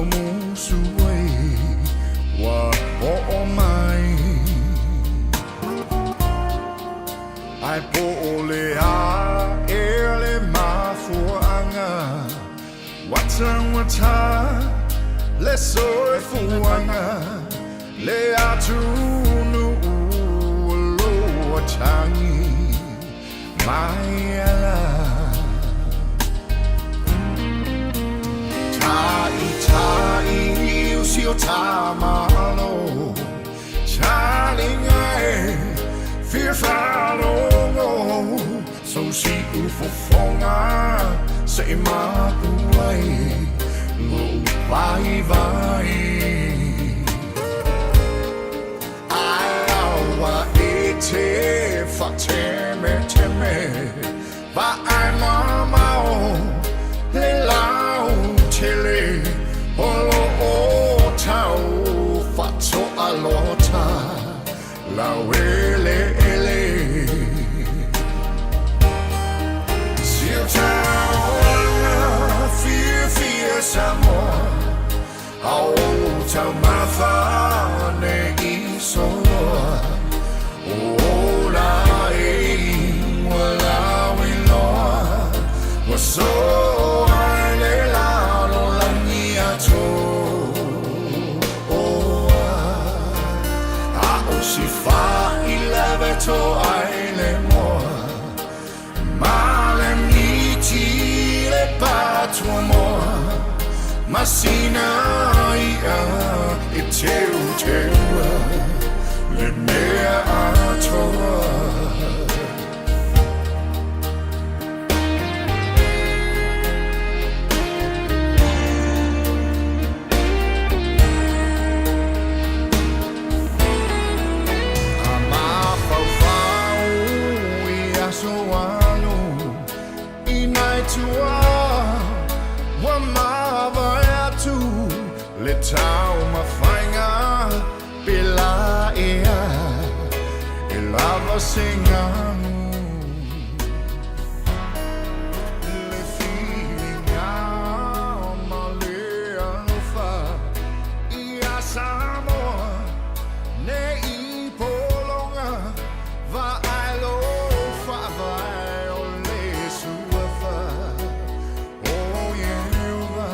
Musu ai ua oo mai. Ae po o le a ea le mafuaaga ua taugata le soifuaga, le atunuu o lo o tagi mai ala. Ta'ita'i o si o tā malo, talinga e fia faalogo, so si ufofoga se i mapu ai lou vaivai. Ae aua e te faatemeteme, vaai mamao le lautele o lo o tau faatoalota laueleele. Si o taulaga fiafia Samoa, a o taumafa nei soloa, o ola e ua lauiloa, ua soa i le lalolagi atoa. A o si faileve toai le moa, ma le miti le patuamoa, ma sina i'a e teuteua le mea atoa. A mafaufau i aso alu i nai tua ua mavae atu, le taumafaiga pe la ea e lava se ganu. Le filiga ma le alofa ia Samoa nei pologa, vaai lo faavae o le suafa o Ieova.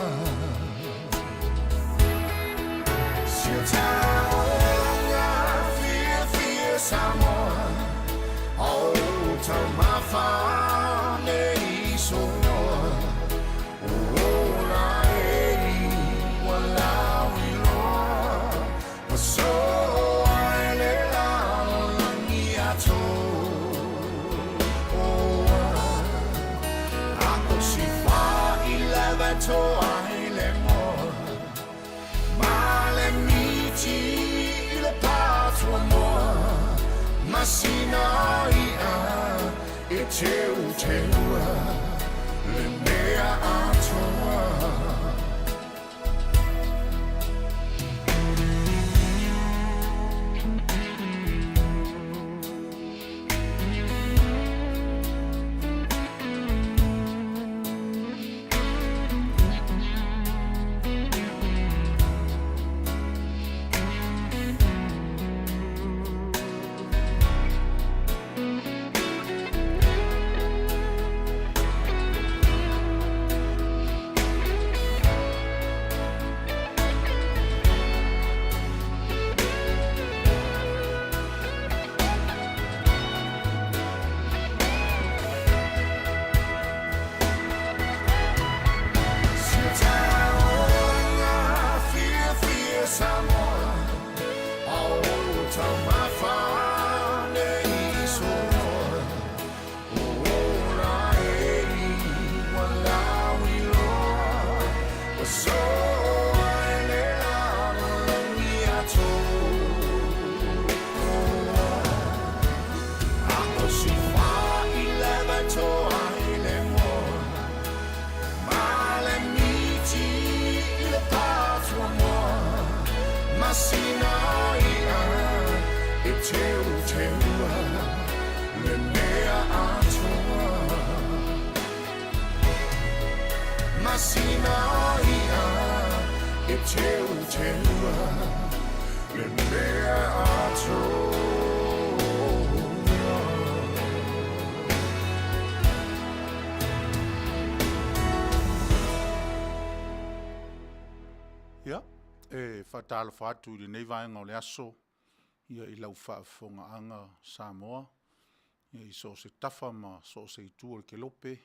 Si o taulaga fiafia Samoa, a o taumafa nei soloa, o ola e ua lauiloa, ua soa i le lalolagi atoa. A o si faileve toai le moa, ma le miti i le patuamoa, ma sina i'a e teuteua le mea atoa. Si o taulaga fiafia Samoa, a o taumafa nei soloa, o ola e ua lauiloa, ua soa i le lalolagi atoa. A o si faileve toai le moa, ma le miti i le patuamoa, ma sina i'a e teuteua le mea atoa. Ma sina i'a E teuteua le mea atoa. Ia, e faatalofa atu i lenei vaega o le aso ia i lau faafofogaaga Samoa i so o se tafa ma so o se itu o le kelope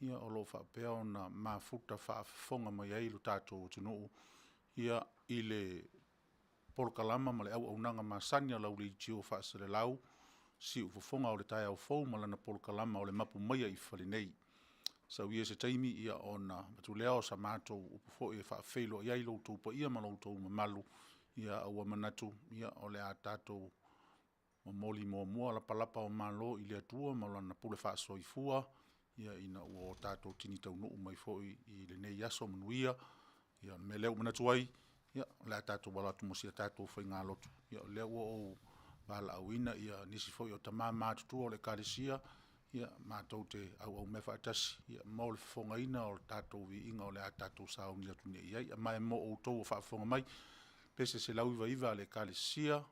o lo o faapea ona mafuta faafofoga mai ai lo tatou atunuu i le polokalama ma le auaunaga masani a lau leitio faaselelau Siufofoga o le Taeao Fou ma lana polokalama o le Mapu Maia i Fale Nei. Sau ia se taimi ona avatu lea o sa matou upu foi e faafeiloai ai lo outou paia ma lo outou mamalu, a ua manatu o le a tatou momoli muamua lapalapa o malo i le Atua ma Lana pule faasoifua ina ua tatou tini taunuu mai foi i lenei aso manuia. O le mea lea ua manatu ai, o le a tatou alo atu mo si a tatou faigalotu. O lea ua ou valaauina nisi foi o tama matutua o le Ekalesia matou te auau faatasi mo le fofogaina o le tatou viiga o le a tatou sauni atu nei i ai. Ma mo outou o faafofoga mai, pese 199 a le Ekalesia,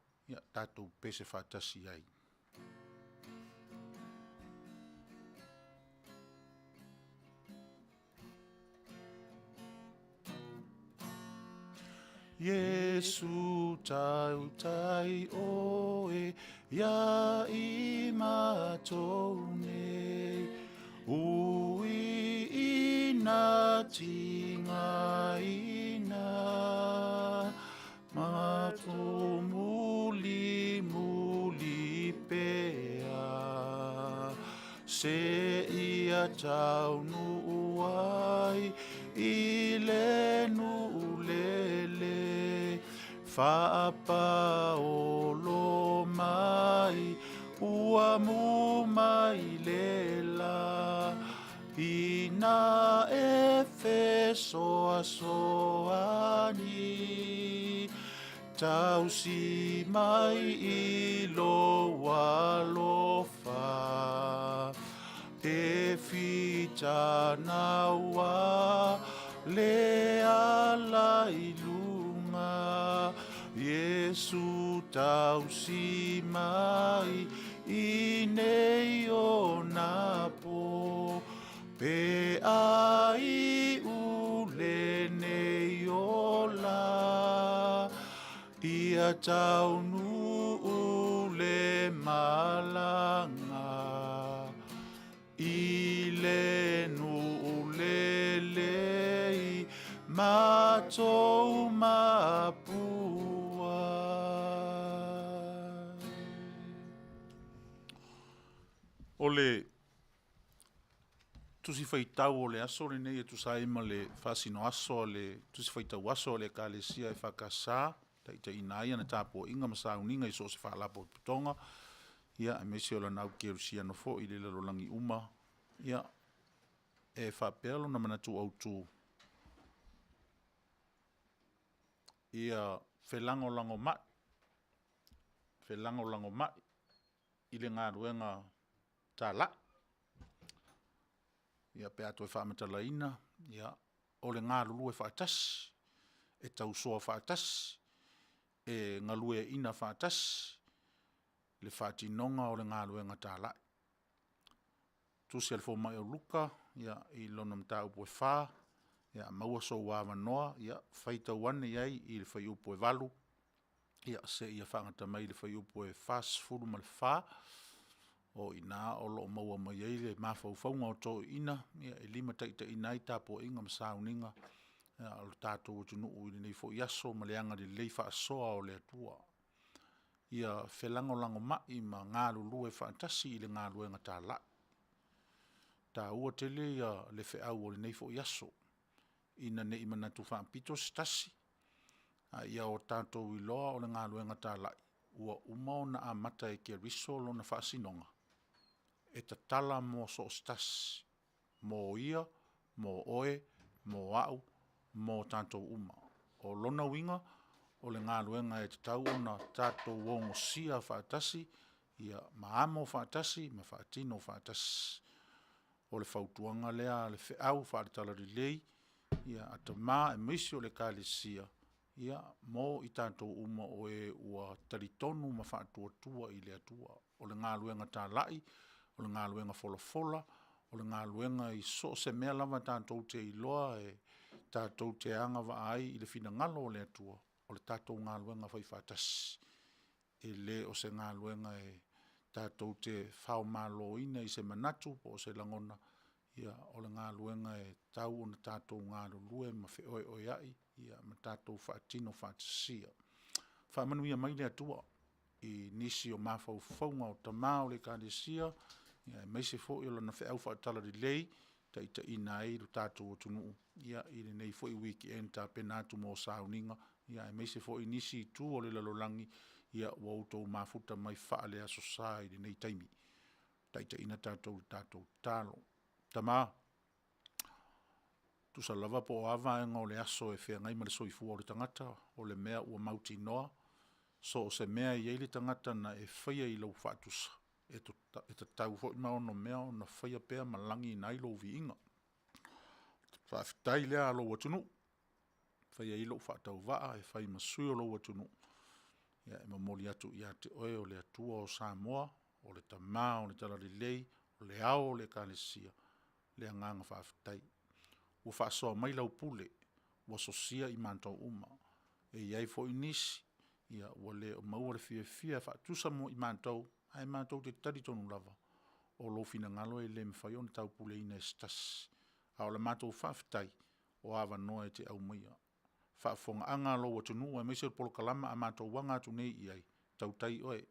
tatou pepese faatasi ai. Iesu tautai oe ia i matou nei, Ui ina tigaina, Matou muli muli pea, Seia taunuu ai i le nuu lele, Faapaolo mai ua mu mai le la, Ina e fesoasoani, Tausi mai i lou alofa, Te fitanau a le ala i luga, Iesu tausi mai i nei ona po, Pe a iu lenei ola, Ia taunuu le malaga, I le nuu lelei matou mapua. O le Tusi Faitau o le aso lenei e tusa ai ma le faasinoaso a le Tusi Faitau Aso a le Ekalesia EFKS, taitaiina ai ana tapuaiga ma sauniga i so o se faalapotopotoga, aemaise o lana au kerisiano foi i le lalolagi uma. Ia, e faapea lona manatu autu, ia felagolagomai, felagolagomai i le galuega talai. Ia pe a toe faamatalaina, ia, o le galulue faatasi, e tausoa faatasi, e galueaiina faatasi le faatinoga o le galuega talai. Tusi a le Fomai o Luka i lona mataupu e 4, a maua sou avanoa, ia faitau ane i ai i le fuaiupu e 8 seia fagata mai i le fuaiupu e 44. O i ina o lo o maua mai ai le mafaufauga o toeaiina e limataitaiina ai tapuaiga ma sauniga a lo tatou atunuu i lenei foi aso ma le agalelei faasoa o le Atua. Ia felagolagomai ma galulue faatasi i le galuega talai. E taua tele le feau o lenei foi aso, ina ne i manatu faapito se tasi, a ia o tatou iloa o le galuega talai, ua uma ona amata e Keriso lona faasinoga, e tatala mo so o se tasi, mo ia, mo oe, mo au, mo tatou uma. O lona uiga, o le galuega e tatau ona tatou ogosia faatasi ma amo faatasi ma faatino faatasi. O le fautuaga lea a le Feau faale-Talalelei a tama aemaise o le Ekalesia. ia, mo i tatou uma o e ua talitonu ma faatuatua i le Atua. O le galuega talai, o le galuega folafola, o le galuega i so o se mea lava tatou te iloa e tatou te agavaa ai i le finagalo o le Atua, o le tatou galuega faifaatasi. E le o se galuega e tatou te faomaloina i se manatu po o se lagona, ia o le galuega e tatau ona tatou galulue ma feoeoeai ma tatou faatino faatasia. Faamanuia mai le Atua i nisi o mafaufauga o tama o le Ekalesia aemaise foi o lana feau faatalalelei e taitaiina ai lo tatou atunuu i lenei foi weekend tapena atu mo sauniga, aemaise foi nisi itu o le lalolagi ua outou mafuta mai faale Aso Sa i lenei taimi. Taitaiina tatou i le tatou tatalo. Tama, tusa lava po o a vaega o le aso e feagai ma le soifua o le tagata, o le mea ua mautinoa, so o se mea e i ai le tagata na e faia i lou faatusa, e tatau foi ma onomea ona faia pea ma lagiina ai lou viiga. Faafetai lea a lou atunuu, e fai ai lou faatauvaa e fai ma sui o lou atunuu e momoli atu ia te oe o le Atua o Samoa, o le Tama o le Talalelei, o le Ao o le Ekalesia, le agaga faafetai. Ua faasoa mai lau pule ua sosia i matou uma. E i ai foi nisi ua le o maua le fiafia e faatusa mo i matou, ae matou te talitonu lava, o lou finagalo e le mafai ona taupuleina e se tasi. A o le matou faafetai, o avanoa e te aumaia. Faafofogaaga a lou atunuu aemaise o le polokalama a matou aga atu nei i ai, tautai oe,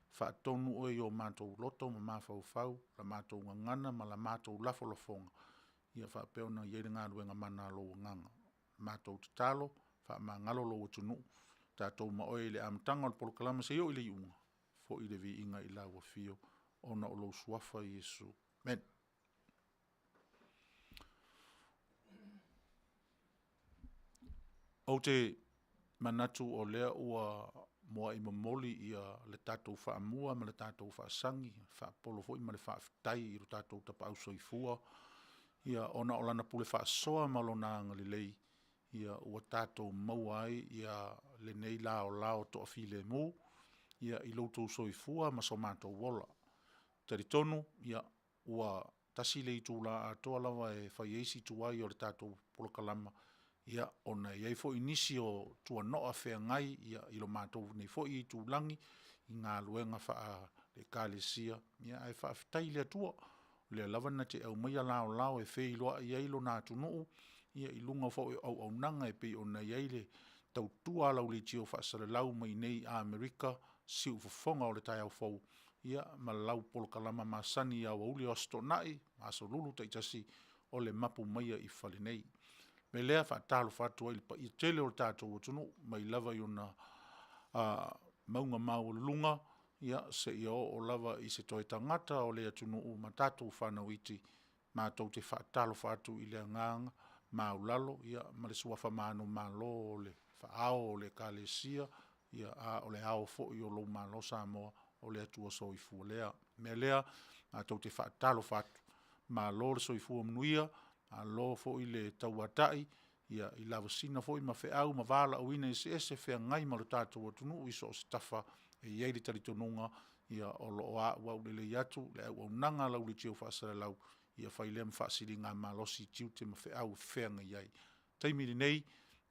faatonu oe i o matou loto ma mafaufau, la matou gagana ma la matou lafolafoga, ia faapea ona i ai le galuega mana a lou agaga. O le matou tatalo, faamagalo lou atunuu, tatou ma oe i le amataga o le polokalame seia oo i le iuga, foi le viiga i lau Afio ona o lou Suafa Iesu. Amene. Ou te manatu o lea ua muai momoli le tatou faamua ma le tatou faasagi, faapolo foi ma le faafetai i lo tatou Tapaau Soifua ona o Lana pule faasoa ma Lona agalelei ua tatou maua ai lenei laolao toafilemu i lo outou soifua ma so matou ola. E talitonu ua tasi le itula atoa lava e fai ai si tuai o le tatou polokalama, ona e i ai foi nisi o tuanoa feagai i lo matou nei foi itulagi i galuega faale-Ekalesia, ae faafetai i le Atua, o lea lava na te aumaia laolao e feiloai ai Lona atunuu i luga foi o auaunaga e pei ona i ai le tautua a lau leitio faasalalau mai i inei i Amerika, siufofoga o le taeao fou, ia ma lau polokalama masani i aoauli o Aso Toonai ma Aso Lulu taitasi, o le mapu maia i fale nei. O le mea lea e faatalofa atu ai i le paia tele o le tatou atunuu mai lava i ona mauga maualuluga seia oo lava i se toe tagata o le atunuu ma tatou fanau iti, matou te faatalofa atu i le agaga maualalo ma le suafa manumalo o le Faa-ao o le Ekalesia, a o le Ao foi o lou Malo Samoa, o le Atua soifua lea. O le mea lea, matou te faatalofa atu, malo le soifua manuia, malo foi le tauatai i lavasiga foi ma feau ma valaauina eseese e feagai ma lo tatou atunuu i so o se tafa. E i ai le talitonuga o lo o auau lelei atu le auaunaga a lau leitio faasalalau, ia fai lea ma faasiligamalosi i tiute ma feau e feagai ai. O le taimi lenei,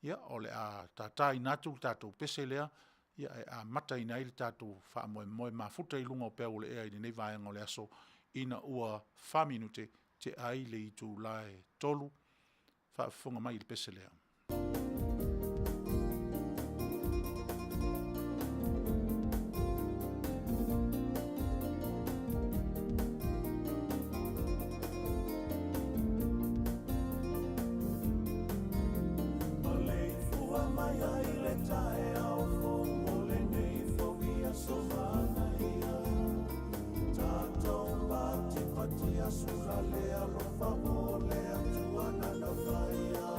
ia o le a tataina atu le tatou pese lea e amataina ai le tatou faamoemoe mafuta i luga o peau o le ea i lenei vaega o le aso ina ua 4 minute tea ai le itula e 3:00. Faafofoga mai i le pese lea. Maleifua mai i le taeao fou mo lenei foi aso manaia. Tatou patipati asu la le alofa o le Atua nana faia.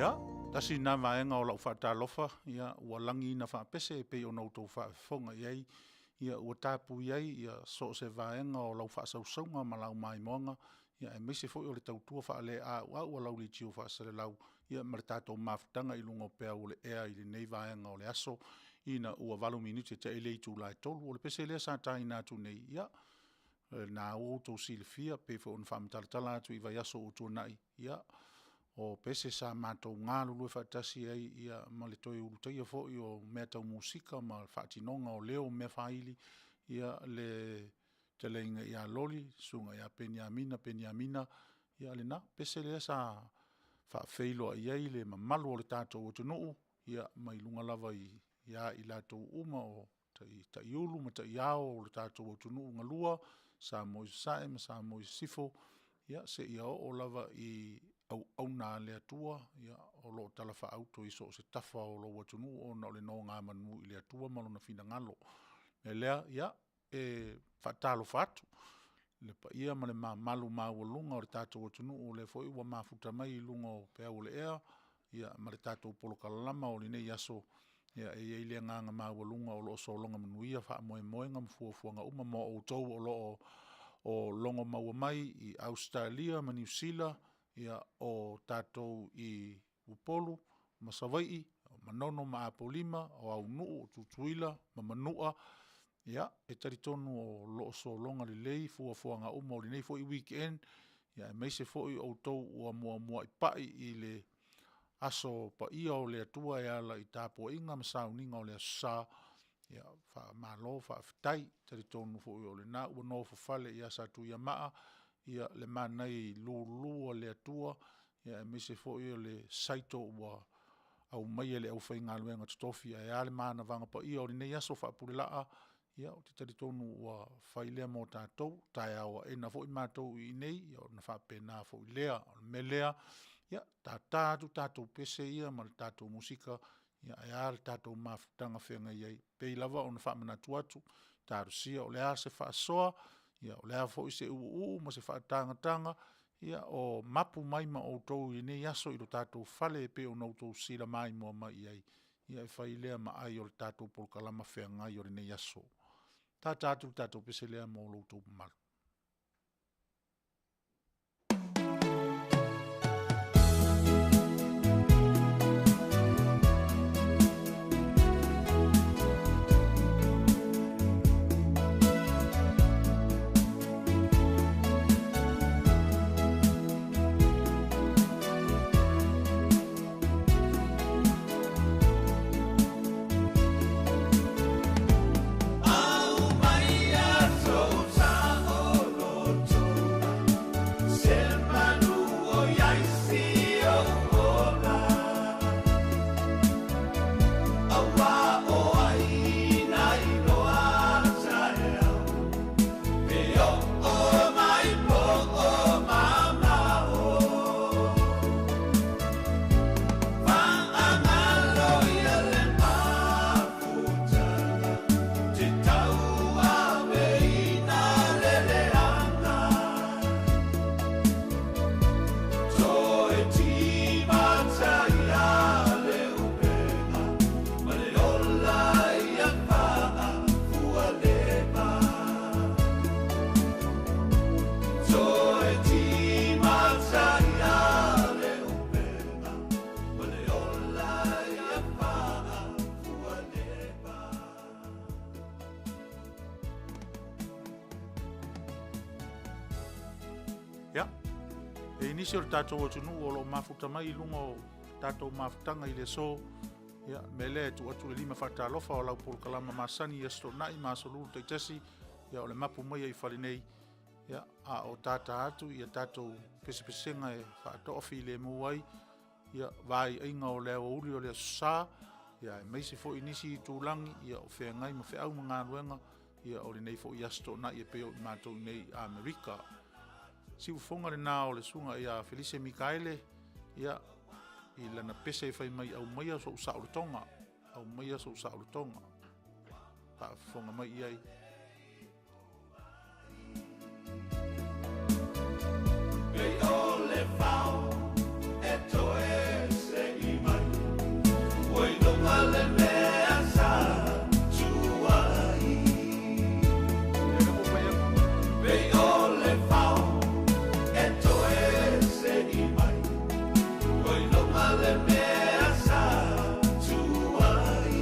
Ia, tasi lena vaega o lau faatalofa, ia ua lagiina faapese e pei ona outou faafofoga i ai, ia ua tapuia ai ia so o se vaega o lau faasausauga ma lau maimoaga, aemaise foi o le tautua faaleauau a lau leitio faasalalau ma le tatou mafutaga i luga o peau o le ea i lenei vaega o le aso ina ua 8 minute tea i le itula e 3:00. O le pese lea sa taina atu nei, ia, o lena ua outou silafia pei foi ona faamatalatala atu i vaiaso ua tuanai, ia, o pese sa matou galulue faatasi ai ma le toe ulutaia foi o mea tau musika ma le faatinoga o leo ma mea faaili, le fetalaiga ia Loli, le Susuga ia Peniamina Peniamina. Ia o lena pese lea sa faafeiloai ai le mamalu o le tatou atunuu mai luga lava ia i latou uma o taiulu ma taiao o le tatou atunuu galua, Samoa i Sasae ma Samoa i Sisifo, ia seia oo lava i auauna a le Atua o lo o talafaauto i so o se tafa o lou atunuu ona o le nonomanu i le Atua ma Lona finagalo. O le mea lea, ia, e faatalofa atu i le paia ma le mamalu maualuga o le tatou atunuu o lea foi ua mafuta mai i luga o peau o le ea ma le tatou polokalama o lenei aso. E i ai le agaga maualuga o lo o sologa manuia faamoemoega ma fuafuaga uma mo outou o lo o logomaua mai i Ausetalia ma Niu Sila, o tatou i Upolu ma Savaii, o Manono ma Apolima, o Aunu'u, o Tutuila ma Manua. Ia, e talitonu o lo o sologa lelei fuafuaga uma o lenei foi weekend, aemaise foi o outou ua muamuai pai i le aso paia o le Atua e ala i tapuaiga ma sauniga o le Aso Sa. Faamalo faafetai. E talitonu foi o lena ua nofofale ia Satuiamaa le manaia lulu a le Atua, aemaise foi o le saito ua aumaia e le aufaigaluega totofi, ae a le manavaga paia o lenei aso faapulelaa. Ou te talitonu ua fai lea mo tatou, taeao aena foi matou i inei ona faapena foi lea. O le mea lea, ia Tata atu tatou pese ia ma le tatou musika, ia ae a le tatou mafutaga feagai ai. E pei lava ona faamanatu atu, talosia o le a se faasoa, ia o le a foi se uu ma se faatagataga, ia o mapu mai ma outou i lenei aso i lo tatou fale e pei ona outou silamaimoa mai i ai, ia e fai lea ma ai o le tatou polokalama feagai o lenei aso. Tata atu le tatou pese lea mo lo outou mamalu. Se manu o iai si ou ola Auā o ai na iloa taeao E oo mai po o mamao Faagalo ia le mafutaga Te tauaveina le leaga Toe timata ia le upega Ma le ola ia faafualema Toe timata ia le upega Ma le ola ia faafualema. Ia, e i nisi o le tatou atunuu o lo o mafuta mai i luga o tatou mafutaga i le aso, ia, o le mea lea e tuu atu le lima faatalofa o lau polokalama masani i Aso Toonai ma Aso Lulu taitasi, ia o le mapu mai ai i fale nei, ia, a o tata atu ia tatou pesepesega e faatoafilemu ai, ia vaiaiga o le aoauli o le Aso Sa, ia aemaise foi nisi itulagi ia o feagai ma feau ma galuega, ia o lenei foi Aso Toonai e pei o matou nei i Amerika. Siufofoga lena o le susuga ia Felise Mikaele, ia, i lana pese e fai mai aumaia sou saolotoga, aumaia sou saolotoga. Faafofoga mai i ai. Pei o le fao e toe sei mai Ua iloga le mea sa tuai Pei o le fao e toe sei mai Ua iloga le mea sa tuai.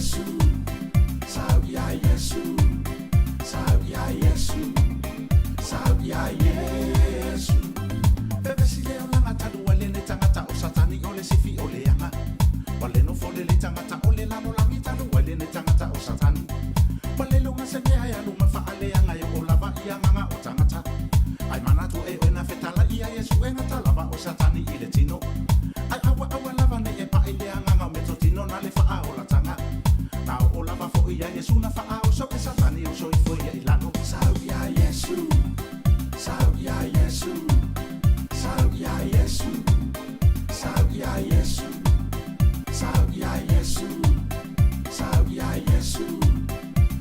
Iesu, sau ia Iesu, sau ia Iesu, sau ia Iesu. Pepesi le olaga talu ai lenei tagata o Satani o le sifi o le aga. Ua le nofo lelei tagata o le lalolagi talu ai lenei tagata o Satani. Ua le iloga se mea e alu ma faaleaga e oo lava i agaga o tagata. Ai manatu e oe na fetala ia Iesu e gata lava o Satani i le tino. Ai aua aua lava nei e paʻi le agaga o metotino na le faaolataga. Na oo lava foi ia Iesu na faaoso e Satani o soifua ia i lalo. Sau ia Iesu, sau ia Iesu, sau ia Iesu, sau ia Iesu, sau ia Iesu, sau ia Iesu,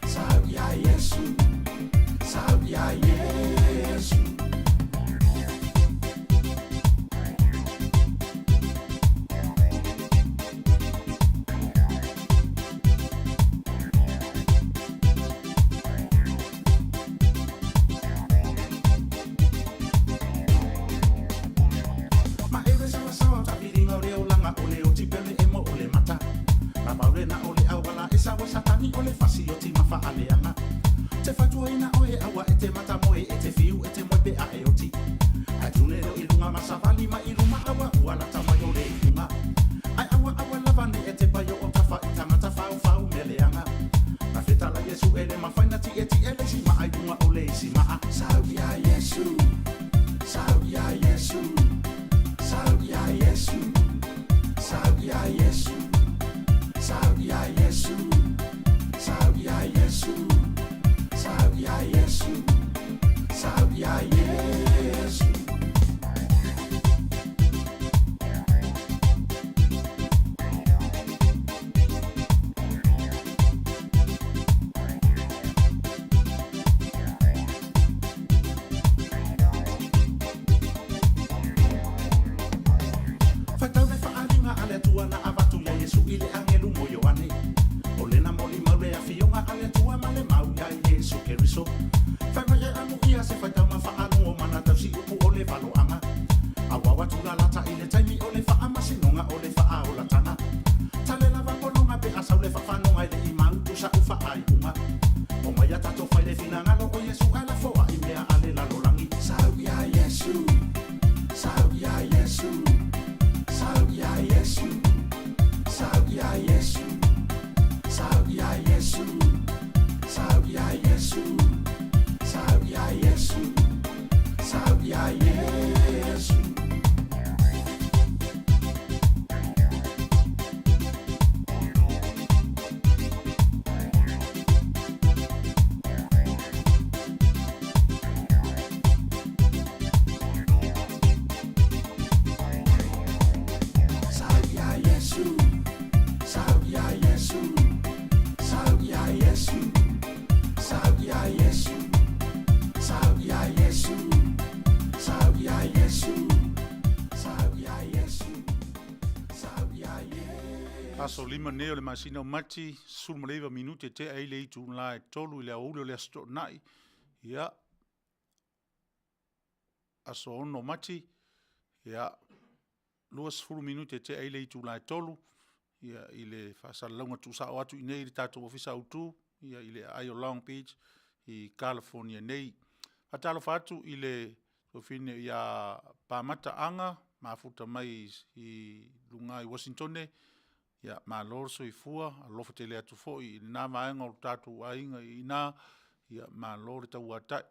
sau ia Iesu, sau ia Iesu. Ma e le sawasawa o tafiliga o le olaga o le oti pe o le emo o le mata. Ma maule na o le auala e sau o Satani o le fasi o tima faaleaga. Te fautuaina oe aua e te mata moe e te fiu e te moe pe a e oti. Ae tune lo i luga ma savali mai i luma aua ua lata mai o le iuga. Ae aua aua lava ne e te paio o tafa i tagata faufau mea leaga. Na fetala Iesu e le mafai na tietie le isi maa i luga o le isi maa. Sau ia Iesu, sau ia Iesu, sau ia Iesu, sau ia Iesu, sau ia Iesu, sau ia Iesu, sau ia Iesu, sau ia Iesu. Faitau le faaaliga a le Atua na avatu iā Iesu i le agelu mo Ioane. O lena molimau le afioga a le Atua ma le mau iā Iesu Keriso. Fai mai e amuia se faitau ma faalogo ma na tausi upu o le valoaga. Auau atu lalata i le taimi o le faamasinoga o le faaolataga. Tale lava pologa pe a sau le faafanoga e le i mautu sa'u faaiuga. Omai a tatou fai le finagalo o Iesu ae lafoa'i mea a le lalolagi. Sau ia Iesu, sau ia Iesu, sau ia Iesu, sau ia Iesu, sau ia Iesu, sau ia Iesu, sau ia Iesu, sau ia Iesu. Sau ia Iesu, sau ia Iesu, sau ia Iesu, sau ia Iesu, sau ia Iesu, sau ia Iesu, sau ia Iesu, sau ia Iesu. Aso 5 nei o le masina o Mati, 19 minute tea ai le itula e 3 i le aoauli o le Aso Toonai. Ia, aso 6 Mati, ia, 20 minute tea ai le itula e 3, ia, i le faasalalauga tuusao atu i inei i le tatou Ofisa Autu, ia, i le aai o Long Beach i Kalafonia nei. Faatalofa atu i le tuafafine ia Pamata Aga, mafuta mai i luga i Uasinitone, ia malo le soifua, alofa tele atu foi i lena vaega o le tatou aiga i ina, ia malo le tauatai,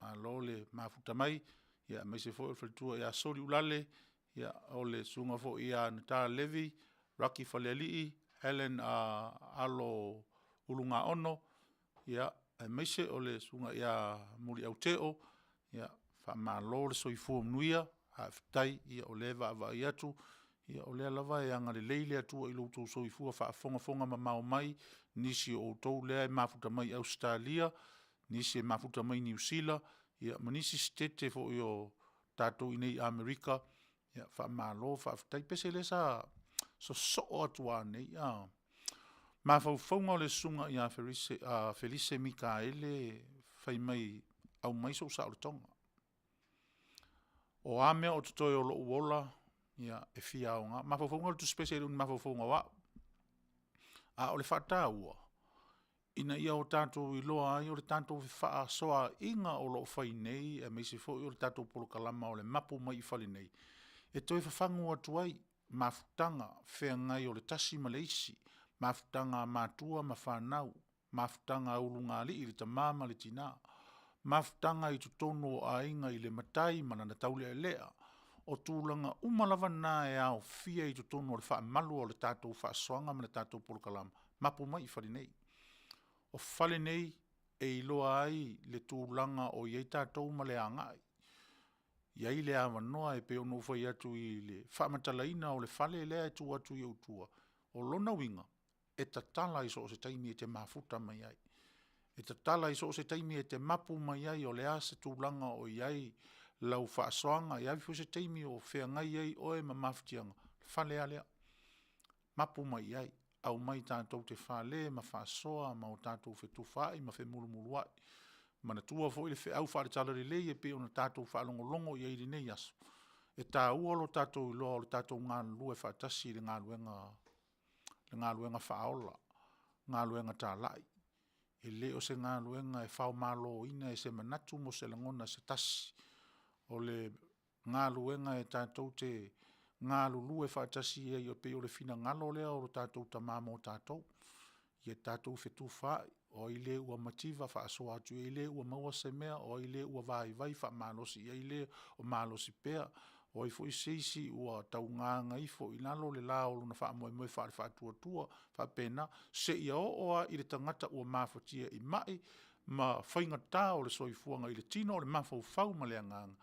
malo le mafuta mai, ia aemaise foi o le faletua ia Soliulale, ia o le susuga foi ia Nata Levi, Raki Falealii, Helen Alo Ulugaono, ia aemaise o le susuga ia Muliau Teo, ia faamalo le soifua manuia, faafetai o lea e vaavaai atu, ia o lea lava e agalelei le Atua i lo outou soifua faafogafoga mamao mai, nisi o outou lea e mafuta mai i Ausetalia, nisi e mafuta mai i Niu Sila, ia ma nisi Setete foi o tatou i inei i Amerika, ia faamalo faafetai. Pese lea sa sosoo atu lava nei a. Mafaufauga o le susuga ia Felise Mikaele fai mai, aumai sou saolotoga. O a mea o totoe o lou ola, ia e fia aoga. Mafaufauga o le Tusi Pese e le o ni mafaufauga o au. A o le faataua, ina ia o tatou iloa ai o le tatou fefaasoaaiga o lo o fai nei aemaise foi o le tatou polokalama o le Mapu mai i Fale Nei, e toe fafagu atu ai mafutaga feagai o le tasi ma le isi, mafutaga a matua ma fanau, mafutaga a ulugalii le tama ma le tina, mafutaga i totonu o aiga i le matai ma lana taulealea. O tulaga uma lava na e aofia i totonu o le faamalu o le tatou faasoaga ma le tatou polokalama, Mapu mai i fale nei. O fale nei e iloa ai le tulaga o i ai tatou ma le agai, e i ai le avanoa e pei ona ou fai atu i le faamatalaina o le fale lea e tuu atu i ou tua, o lona uiga, e tatala i so o se taimi e te mafuta mai ai. E tatala i so o se taimi e te mapu mai ai o le a se tulaga o i ai lau faasoaga, e i ai foi se taimi o feagai ai oe ma mafatiaga, o le fale lava lea, mapu mai i ai, aumai tatou te fale ma faasoa ma o tatou fetufaai ma femulumuluai. Manatua foi le feau faale-talalelei e pei ona tatou faalogologo i ai i lenei aso, e taua lo tatou iloa o le tatou galulue faatasi i le galuega faaola, galuega talai. E le o se galuega e faomaloina e se manatu ma se lagona se tasi, o le galuega e tatou te galulue faatasi ai e pei o le finagalo lea o lo tatou Tama mo tatou, ia tatou fetufaai, o ai le ua mativa faasoa atu i ai le ua maua se mea, o ai le ua vaivai faamalosi i ai le o malosi pea, o ai foi se isi ua taugaga ifo i lalo le la o lona faamoemoe faale-faatuatua, faapena, seia oo lava i le tagata ua mafatia i mai ma faigata o le soifuaga i le tino, o le mafaufau ma le agaga.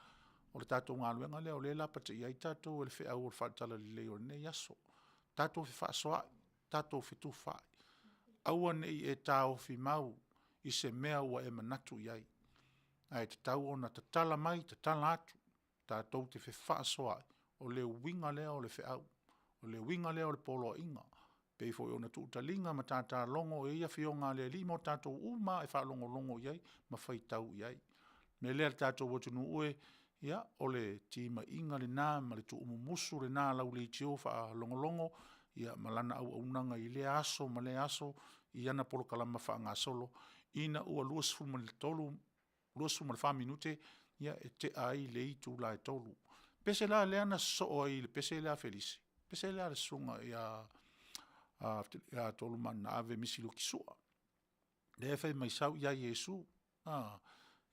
O le tatou galuega lea o lea e lapataia ai tatou e le feau o le faale-talalelei o lenei aso. Tatou fefaasoaai, tatou fetufaai, aua ne i e taofi mau i se mea ua e manatu i ai, ae tatau ona tatala mai tatala atu tatou te fefaasoaai. O le uiga lea o le feau, o le uiga lea o le poloaiga, e pei foi ona tuu taliga ma tatalogo i ai Afioga a le Alii mo tatou uma lava e faalogologo i ai ma faitau i ai. O le mea lea le tatou atunuu e, ia, o le timaiga lena ma le tuumumusu lena a lau leitio faalogologo ma lana auaunaga i lea aso ma lea aso i ana polokalama faagasolo ina ua 23, 24 minute e tea ai le itula e 3:00. O le pese la lea na sosoo ai le pese lea a Felice, le pese lea a le Susuga ia Tolumaaninaave Misi Luki Sua, lea e fai mai, sau ia Iesu, a,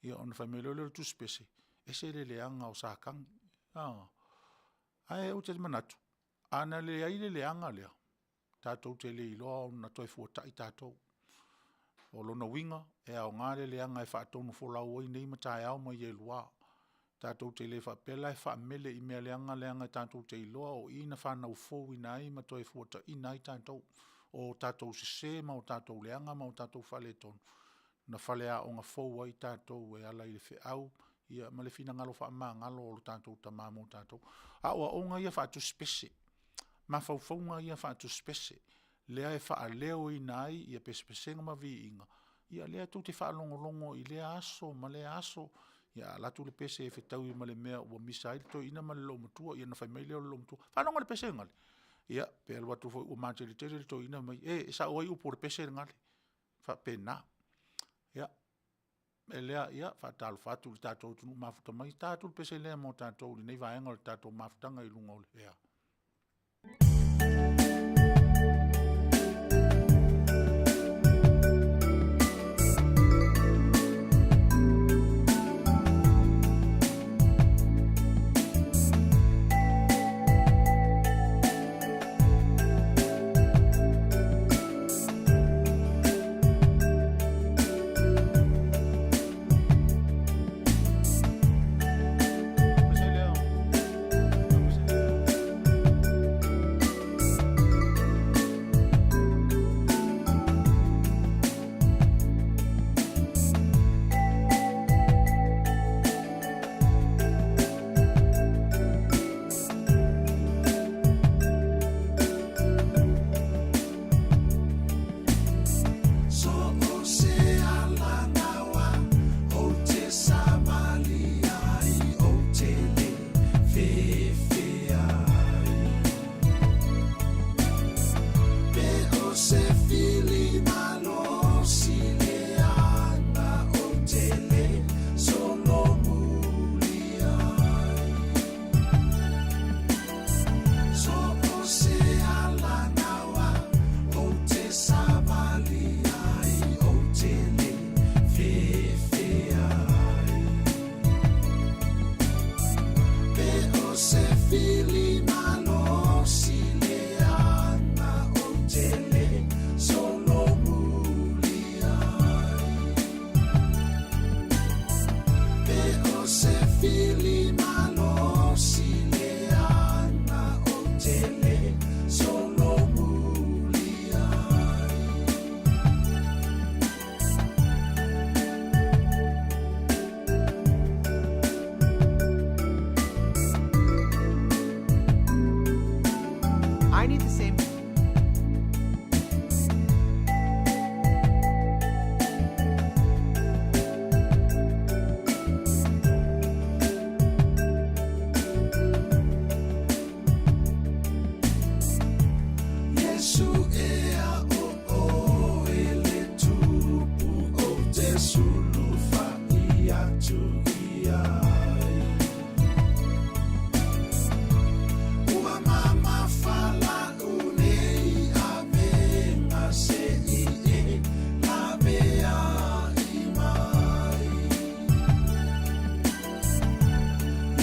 ia ona fai mai loa lea o le tusipese, e ese le leaga o Satani. Ae ou te manatu, a na leai le leaga lea, tatou te le iloa ona toe fuatai tatou. O lona uiga, e aoga le leaga e faatonufolau ai nei ma taeao ma ie lua. Tatou te le faapea la e faamele i mea leaga leaga tatou te iloa o i na fanau fouina ai ma toe fuataiina ai tatou. O tatou sese ma o tatou leaga ma o tatou faaletonu, na faleaoga fou ai tatou e ala i le feau ma le finagalo faamagalo o lo tatou Tama mo tatou. O aoaoga ia faatusipese, mafaufauga ia faatusipese, lea e faaleoina ai pesepesega ma viiga, ia lea tou te faalogologo i lea aso ma lea aso, a alu atu le pese e fetaui ma le mea ua misa ai le toeaina ma le loomatua, ia ona fai mai lea o le loomatua, faalogo i le pese gale. Ia, pe alu atu foi ua mateletele le toeaina fai mai, e, e sao ai upu o le pese legale. E faapena. Ia, o le mea lea, e faatalofa atu i le tatou atunuu mafuta mai, ta atu le pese lea mo tatou i lenei vaega o le tatou mafutaga i luga o le ea. se fili malosi leaga ou te le solomuli ai. So o se alagaoa ou te savali ai, ou te le fefe ai. Pe o se fili malosi leaga ou te le solomuli ai. Pe o se fili malosi leaga ou te le solomuli ai. I need the same Iesu ea o oe le Tupu ou te sulufai atu i ai. Ua mamafa lau nei avega se i e laveai mai.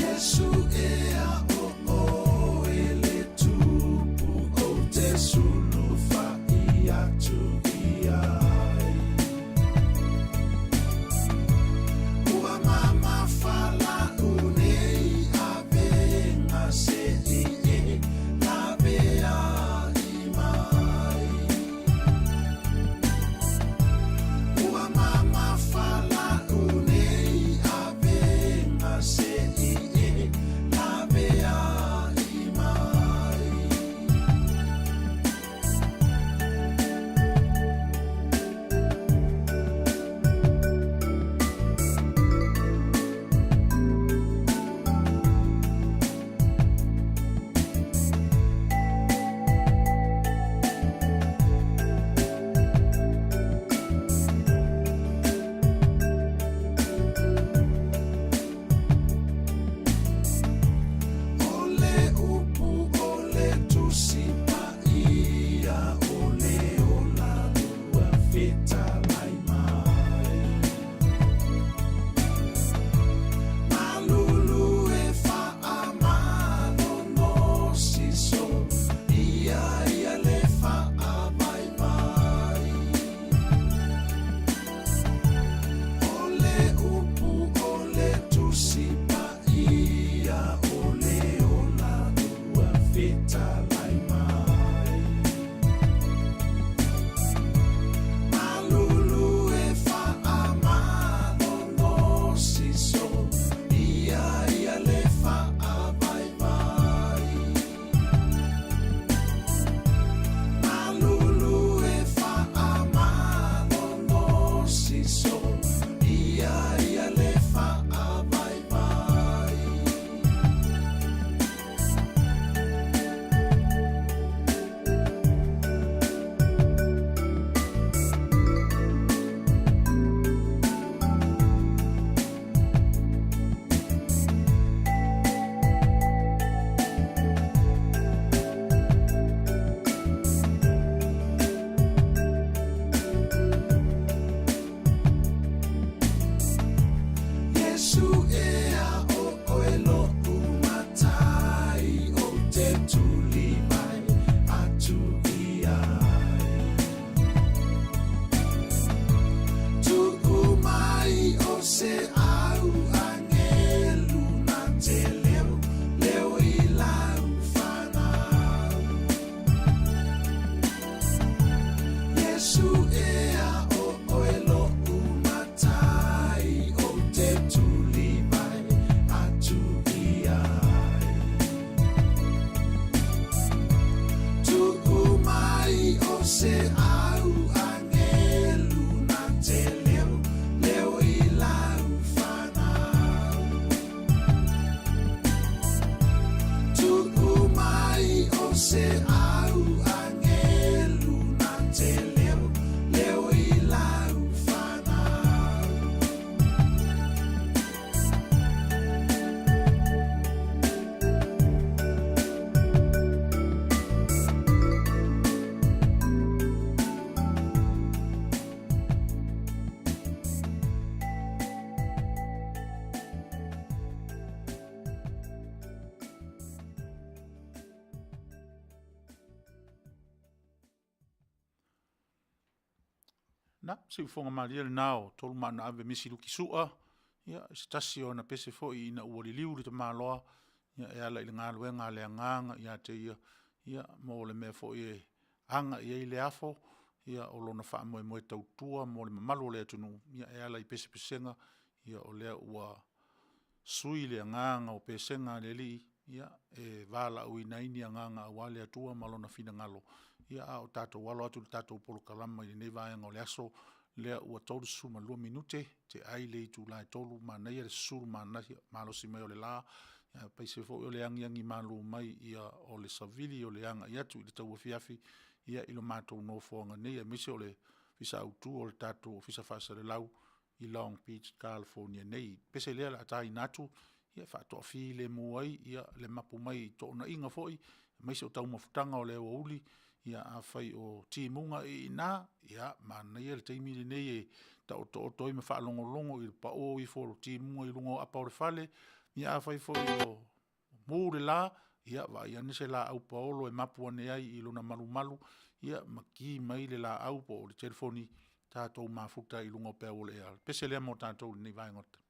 Iesu ea o oe le Tupu ou te sulufai atu i ai. Ua mamafa lau nei avega se i e laveai mai. Ua mamafa lau nei avega se i e laveai mai. O le upu o le Tusi Paia, o le ola ua fetalai mai. Malulu e faamalolosi so ia ia le faavaivai. O le upu o le Tusi Paia, o le ola ua fetalai mai. Malulu e faamalolosi so ia ia le faavaivai. Malulu e faamalolosi so ia ia le faavaivai. Iesu ea o oe lo'u Matai ou te tuli mai atu i ai. Tuu mai o se au agelu na te leo leo i lau fanau. Iesu ea o oe lo'u Matai ou te tuli mai atu i ai. Tuu mai o se au agelu na te leo leo i lau fanau. Tuu mai o se au agelu na Na, siufoga malie lena o Tolumaanaave Misi Luki Sua, ia, se tasi o ana pese foi ina ua liliu le tamaloa, ia, e ala i le galuega a le Agaga ia te ia, ia, mo le mea foi e aga i ai le afo, ia, o lona faamoemoe tautua mo le mamalu o le atunuu, ia, e ala i pesepesega, ia, o lea ua sui le agaga o pesega a le Alii, ia, e valaauina ai ni agaga aua le Atua ma Lona finagalo, ia a o tatou alo atu i le tatou polokalama i lenei vaega o le aso, lea ua 32 minute te ai le itula e 3:00, manaia le susulu malosi mai o le la, aemaise foi o le agiagi malu mai o le savili o le agai atu i le tauafiafi i lo matou nofoaga nei, aemaise o le Ofisa Autu o le tatou Ofisa Faasalalau i Long Beach, Kalifonia nei. Pese lea o le a taina atu e faatoafilemu ai le mapu mai i toonaiga foi, aemaise o taumafataga o le aoauli. Ia afai o timuga iina, ia manaia le taimi lenei e taotooto ai ma faalogologo i le pao ifo o timuga i luga o apa o le fale. Ia afai foi o mu le la, ia vaai ane se laau paolo e mapu ane ai i lona malumalu, ia ma ki mai le laau po o le telefoni tatou mafuta ai i luga o peau o le ea. O le pese lea mo tatou i lenei vaega o le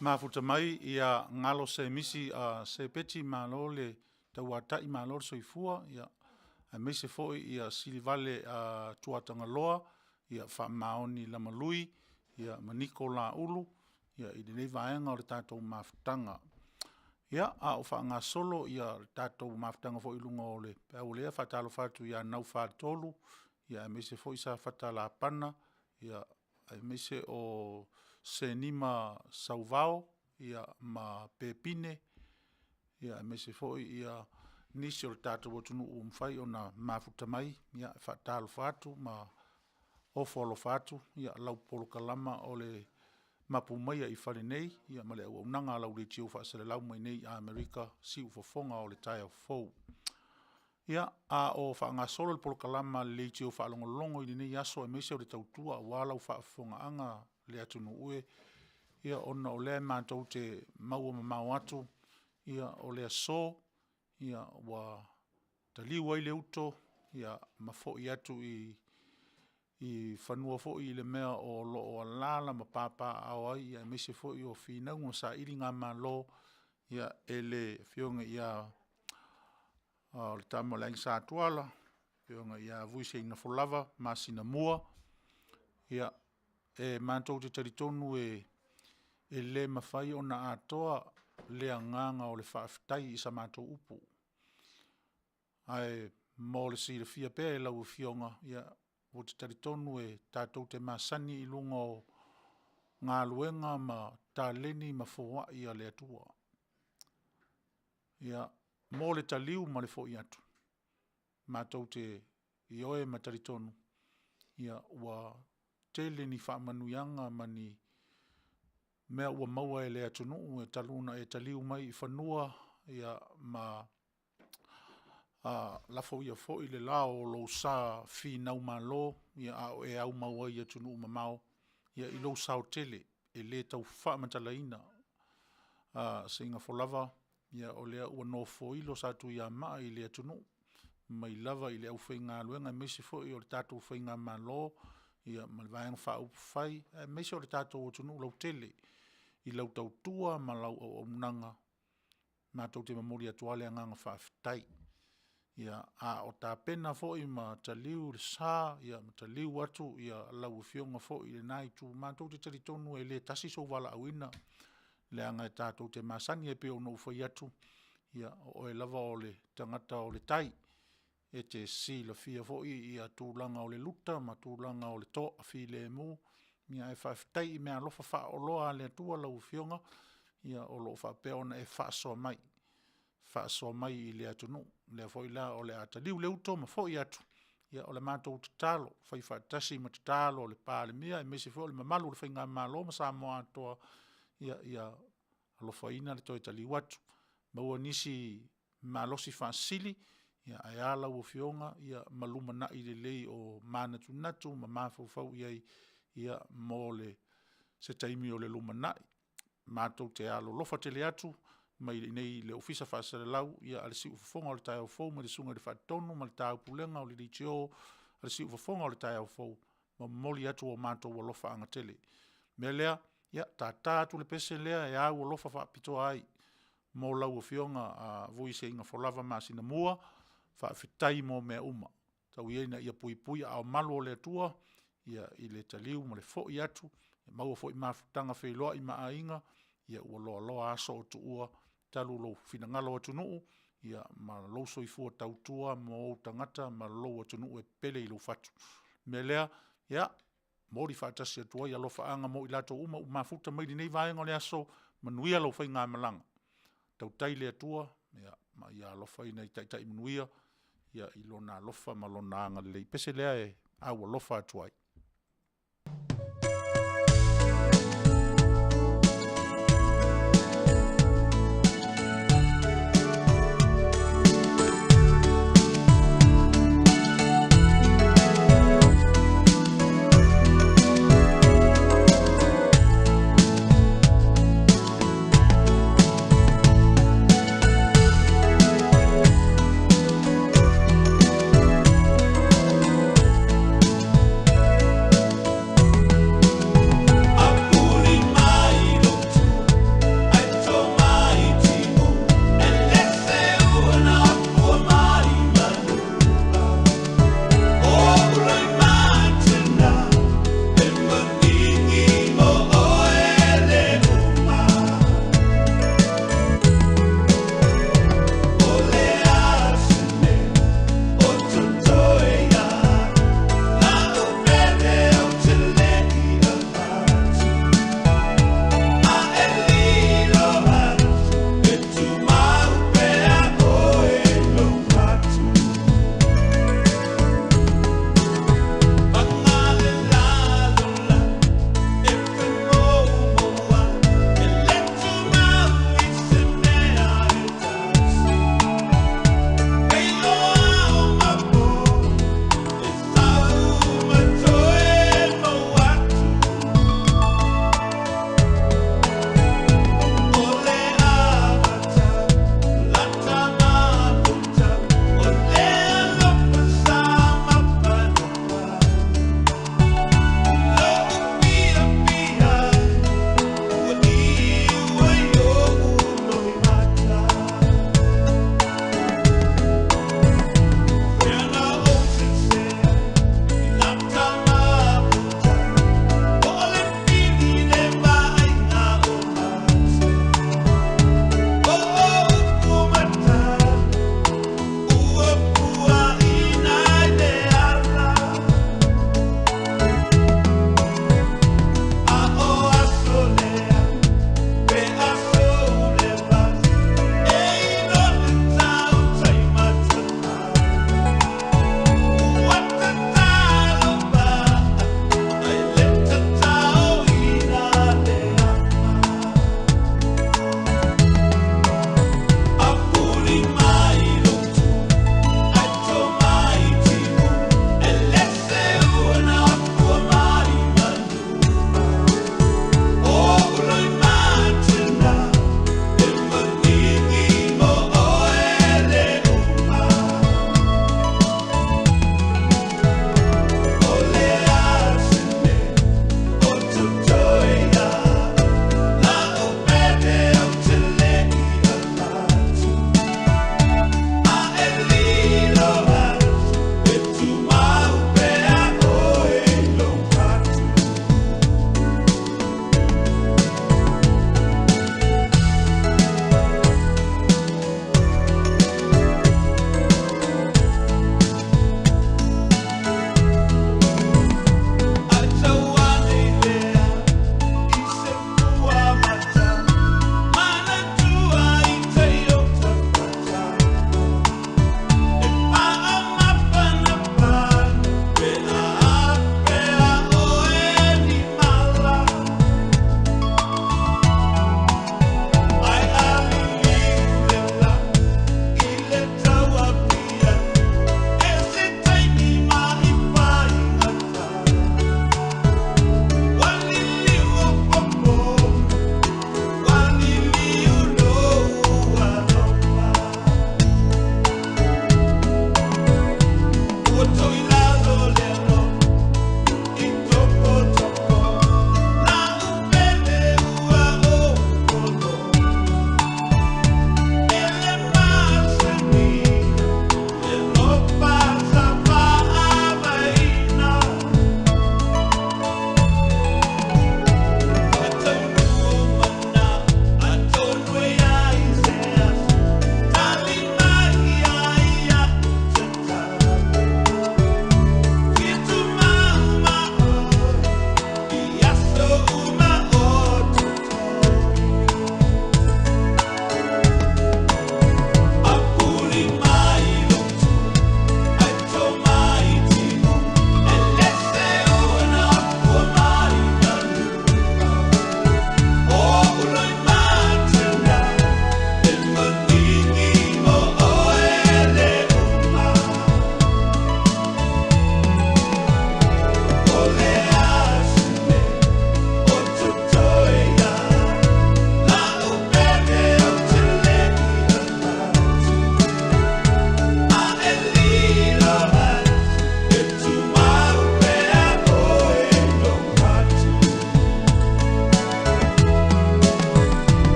Mafuta mai ia Galo Semisi a Sepeti, malo le tauatai, malo le soifua. Ia aemaise foi ia Silivale Tuatagaloa, ia Faamaoni Lamalui, ia ma Niko Laulu i lenei vaega o le tatou mafutaga. Ia, a o faagasolo le tatou mafutaga foi i luga o le peau o le ea, e faatalofa atu ia Naufale aemaise foi Safata Lapana, aemaise o Senima Sauvao ma Pepine, aemaise foi nisi o le tatou atunuu ua mafai ona mafuta mai. E faatalofa atu ma ofo alofa atu lau polokalama o le mapu maia i fale nei ma le auaunaga a lau leitio faasalalau mai nei i Amerika, siufofoga o le taeao fou. Ia, a o faagasolo le polokalama a le leitio faalogologo i lenei aso aemaise o le tautua aua lau faafofogaaga le atunuu e, ona o lea matou te maua mamao atu, o le aso ua taliu ai le uto ma foi atu i fanua foi i le mea o lo o alaala ma papaaao ai aemaise foi o finauga ma sailigamalo e le Afioga ia o le Tama a le Aiga Sa Tuala, le Afioga ia Vui Seinafo lava Masinamua. E matou te talitonu e le mafai ona atoa le agaga o le faafetai i sa matou upu, ae mo le silafia pea e lau Afioga, ou te talitonu tatou te masani i luga o galuega ma taleni ma foai a le Atua. Ia, mo le taliu ma le foi atu, matou te ioe ma talitonu ua tele ni faamanuiaga ma ni mea ua maua e le atunuu talu ona e taliu mai i fanua ma lafoia foi le lao o lou sa finau malo a o e aumau ai i atunuu mamao i lou sao tele e le tau faamatalaina. Seinafo lava, o lea ua nofoilo Satuiamaa i le atunuu mai lava i le aufaigaluega aemaise foi o le tatou faigamalo ma le Vaega Faaupufai, aemaise o le tatou atunuu lautele i lau tautua ma lau auaunaga. Matou te momoli atu lava le agaga faafetai. Ia, a o tapena foi ma taliu le sa ma taliu atu lau Afioga foi i lena Itu, matou te talitonu e le tasi sou valaauina, leaga tatou te masani. E pei ona ou fai atu, o oe lava o le tagata o le tai, e te silafia foi tulaga o le luta ma tulaga o le toafilemu, ae faafetai i meaalofa faaoloa a le Atua lau Afioga o lo o faapea ona e faasoa mai, faasoa mai i le atunuu. O lea foi la o le a taliu le uto ma foi atu, ia o le matou tatalo, faifaatasi ma tatalo a le Palemia aemaise foi o le mamalu o le faigamalo ma Samoa atoa, ia alofaina le toe taliu atu, maua nisi malosi faasili ae a lau Afioga ma lumanai lelei o manatunatu ma mafaufau i ai mo se taimi o le lumanai. Matou te alolofa tele atu mai i inei i le Ofisa Faasalalau a le Siufofoga o le Taeao Fou mai le Susuga i le Faatonu ma le Taupulega o le Leitio a le Siufofoga o le Taeao Fou, momoli atu o matou alofaaga tele. O le mea lea, ia tata atu le pese lea e aualofa faapitoa ai mo lau Afioga Vui Seinafo lava Masinamua, faafetai mo mea uma. Tau ia ina ia puipui aao malu o le Atua i le taliu ma le foi atu, maua foi mafutaga feiloai ma aiga, ua loaloa aso o tuua talu lou finagalo atunuu ma lou soifua tautua ma ou tagata ma lou atunuu e pele i lou fatu. O le mea lea, ia momoli faatasi atu ai alofaaga mo i latou uma ua mafuta mai lenei vaega o le aso, manuia lau faigamalaga, tautai le Atua ma ia alofaina ia taitai manuia i Lona alofa ma Lona agalelei. O le pese lea e aualofa atu ai.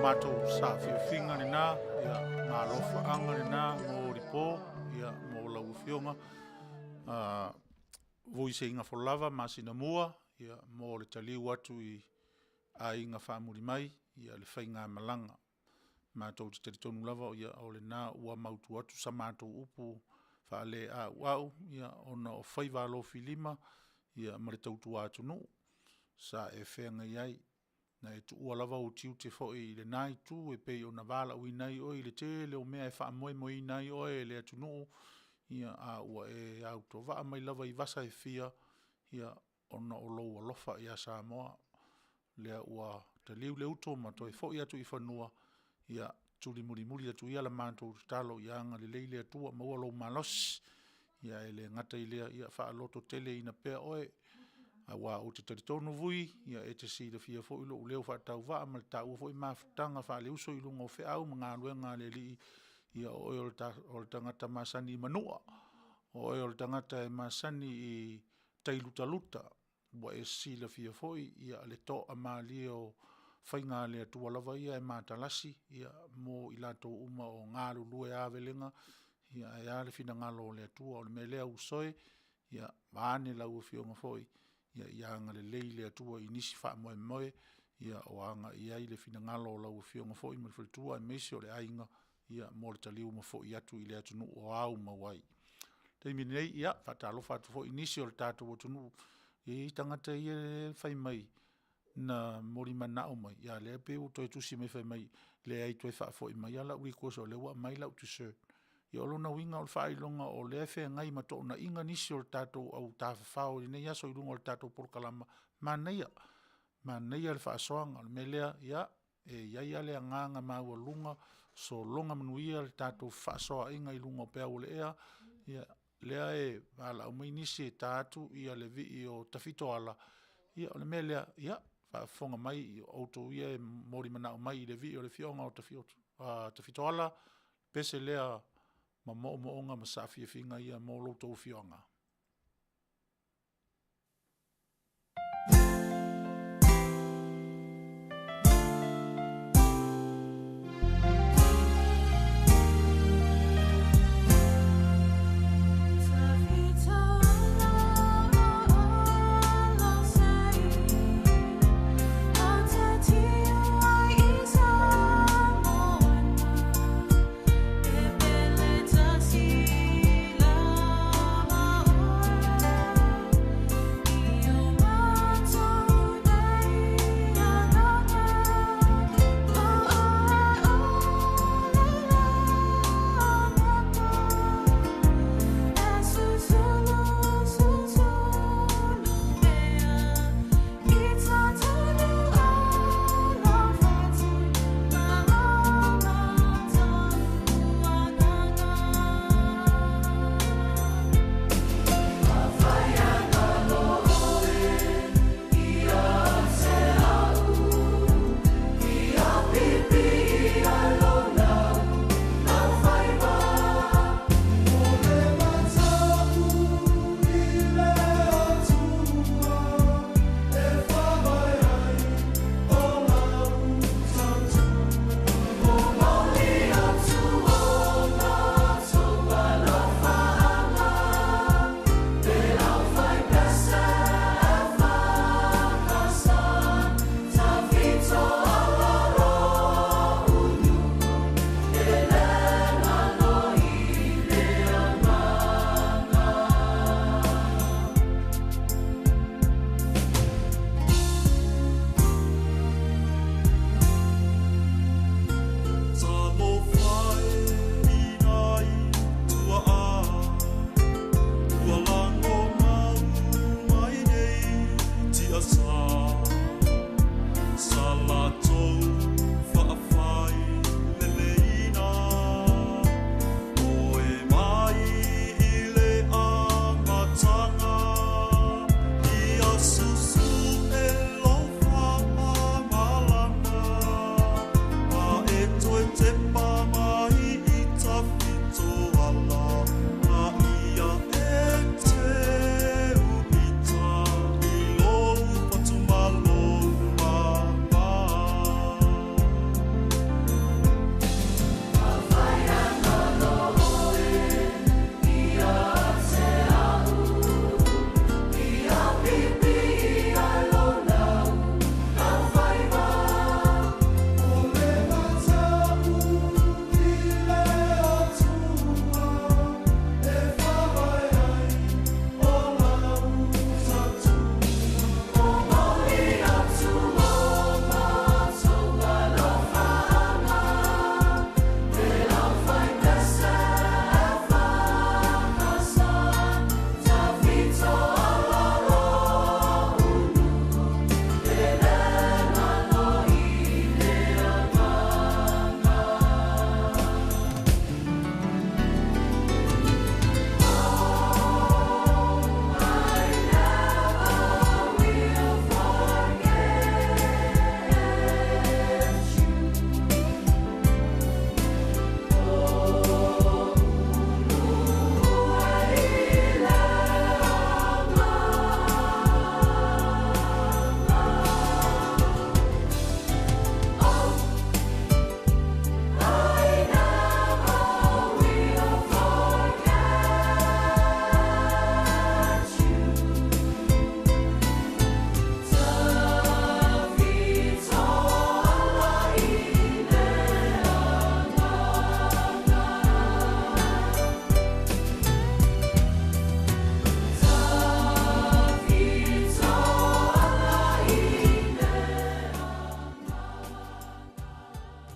matou saafiafiga lena, ia, ma alofaaga lena mo lipo, ia, mo lau afioga, Vui Seigafolava Masinamua, ia, mo le taliu atu i aiga faamuli mai, ia, le faigamalaga. Matou te talitonu lava ia o lena ua mautu atu sa matou upu faaleauau ia ona o faiva alofilima ia ma le tautua atunuu sa e feagai ai. Na e tuua lava ou tiute foi i lena itu e pei ona valaauina ai oe i le tele o mea e faamoemoeina ai oe e le atunuu, ia a ua e autovaa mai lava i vasa e fia ia ona o lou alofa ia Samoa. Lea ua taliu le uto ma toe foi atu i fanua, ia tulimulimuli atu ia la matou tatalo ia agalelei le Atua, maua lou malosi, ae le gata i lea, ia faalototeleina pea oe, aua ou te talitonu Vui, e te silafia foi lou leo faatauvaa ma le taua foi mafutaga faaleuso i luga o feau ma galuega a le Alii, ia o oe o le tagata masani i manua, o oe o le tagata e masani i tai lutaluta, ua e silafia foi le toamalie o faiga a le Atua lava ia e matalasi mo i latou uma o galulue avelega, ae a le finagalo o le Atua. O le mea lea uso e, vaeane lau Afioga foi, ia agalelei le Atua i nisi faamoemoe o agai i ai le finagalo o lau Afioga foi ma le faletua aemaise o le aiga mo le taliu ma foi atu i le atunuu o ao mau ai. O le taimi lenei, e faatalofa atu foi i nisi o le tatou atunuu, e i ai tagata ia e fai mai na molimanao mai, a o lea e pei ua toe tusi mai fai mai, leai toe faafoi maia lau request o lea ua aumai lau dessert. Ia o lona uiga o le faailoga o lea e feagai ma toonaiga nisi o le tatou au tafafao i lenei aso i luga o le tatou polokalama, manaia, manaia le faasoaga. O le mea lea, ia, e i ai lava le agaga maualuga, sologa manuia le tatou fefaasoaaiga i luga o peau o le ea, lea e valaau mai nisi e ta atu le vii o Tafitoala. Ia o le mea lea, ia faafofoga mai outou ia e molimanao mai i le vii o le afioaga o Tafitoala, pese lea ma moomooga ma saafiafiaga ia mo lo outou afioaga.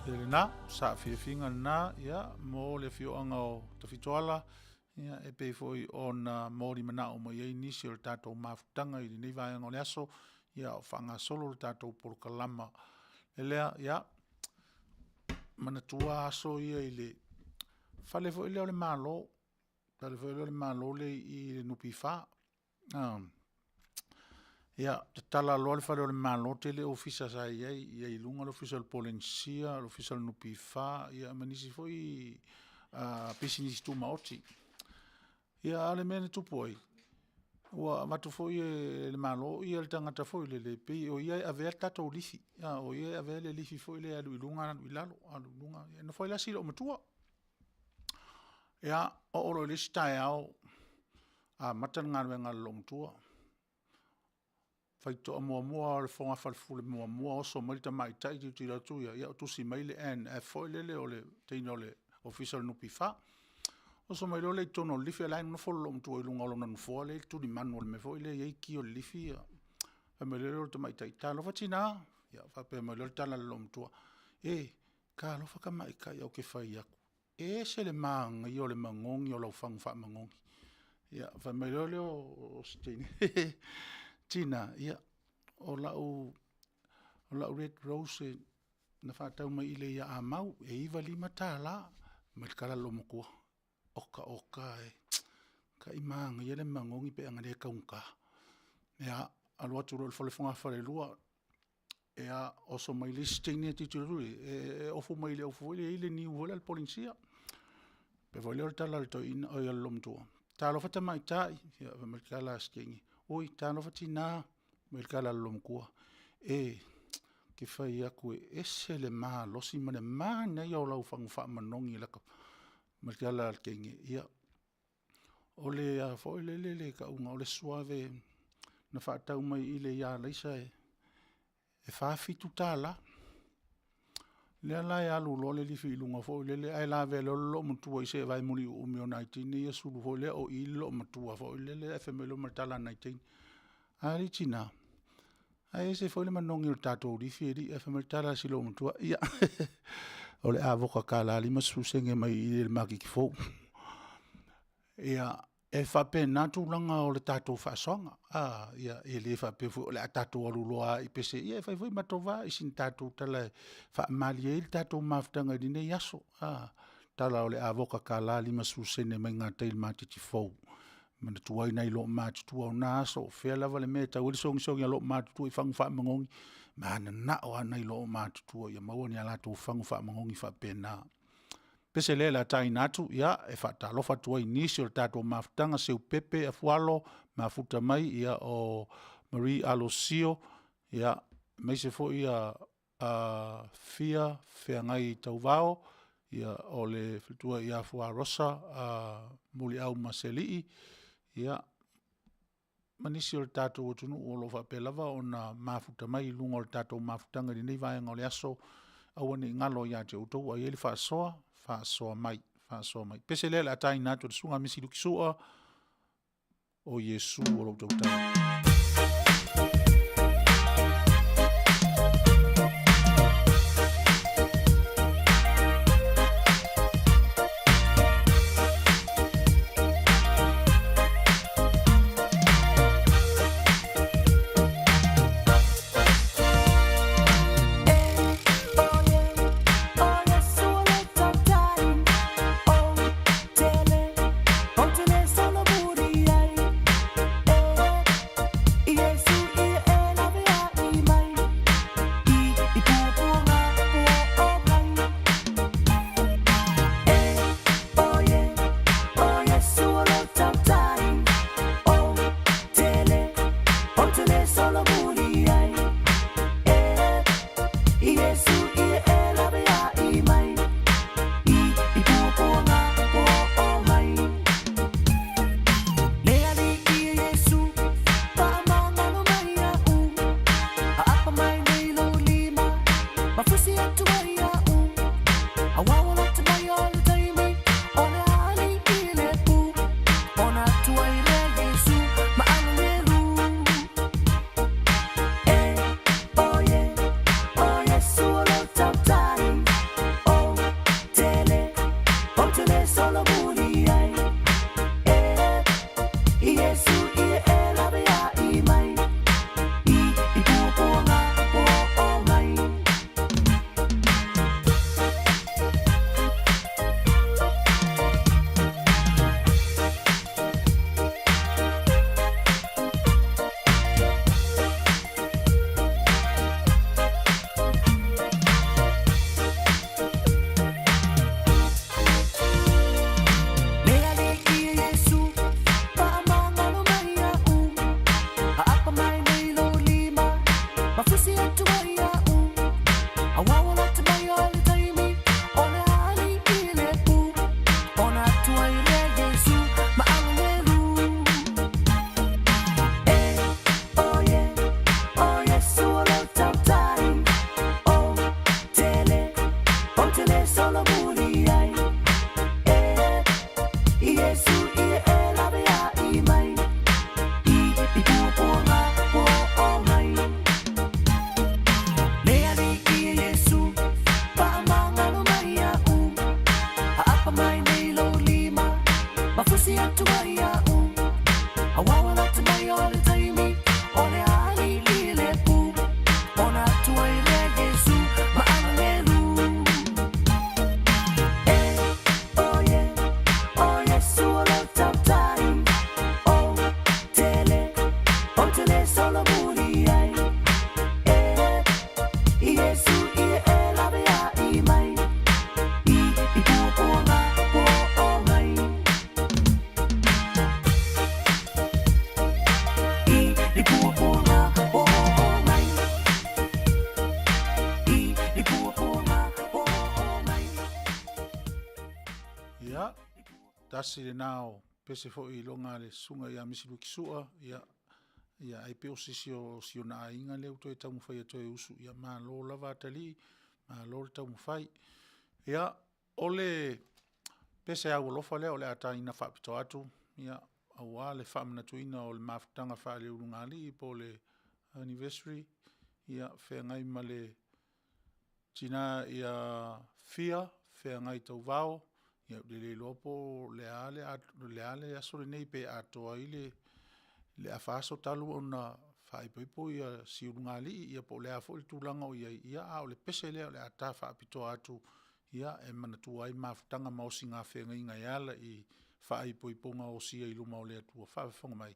Ia lena, saafiafiga lena, ia, mo le afioaga o Tafitoala, ia, e pei foi ona molimanao mai ai nisi o le tatou mafutaga i lenei vaega o le aso, ia, o faagasolo le tatou polokalama. E lea, ia, manatua aso ia i le fale foi lea o le Malo, fale foi lea o le Malo lea i i le NPF. Ia, tatala loa le fale o le Malo tele ofisa sa i ai, e i ai i luga le Ofisa o le Polenisia, o le Ofisa o le NPF, ia ma nisi foi pisinisi tumaoti. Ia a o le mea na tupu ai, ua avatu foi e le Malo le tagata foi lele pei o ia e avea le tatou lifi, o ia e avea le lifi foi lea e alu i luga alu i lalo, alu i luga. E nofo ai la si loomatua. Ia, oo loa i le isi taeao amata le galuega a le loomatua, faitoa muamua lava o le fogafalefule muamua oso mai le tamaitai tilotilo atu ia, ia o tusi mai le NF foi lele o le teine o le Ofisa o le NPF. Oso mai loa lea i totonu o le lifi a o la e nofo le loomatua i luga o lona nofoa lea e i ai le tulimanu o le mea foi lea e i ai ki o le lifi. Fai mai loa lea o le tamaitai, “Talofa tinã.” Ia faapea mai loa le tala a le loomatua, “E, talofa tamaitai ou te fai atu, e ese le manaia o le manogi o lau fagu faamanogi.” Ia fai mai loa lea o si teine, “Tina, ia, o lau red rose na faatau mai i le ia A mau e $95.” Fai mai le tala a le loomatua, “Oka oka e, matai manaia le manogi pe ana le taugata.” Ia, alu atu loa i le fale fogafalelua, ia oso mai le isi teine tilotilo atu e ofu mai le ufu foi lea e i ai le niu foi lea a le Polenisia. Faapea foi lea o le tala a le loomatua, “Talofa tamaitai.” Ia fai mai le tala a si teine, “Oi talofa tina.” Fai mai le tala a le loomatua, “E, ou te fai atu e ese le malosi ma le manaia o lau fagu faamanogi e lata…” Fai mai le tala a le teine, “Ia, o le a foi lele le tauga o le suave na faatau mai i le ia Alaisa e $47. Lea la e alu loa le lifi i luga foi lele ae lavea loa le loomatua i se vae muliuumi o nai teine ia sulu foi lea o i le loomatua foi lele, ae fai mai loa ma le tala a nai teine, “A alii tina, ae ese foi le manogi o le tatou lifi alii.” Ae fai mai le tala a si loomatua, “Ia, o le avoka $1.50 mai i le maketi fou.” Ia, e faapena tulaga o le tatou faasoaga. Ia e le faapea foi o le a tatou alu loa lava i pese, ia e fai foi matou vai i sina tatou tala e faamalie ai le tatou mafutaga i lenei aso. Tala o le avoka $1.50 mai gatai i le maketi fou, e manatua ai nai loomatutua o na aso, o fea lava le mea e tau ai le sogisogi a loomatutua i fagu faamanogi, e mananao lava nai loomatutua ia maua ni a latou fagu faamanogi faapena. O le pese lea o le a taina atu e faatalofa atu ai i nisi o le tatou mafutaga, Seupepe Afualo mafuta mai, o Marie Alosio, aemaise foi Fia Feagai Tauvao, o le faletua ia Fuarosa Muliau Masealii, ia ma nisi o le tatou atunuu o lo o faapea lava ona mafuta mai i luga o le tatou mafutaga i lenei vaega o le aso. Aua ne i galo ia te outou a i ai le faasoa, faasoa mai, faasoa mai. O le pese lea o le a taina atu e le Susuga ia Misi Luki Sua, o Iesu o lou tautala. solomuli ai E Iesu ia e lawe ai mai I i puapuaga ua oo mai Le Alii ia Iesu faamagalo mai iaʻu Aapa mai nei lou lima ma fusi atu ai iaʻu Auau lata mai o le taimi o le alii i le pu Ona atu ai lea Iesu ma agelu E o ie o Iesu o lou tautai O tele o tele solomuli ai E Iesu ia e lawe ai mai I i puapuaga ua oo mai I i puapuaga ua oo mai I i puapuaga ua oo mai. Ia, tasi lena o pese foi i loga a le susuga ia Misi Luikisua, ia, ia ai pei o se isi o si ona aiga lea ua toe taumafai atu ai e usu, ia malo lava atalii, malo le taumafai. Ia, o le pese aualofa lea o le a taina faapitoa atu, ia, aua le faamanatuina o le mafutaga faaleulugalii po o le anniversary, ia feagai ma le tina ia Fia Feagai Tauvao, ia ou te le iloa po o le a le aso lenei pe atoa ai le afa aso talu ona faaipoipo si ulugalii ia po o le a foi le tulaga o i ai, a o le pese lea o le a ta faapitoa atu e manatua ai mafutaga ma osiga feagaiga e ala i faaipoipoga osia i luma o le Atua. Faafofoga mai.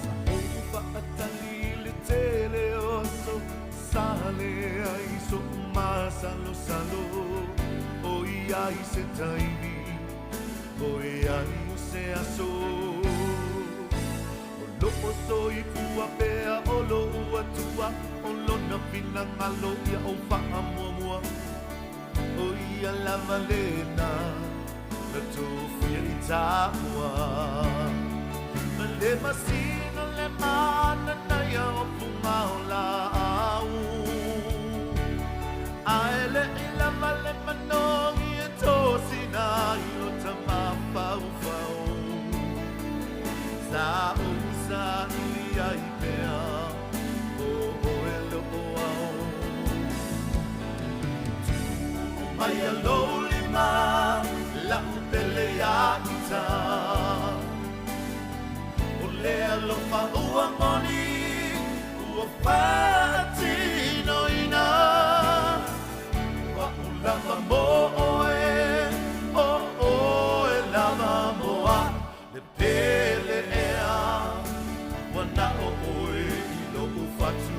Sa ou faatali i le tele o aso, Sa leai soʻu masalosalo, ʻOiai se taimi, ʻOiai o se aso. O loʻu soifua pea o loʻu Atua, O lona finagalo ia ou faamuamua. ʻO ia lava lena na tofia i tāua. Ma le masina le mananaia o fuga o laau. A e leʻi lava le manogi e tosina ai lo ta mafaufau. Sa ou saili ai pea ʻo ʻoe loʻu ao. Tuu maia lou lima, laʻu pele iā ita. ʻO le alofa ua moni, ua faatinoina. ʻO aʻu lava mo ʻoe, ʻo ʻoe lava mo aʻu. Le pele ʻea, ua naʻo ʻoe i loʻu fatu.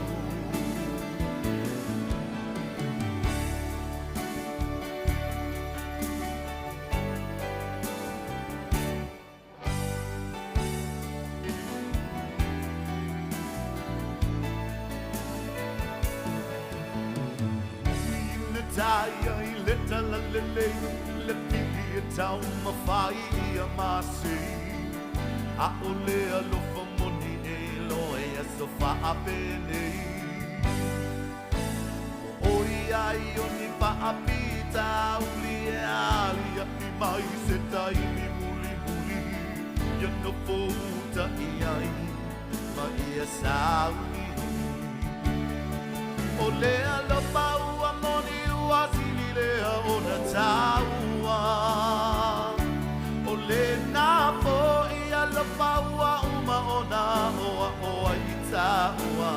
Ina i le talalelei, le pili e taumafai ia masei. ʻAʻole alofa moni e loa i aso faapenei. Ua ʻoi ai o ni faafitauli e aliaʻi mai se taimi mulimuli ia nofo uta i ai ma ia sauni. ʻO le alofa ua moni ua sili lea ona taua. ʻO lena foʻi alofa ua uma ona aʻoaʻo ai i tāua.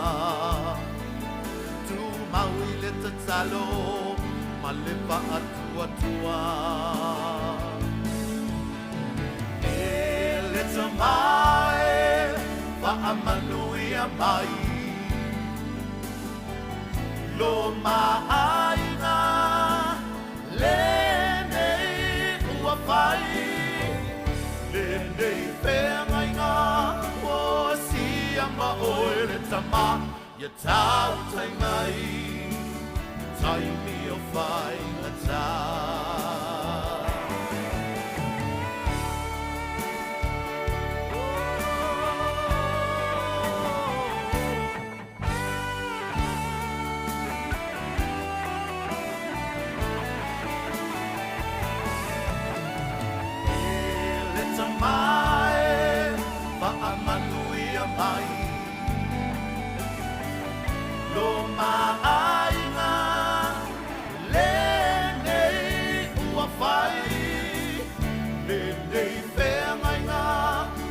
Tumau i le tatalo ma le faatuatua. E le Tama e, faamanuia mai lo maʻaiga lenei ua fai. tama ia tautai mai taimi o faigata. E le tama e faamanuia mai Lo maaiga lenei ua fai Lenei feagaiga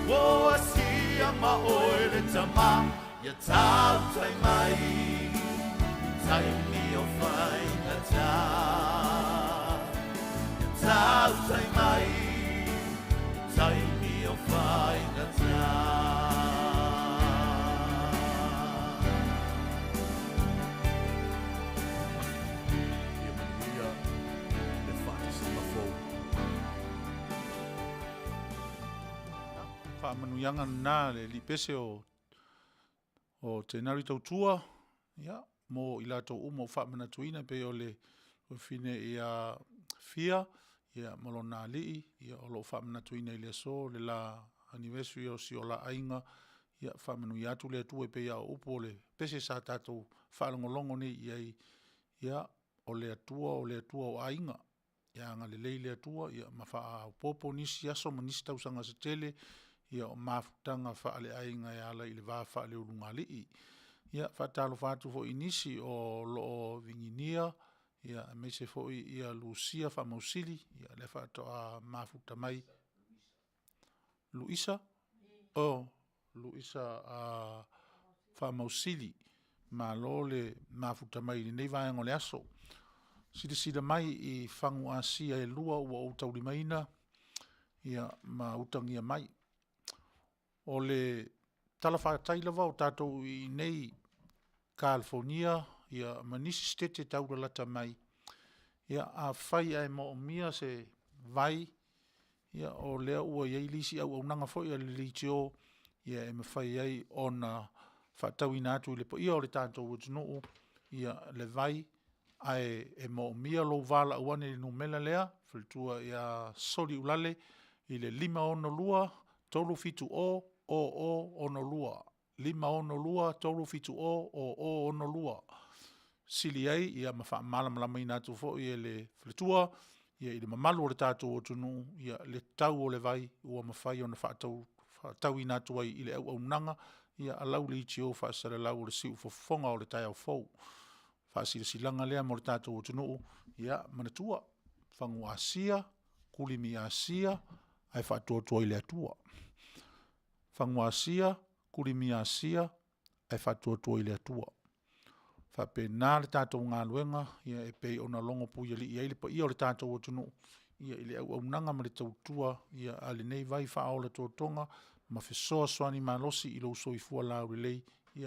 ua asia ma oe le tama Ia tautai mai taimi o faigata Ia tautai mai taimi o faigata. Ia manuia le faatasiga fou. Faamanuiaga lena le alii pese o o Tenari Tautua, ia, mo i latou uma ua faamanatuina e pei o le tuafafine ia Fia ia ma lona alii, ia o lo o faamanatuina i le aso le la anniversary o si o la aiga. Ia faamanuia atu le Atua e pei lava o upu o le pese sa tatou faalogologo nei i ai, ia, o le Atua o le Atua o aiga. Ia agalelei le Atua ia ma faaopoopo nisi aso ma nisi tausaga se tele ia o mafutaga faaleaiga e ala i le va faaleulugalii. Ia, faatalofa atu foi i nisi o lo o viginia ia aemaise foi ia Lusia Faamausili, ia lea faatoa mafuta mai. Luisa? Oh, Luisa Faamausili, malo le mafuta mai i lenei vaega o le aso. Silasila mai i fagu asia e 2 ua ou taulimaina ia ma utagia mai. O le talafatai lava o tatou i inei i Kalifonia ia ma nisi Setete taulalata mai, ia afai ae moomia se vai, ia o lea ua i ai le isi auaunaga foi a le leitio ia e mafai ai ona faatauina atu i le paia o le tatou atunuu ia le vai, ae e moomia lou valaau ane i le numera lea, faletua ia Soli Uelale i le 562 370 0062, 562 370 0062. Sili ai ia ma faamalamalamaina atu foi e le faletua i le mamalu o le tatou atunuu le tau o le vai ua mafai ona faatauina atu ai i le auaunaga a lau leitio faasalalau o le siufofoga o le taeao fou. Faasilasilaga lea mo le tatou atunuu, ia manatua, fagu asia, kulimi asia, ae faatuatua i le Atua. Fagu asia, kulimi asia, ae faatuatua i le Atua. E faapena le tatou galuega e pei ona logopuialii ai le paia o le tatou atunuu i le auaunaga ma le tautua a lenei vai faaola totoga ma fesoasoani malosi i lou soifua laulelei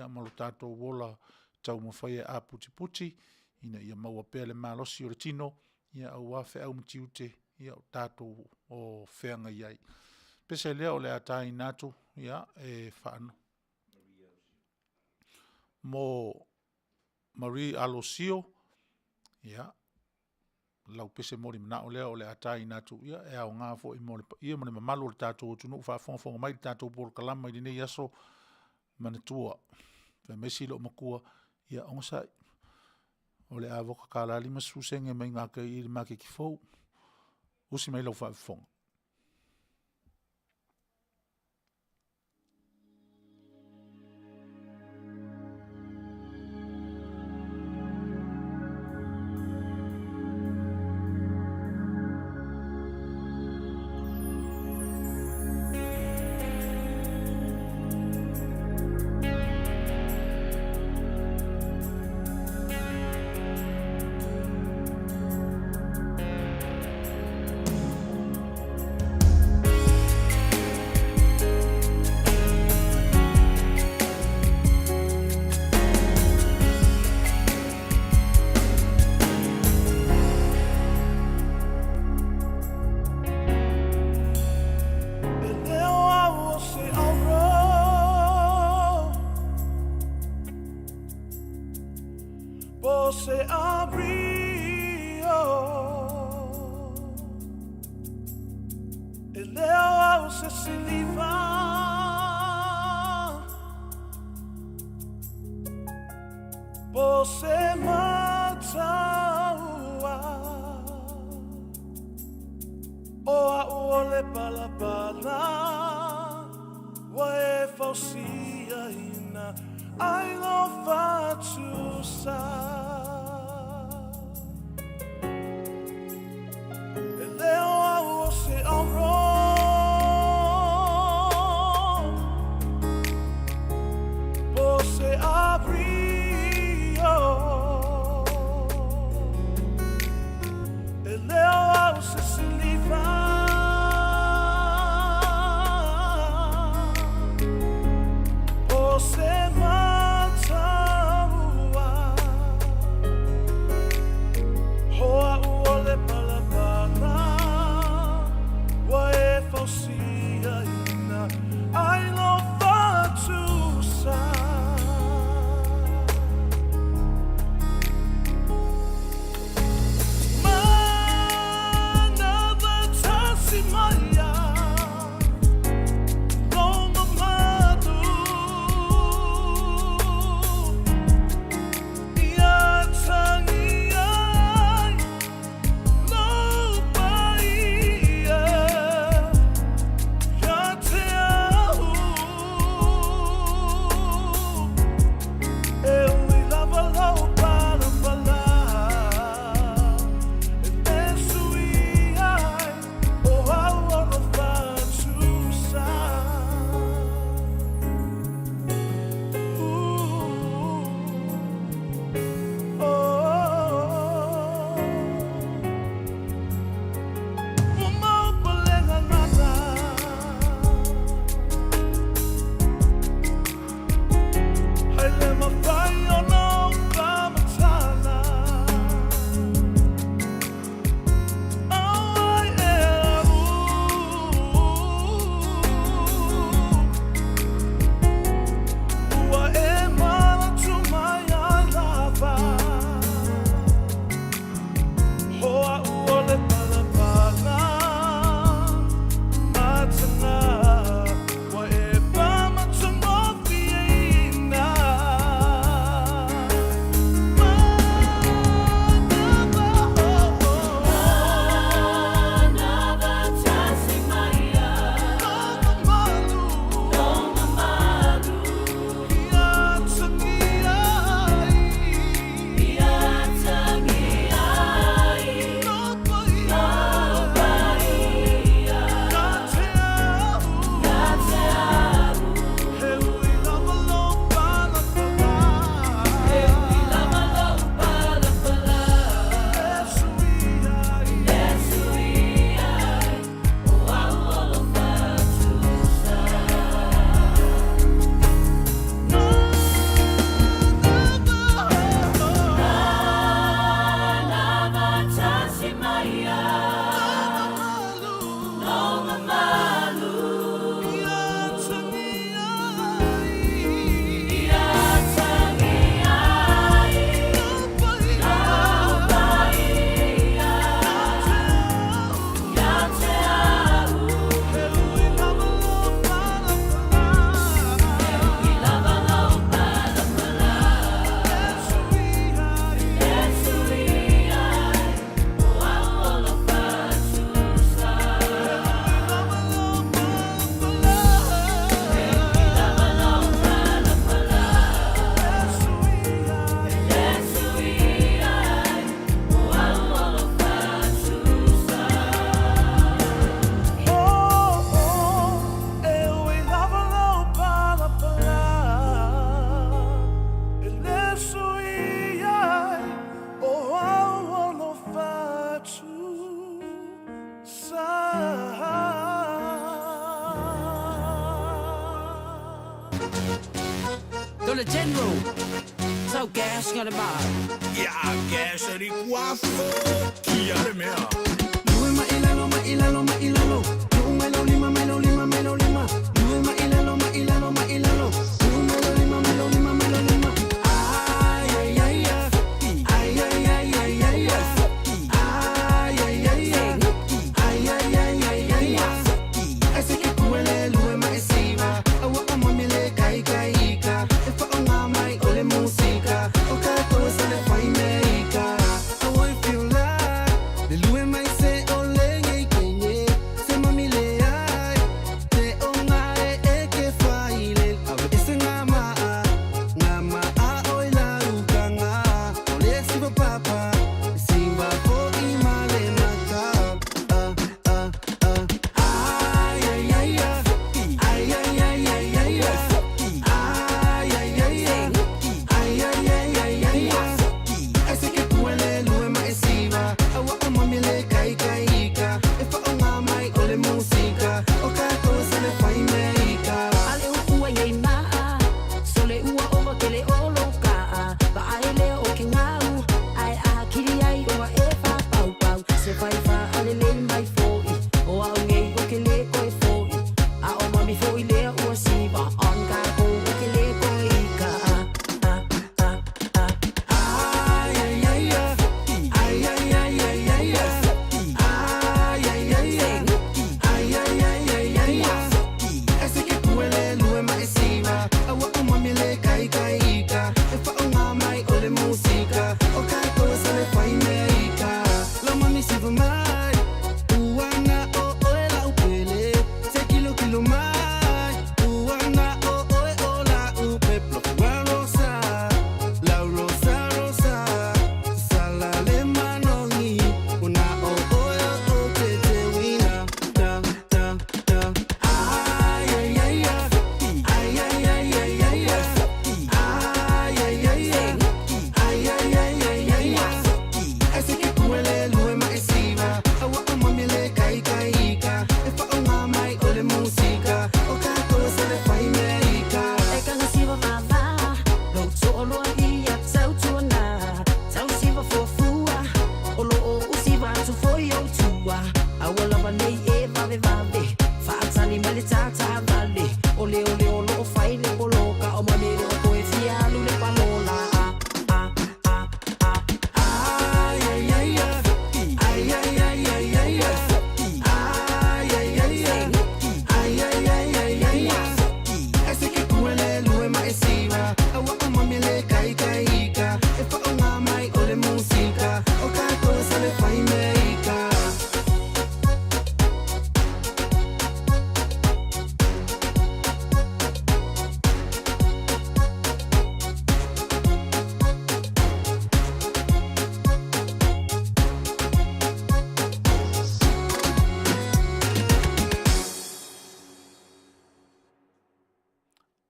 ma lo tatou ola taumafai e aputiputi ina ia maua pea le malosi o le tino aua feau ma tiute o tatou o feagai ai. Pese lea o le a taina atu e mo Marie Alosio, ia, lau pese moli manao lea o le a taina atu, e aoga foi mo le paia ma le mamalu o le tatou atunuu o faafogafoga mai i le tatou polokalama i lenei aso. Manatua, fai mai si loomatua, ia onosai, o le a voka $1.50 mai gatai i i le maketi fou. Usi mai lau faafofoga. E leo au se siliva Po se mataua O a'u o le palapala Ua e fausiaina ai lou fatusa. E leo au o se auro Po se abrio E leo au se siliva Po se mataua O a'u o le palapala Ua e fausiaina ai lou fatusa. Manava tasi maia lou mamalu Ia tangi ai lou paia Ia te au E ui lava lou palapala E le sui ai o au o lou fatusa Ooh, oh. Ua mau palega gata Hai le mafai ona ou faamatala Auai e au Ua e manatu mai ai lava O a'u o le palapala mataga Ua e faamatagofieina Manava oh oh Manava tasi maia Lou mamalu Lou mamalu Ia tagia ai Ia tagia ai Lou paia Lou paia Ia te au Ia te au He ui lava lou palapala He ui lava lou palapala E sui ai E sui ai O a'u o lou fatusa Manava tasi maia Lou mamalu Ia tagia ai Ia tagia ai Lou paia Lou paia Ia te au He ui lava lou palapala He ui lava lou palapala E sui ai E sui ai O a'u o lou fatusa Lava lou palapala He ui lava lou palapala E sui ai E sui ai O a'u o lou fatusa Oh, oh, e ui lava lou palapala E le sui ai o a'u o lou fatusa. Dole General. So gas got a bar. Ia gas ri kuafo Kia le mea. Lue ma ilalo ma ilalo ma ilalo. Nu'u mai lau lima mai lau lima mai lau lima. Lue ma ilalo ma ilalo ma ilalo. Nu'u mai lau lima mai lau lima mai lau lima. Ai ai ai ai. Ai ai ai ai ai ai. Ai ai ai ai. Ai ai ai ai ai ai.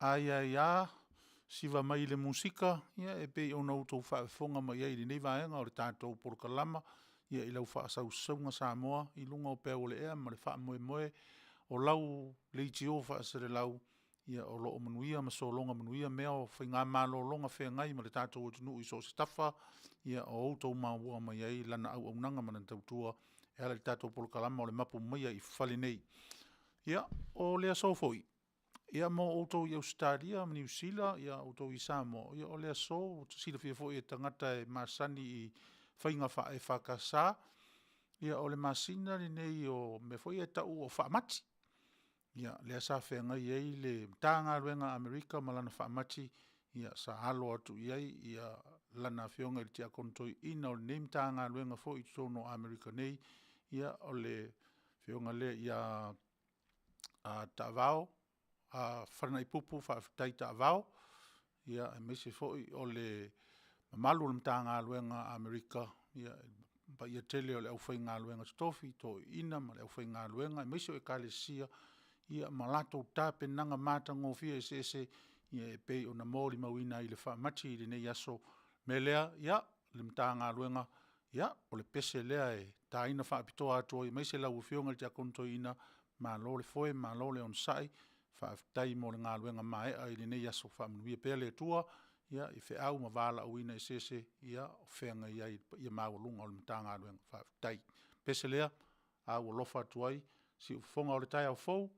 Ai ai a, siva mai i le musika, ia e pei ona outou faafofoga mai ai i lenei vaega o le tatou polokalama, ia i lau faasausauga Samoa i luga o peau o le ea ma le faamoemoe o lau leitio faaselelau, ia o lo o manuia ma sologa manuia mea o faigamalologa feagai ma le tatou atunuu i so o se tafa, ia o outou maua mai ai lana auaunaga ma lana tautua e ala i le tatou polokalama o le Mapu Maia i Fale Nei. Ia, o le aso foi, ia mo outou i Ausetalia ma Niu Sila ma outou i Samoa, ia o le aso ua silafia foi e tagata e masani i faiga faa-EFKS, ia o le masina lenei o mea foi ia e tau o faamati. Ia, lea sa feagai ai le Matagaluega a Amerika ma lana faamati, ia sa alo atu i ai lana Afioga i le Tiakono Toeaina o lenei Matagaluega foi i totonu o Amerika nei, ia o le Afioga lea ia Taavao Falanaipupu Faafetai Taavao, aemaise foi o le mamalu o le Matagaluega a Amerika, le paia tele o le aufaigaluega totofi i toeaiina ma le aufaigaluega aemaise o Ekalesia ma latou tapenaga matagofie eseese e pei ona molimauina ai i le faamati i lenei aso. O le mea lea, ia, le Matagaluega, o le pese lea e taina faapitoa atu ai aemaise lau Afioga i le Tiakono Toeaina, malo le foe malo le onosai, faafetai mo le galuega maeaea i lenei aso. Faamanuia pea le Atua i feau ma valaauina eseese o feagai ai i le paia maualuga o le Matagaluega. Faafetai. O le pese lea a ua alofa atu ai siufofoga o le taeao fou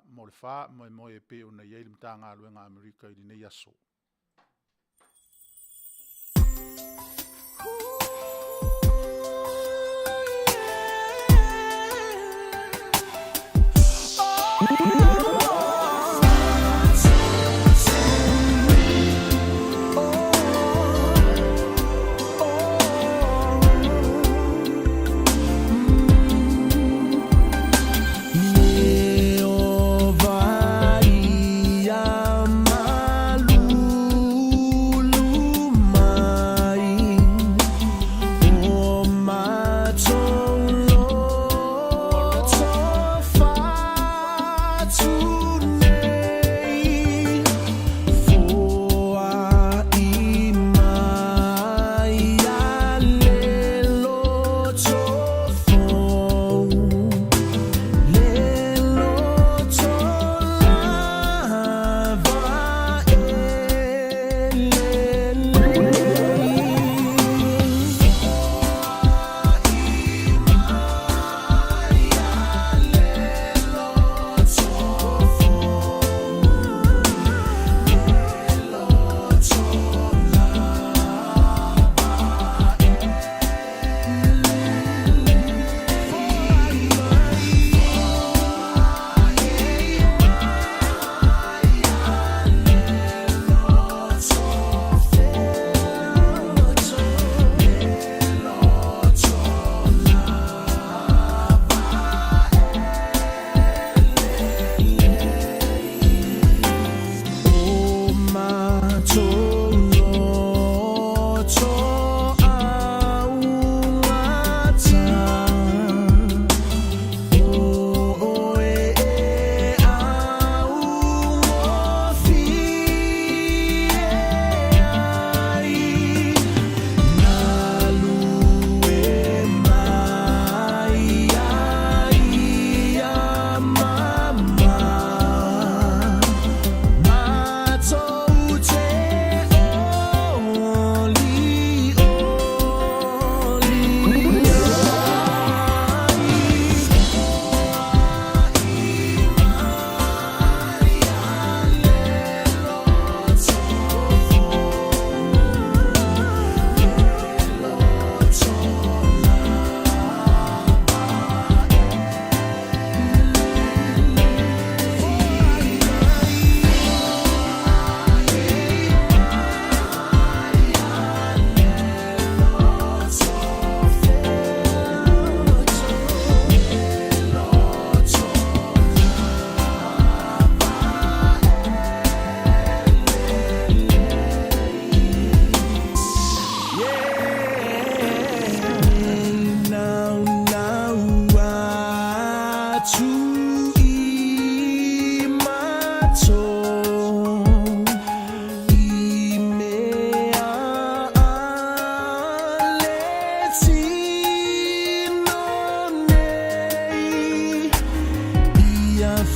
mo le faamoemoe e pei ona i ai le Matagaluega a Amerika i lenei aso.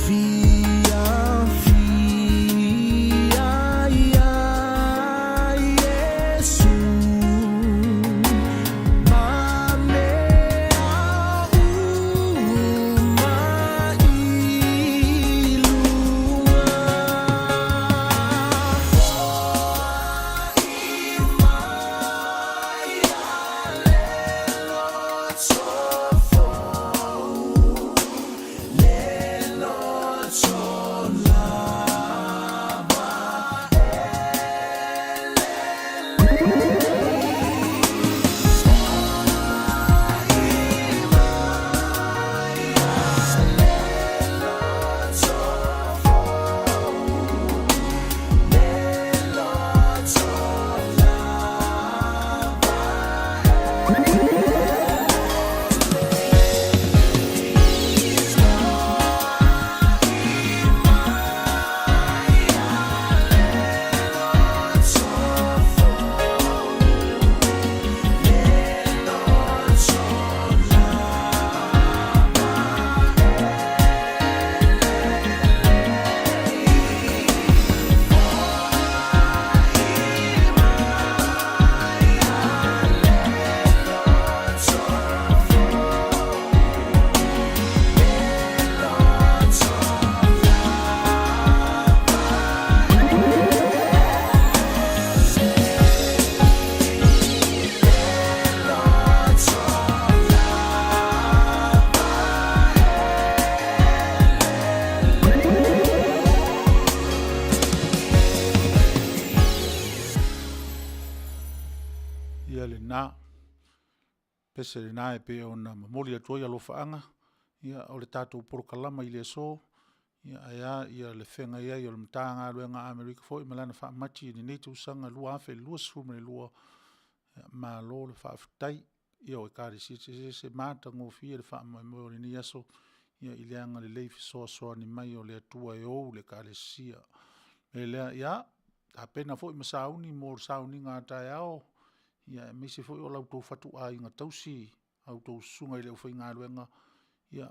Fiafia iā Iesu Ma mea uma i luga. Foai mai a le loto fou, le loto lava e lelei. Foai mai a le loto fou, le loto lava e Ia lena, pese lena e pei ona momoli atu ai alofaaga, ia o le tatou polokalama i le aso, ia ae a ia le feagai ai o le Matagaluega a Amerika foi ma lana faamati i lenei tausaga 2022, ia malo le faafetai. I paia o Ekalesia eseese, matagofie le faamoemoe o lenei aso i le agalelei fesoasoani mai o le Atua e ou le Ekalesia. O le mea lea, ia, tapena foi ma sauni mo le sauniga a taeao, aemaise foi o la outou fatuaiga tausi, a outou susuga i le aufaigaluega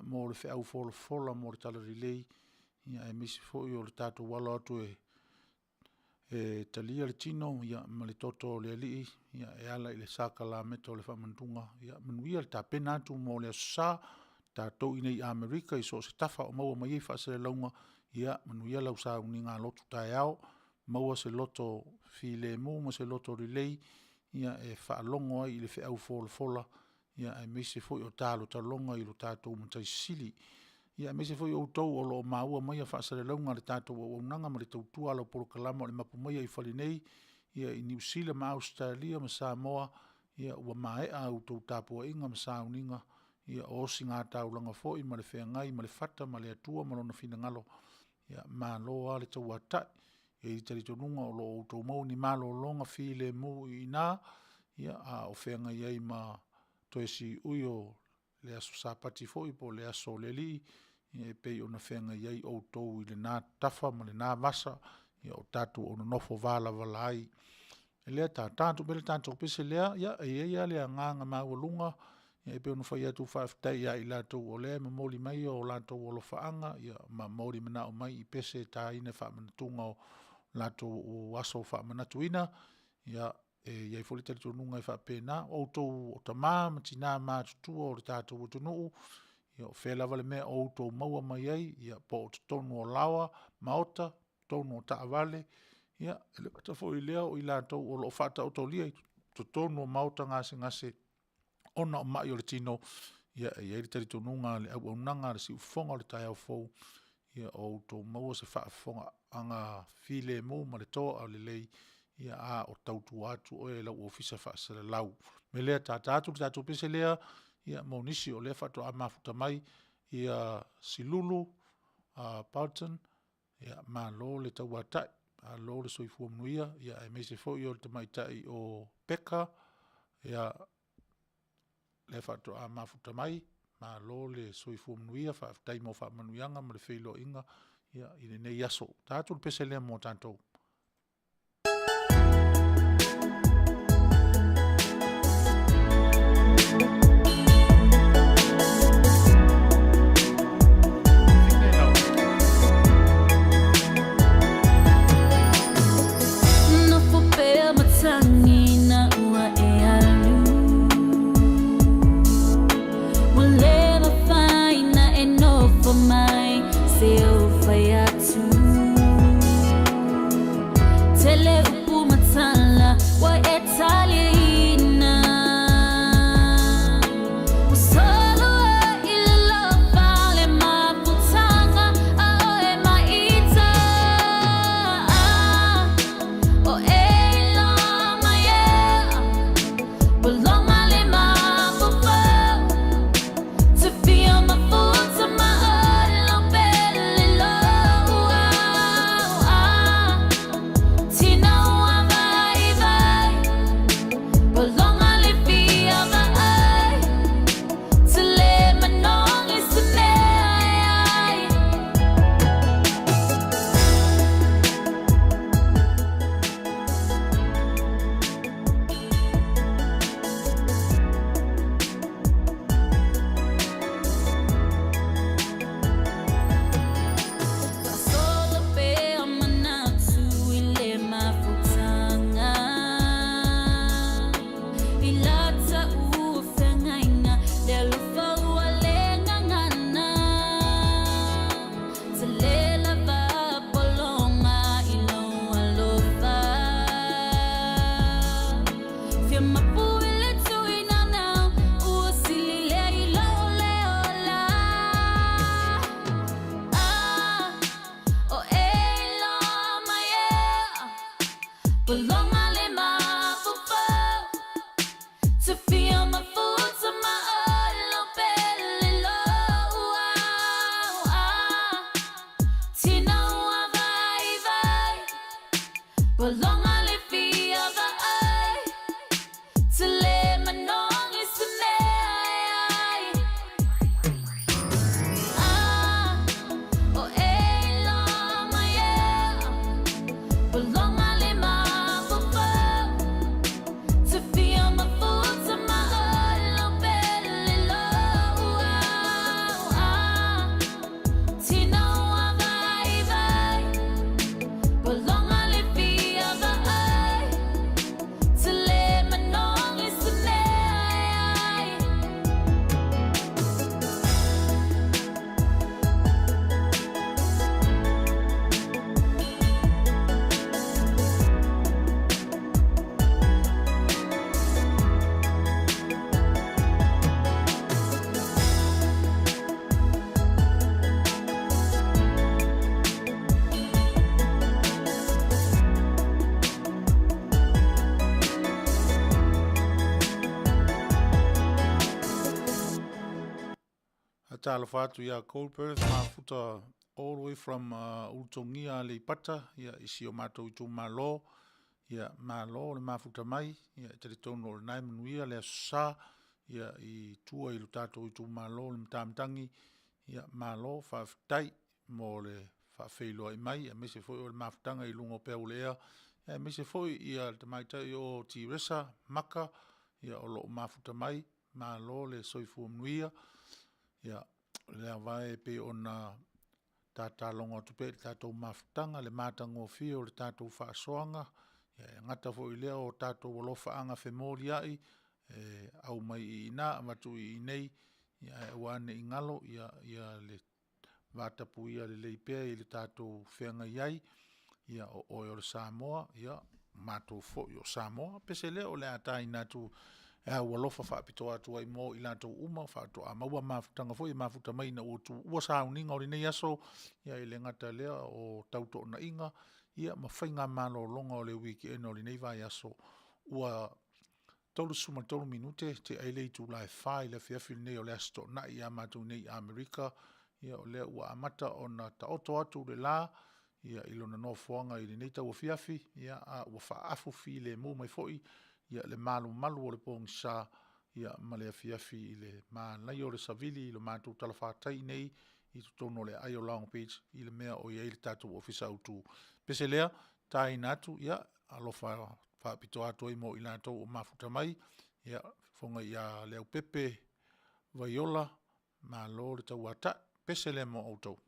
mo le feau folafola mo le talalelei, aemaise foi o le tatou alo atu e talia le tino ma le toto o le Alii e ala i le sakalameta o le faamanatuga. Ia manuia le tapena atu mo le Aso Sa, tatou i inei i Amerika i so o se tafa o maua mai ai faasalalauga, ia manuia lau sauniga lotu taeao, maua se loto filemu ma se loto lelei e faalogo ai i le feau folafola aemaise foi o talotaloga i lo tatou Matai Sili. Ia aemaise foi outou o lo o maua maia faasalalauga a le tatou auaunaga ma le tautua a lau polokalama o le Mapu Maia i Fale nei i Niu Sila ma Ausetalia ma Samoa, ua maea a outou tapuaiga ma sauniga o osigataulaga foi ma le feagai ma le fata ma le Atua ma Lona finagalo. Malo lava le tauatai. E i ai le talitonuga o lo o outou maua ni malologa filemu i ina a o feagai ai ma toe siui o le aso Sapati foi po o le aso o le Alii e pei ona feagai ai outou i lena tafa ma lena vasa o tatou nonofo valavala ai. O lea e tata atu pea le tatou pese lea, ia e i ai lava le agaga maualuga e pei ona fai atu faafetai ia i latou o lea e momoli mai o latou alofaaga ma momoli manao mai i pese e taina i faamanatuga o latou aso faamanatuina. Ia, e i ai foi le talitonuga e faapena, o outou o tama ma tina matutua o le tatou atunuu, ia o fea lava le mea o outou maua mai ai, ia po o totonu o laoa, maota, totonu o taavale, ia, e le gata foi i lea o i latou o lo o faataotolia i totonu o maota gasegase ona o mai o le tino, ia e i ai le talitonuga a le auaunaga a le Siufofoga o le Taeao Fou, ia o outou maua se faafofogaaga filemu ma le toa lelei a o tautua atu oe i lou ofisa faasalalau. O le mea lea, tata atu le tatou pese lea mo nisi o lea faatoa mafuta mai, ia Silulu Bolton, malo le tauatai, malo le soifua manuia aemaise foi o le tamaitai o Beka, lea faatoa mafuta mai, malo le soifua manuia, faafetai mo faamanuiaga ma le feiloaiga i lenei aso. Ta atu le pese lea mo tatou. se ou fai atu. Tele upu matala ua e taliaina. Ua solo ai i le lofa le mafutaga a oe maita. O e iloa mai ea, ua loma le mafaufau. Te fia mafuta ma oe lau pele lou Tina ua vaivai, ua loga le fia vaai. Te le manogi se mea e ai. Faasolo pea manatu i le mafutaga I lata ua feagaiga le alofa ua le gagana Tele lava pologa i lou alofa Fia mapu i le tuinanau ua sili lea i lou le ola Ah, o e iloa mai ea, ua loga le mafaufau. Te fia mafuta ma oe lau pele lou Ah, tina ua vaivai, ua loga le fia vaai. Te le manogi se mea e ai. Ah, o e iloa mai ea, ua loga le mafaufau. Te fia mafuta ma oe lau pele lou Ah, tina ua vaivai, ua loga le fia vaai. Te le manogi se mea e ai. Talofa atu ia Goldberth mafuta all the way from Ulutogia Aleipata ia i si o matou itumalo ia malo le mafuta mai ia e talitonu o lena e manuia le Aso Sa ia i tua i lo tatou itumalo le matamatagi ia malo faafetai mo le faafeiloai mai aemaise foi o le mafutaga i luga o peau o le ea aemaise foi ia le tamaitai o Tiresa Maka ia o lo o mafuta mai malo le soifua manuia. Ia, o lea lava e pei ona tatalogo atu pea i le tatou mafutaga le matagofie o le tatou faasoaga, e gata foi i lea o tatou alofaaga femoliai e aumai i ina avatu i inei, ae aua ne i galo le vatapuia lelei pea i le tatou feagai ai, ia o oe o le Samoa, ia o matou foi o Samoa. Pese lea o le a taina atu e aualofa faapitoa atu ai mo i latou uma faatoa maua mafutaga foi e mafuta mai ina ua tuua sauniga o lenei aso, ia e le gata i lea o tautoonaiga ia ma faiga malologa o le uikeene o lenei vaiaso ua 33 minute tea ai le itula e 4 i le afiafi lenei o le Aso Toonai ia matou nei i Amerika. Ia o lea ua amata ona taoto atu le la ia i lona nofoaga i lenei tauafiafi, ia a ua faaafu filemu mai foi ia le malumalu o le pogisa ia ma le afiafi i le manaia o le savili i lo matou talafatai nei i totonu o le aai o Long Beach i le mea o i ai le tatou ofisa autu. Pese lea, taina atu, ia, alofa faapitoa atu ai mo i latou o mafuta mai, ia, fofoga ia Leaupepe Vaiola, malo le tauatai. Pese lea mo outou.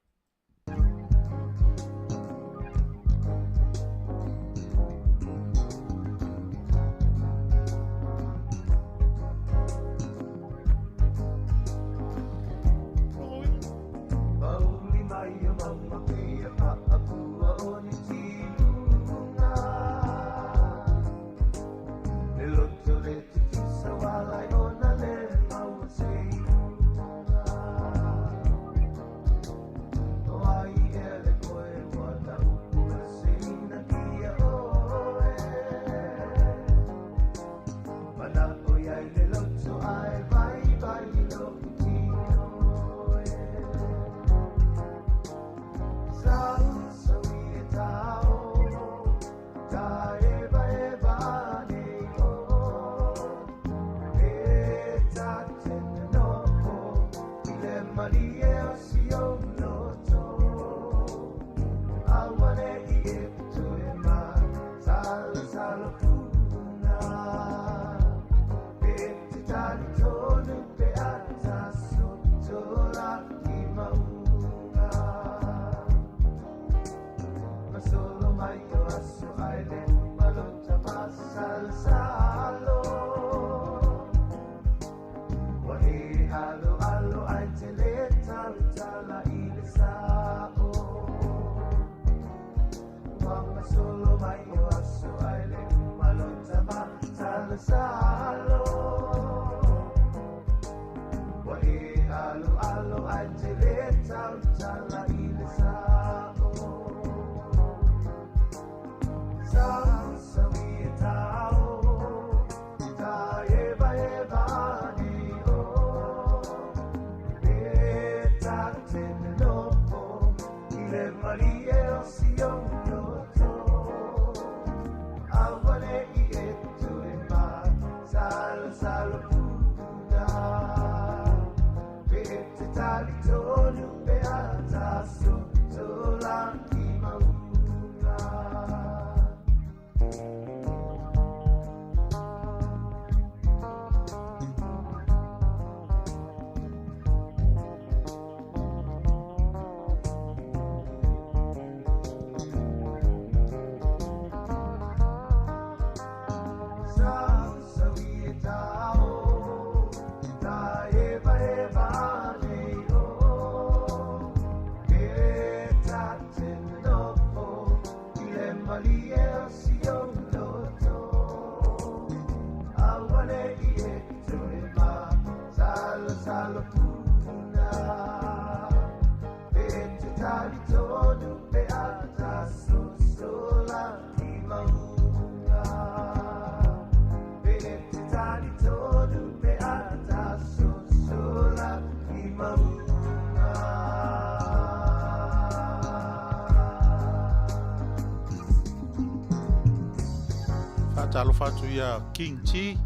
Faatalofa atu ia King T,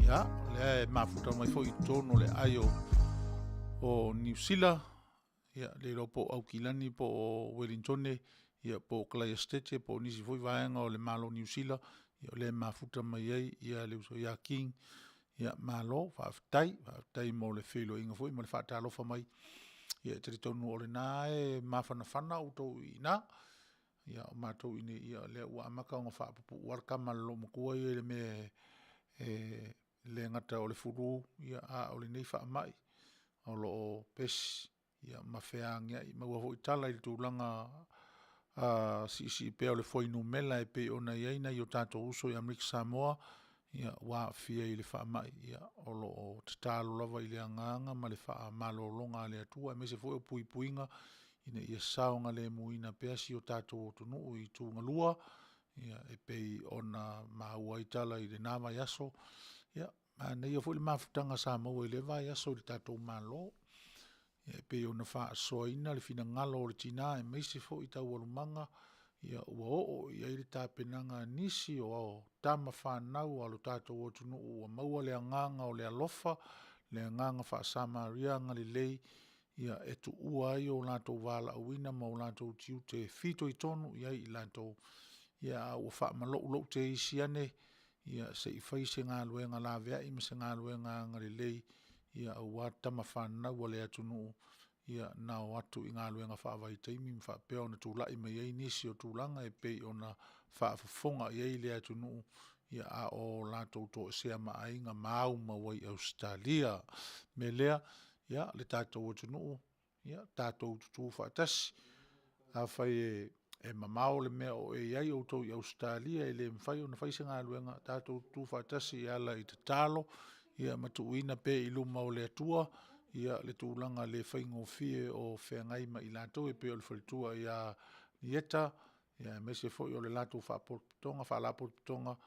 ia, lea e mafuta mai foi i totonu o le ai o, o Niu Sila, ia, le iloa po o Aukilani po o Welintone, ia po o Kalaesetete po o nisi foi vaega o le Malo o Niu Sila, ia o lea e mafuta mai ai ia le uso ia King. Ia malo, faafetai, faafetai mo le feiloaiga foi ma le faatalofa mai. Ia e talitonu o lena e mafanafana outou i ina. Ia o matou i inei, ia o lea ua amata ona faapupuu lava le tama a le loomatua ia i le mea e le gata o le flu, ia a o lenei faamai o lo o pesi ma feagiai. Maua foi tala i le tulaga siisii pea o le fuainumera e pei ona i ai nai o tatou uso i Amerika Samoa ua aafia i le faamai, o lo o tatalo lava i le agaga ma le faamalologa a le Atua aemaise foi o puipuiga ina ia saogalemuina pea si o tatou atunuu i itugalua e pei ona maua ai tala i lena vaiaso. Ia, manaia foi le mafutaga sa maua i lea vaiaso i le tatou Malo, e pei ona faasoaina le finagalo o le tina aemaise foi taualumaga ua oo i ai le tapenaga a nisi o tama fanau a lo tatou atunuu ua maua le agaga o le alofa, le agaga faa-Samaria agalelei e tuua ai o latou valaauina ma o latou tiute e fitoitonu i ai i latou, a ua faamaloulou te isi ane se i fai se galuega laveai ma se galuega agalelei aua tama fanau a le atunuu na o atu i galuega faavaitaimi ma faapea ona tulai mai ai nisi o tulaga e pei ona faafofoga i ai le atunuu a o latou toesea ma aiga ma aumau ai i Ausetalia. O le mea lea, ia, le tatou atunuu, ia tatou tutu faatasi. Afai e mamao le mea o e i ai outou i Ausetalia e le mafai ona fai se galuega, tatou tutu faatasi e ala i tatalo ma tuuina pea i luma o le Atua le tulaga le faigofie o feagai ma i latou e pei o le faletua ia Ieta, aemaise foi o le latou Faalapotopotoga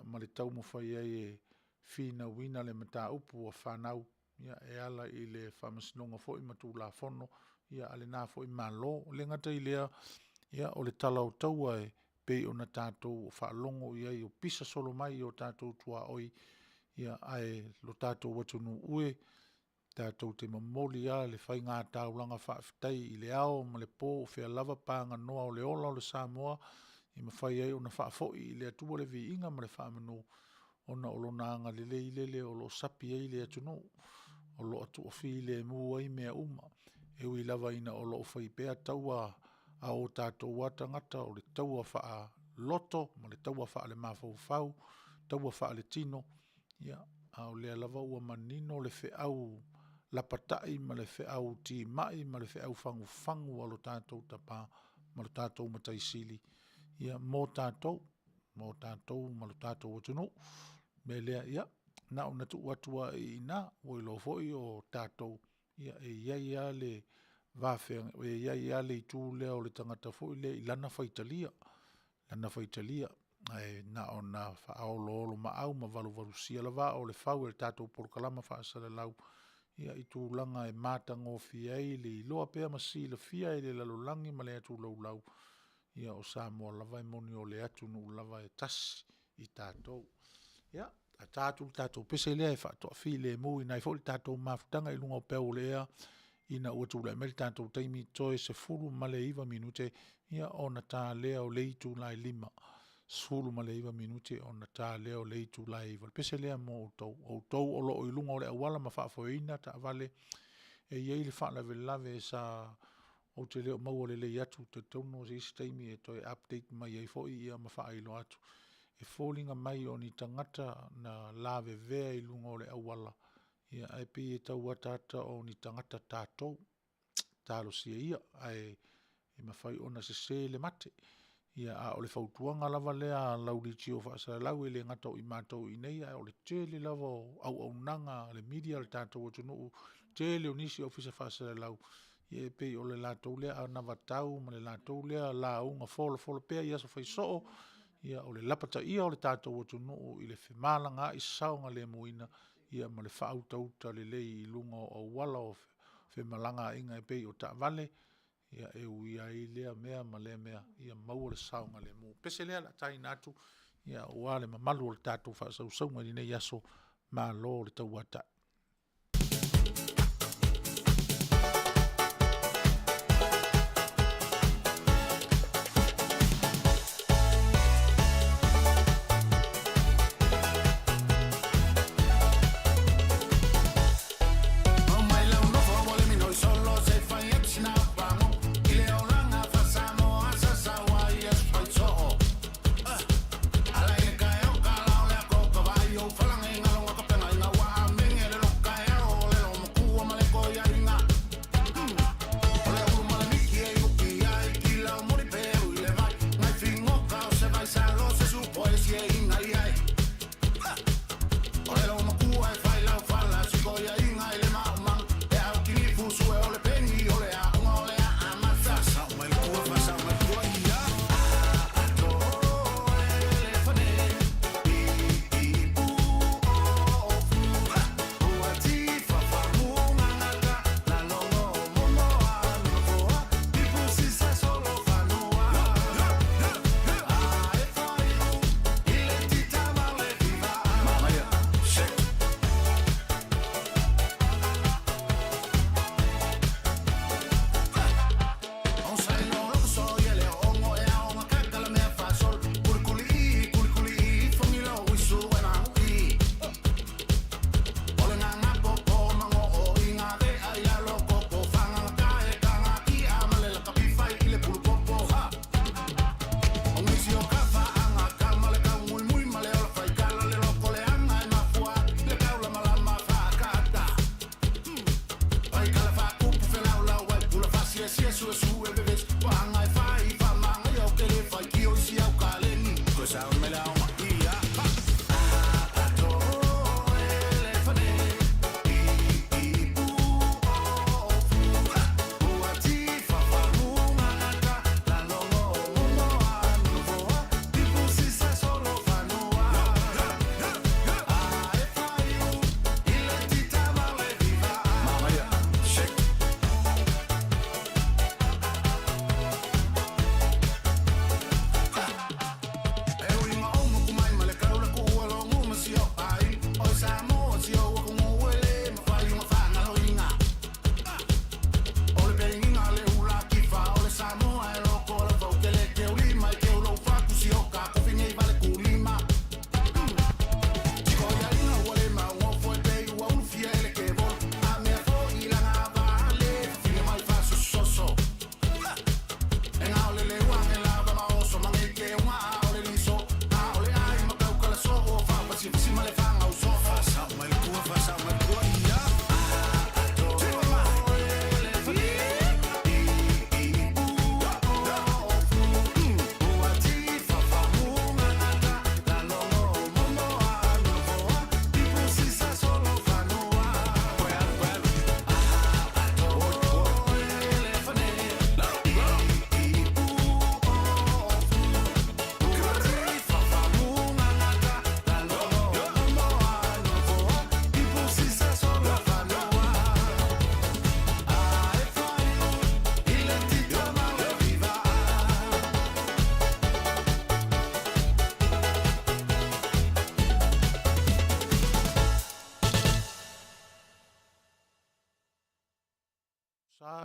ma le taumafai ai e finauina le mataupu a fanau e ala i le Faamasinoga foi ma Tulafono a lena foi Malo. E le gata i lea, o le tala o taua e pei ona tatou faalogo i ai o pisa solo mai i o tatou tuaoi, ae lo tatou atunuu e, tatou te momoli lava le faiga taulaga faafetai i le ao ma le po, o fea lava paganoa o le ola o le Samoa e mafai ai ona faafoi i le Atua le viiga ma le faamanu ona o Lona agalelei lele o lo o sapi ai le atunuu, o lo o toafilemu ai mea uma. E ui lava ina o lo o fai pea taua a o tatou lava tagata, o le taua faaloto ma le taua faalemafaufau, taua faaletino, a o lea lava ua manino le feau lapatai ma le feau timai ma le feau fagufagu a lo tatou Tama ma lo tatou Matai Sili mo tatou, mo tatou ma lo tatou atunuu. Mea lea, ia, na ona tuu atu lava i ina, ua iloa foi o tatou, ia e i ai lava le va e i ai lava le itu lea o le tagata foi lea i lana faitalia, lana faitalia. Ae na ona faaoloolomaau ma valuvalusia lava aa o le fau e le tatou polokalama faasalalau ia i tulaga e matagofie ai le iloa pea ma silafia e le lalolagi ma le atu laulau, ia o Samoa lava e moni o le atunuu lava e tasi i tatou. Ia, ae ta atu le tatou pese lea e faatoafilemu ai foi le tatou mafutaga i luga o peau o le ea ina ua tulai mai le tatou taimi toe 19 minute ia ona ta lea o le itula e 5:00, 19 minute ona ta lea o le itula e 9:00. O le pese lea mo outou, o outou o lo o i luga o le auala ma faafoeina taavale. E i ai le faalavelave sa ou te le o maua lelei atu, ou te talitonu o se isi taimi e toe update mai ai foi ma faailoa atu, e foliga mai o ni tagata na lavevea i luga o le auala, ae pei e tau ataata o ni tagata tatou. Talosia ia, ae mafai ona sese le mate. Ia a o le fautuaga lava lea a lau leitio faasalalau e le gata o i matou i inei a o le tele lava o auaunaga a le media a le tatou atunuu, tele o nisi ofisa faasalalau, ia e pei o le latou lea anavatau ma le latou lea lauga folafola pea i aso fai soo, ia o le lapataia o le tatou atunuu i le femalagaai saogalemu ia ma le faautauta lelei i luga o auala o femalagaaiga e pei o taavale, ia e uia ai lea mea ma lea mea, ia maua le saogalemu. O le pese lea o le a taina atu aua le mamalu o le tatou faasausauga i lenei aso, malo le tauatai.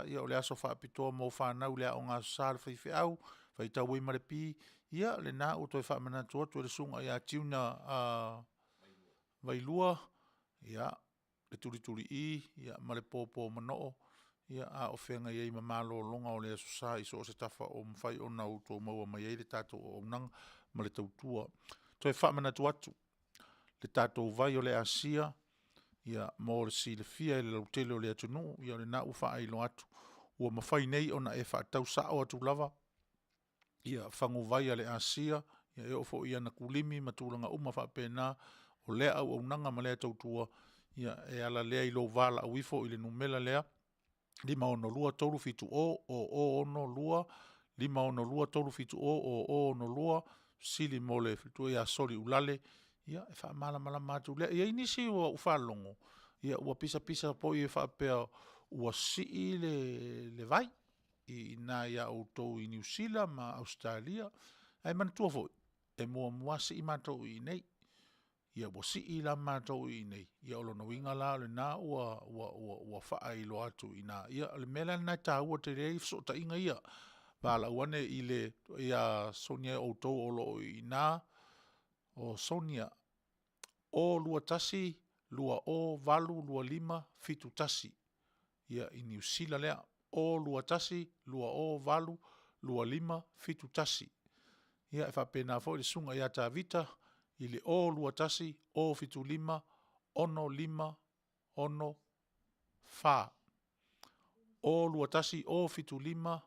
Sa, ia o le aso faapitoa mo fanau i le Aoga Aso Sa a le faifeau, faitau ai ma le pi, ia lena ua toe faamanatu atu e le Susuga ia Tiuna Vailua ia le Tulituli'i ma le popo manoo, ia a o feagai ai ma malologa o le Aso Sa i so o se tafa o mafai ona outou maua mai ai le tatou auaunaga ma le tautua. Toe faamanatu atu le tatou vai o le asia, ia mo le silafia e le lautele o le atunuu, ia o lena ua faailoa atu, ua mafai nei ona e faatau sao atu lava ia faguvai a le asia, ia e oo foi i anakulimi ma tulaga uma faapena, o lea auaunaga ma lea tautua, ia e ala lea i lou valaau ifo i le numera lea, 562 370 0062, 562 370 0062, fesili mo le faletua ia Soli Uelale, ia e faamalamalama atu lea. E i ai nisi ua ou faalogo ua pisapisa foi e faapea ua sii le vai i ina ia outou i Niu Sila ma Ausetalia. Ae manatua foi, e muamua lava sii matou i inei. Ia ua sii la matou i inei, ia o lona uiga la lena ua faailoa atu i ina. Ia o le mea la lena e taua tele ai fesootaiga ia, valaau ane ia Sonia outou o lo o i ina, o Sonia 021 208 2571. Ia i Niu Sila lea, 021 208 2571. Ia e faapena foi le susuga ia Tavita i le 021 075 6564. 021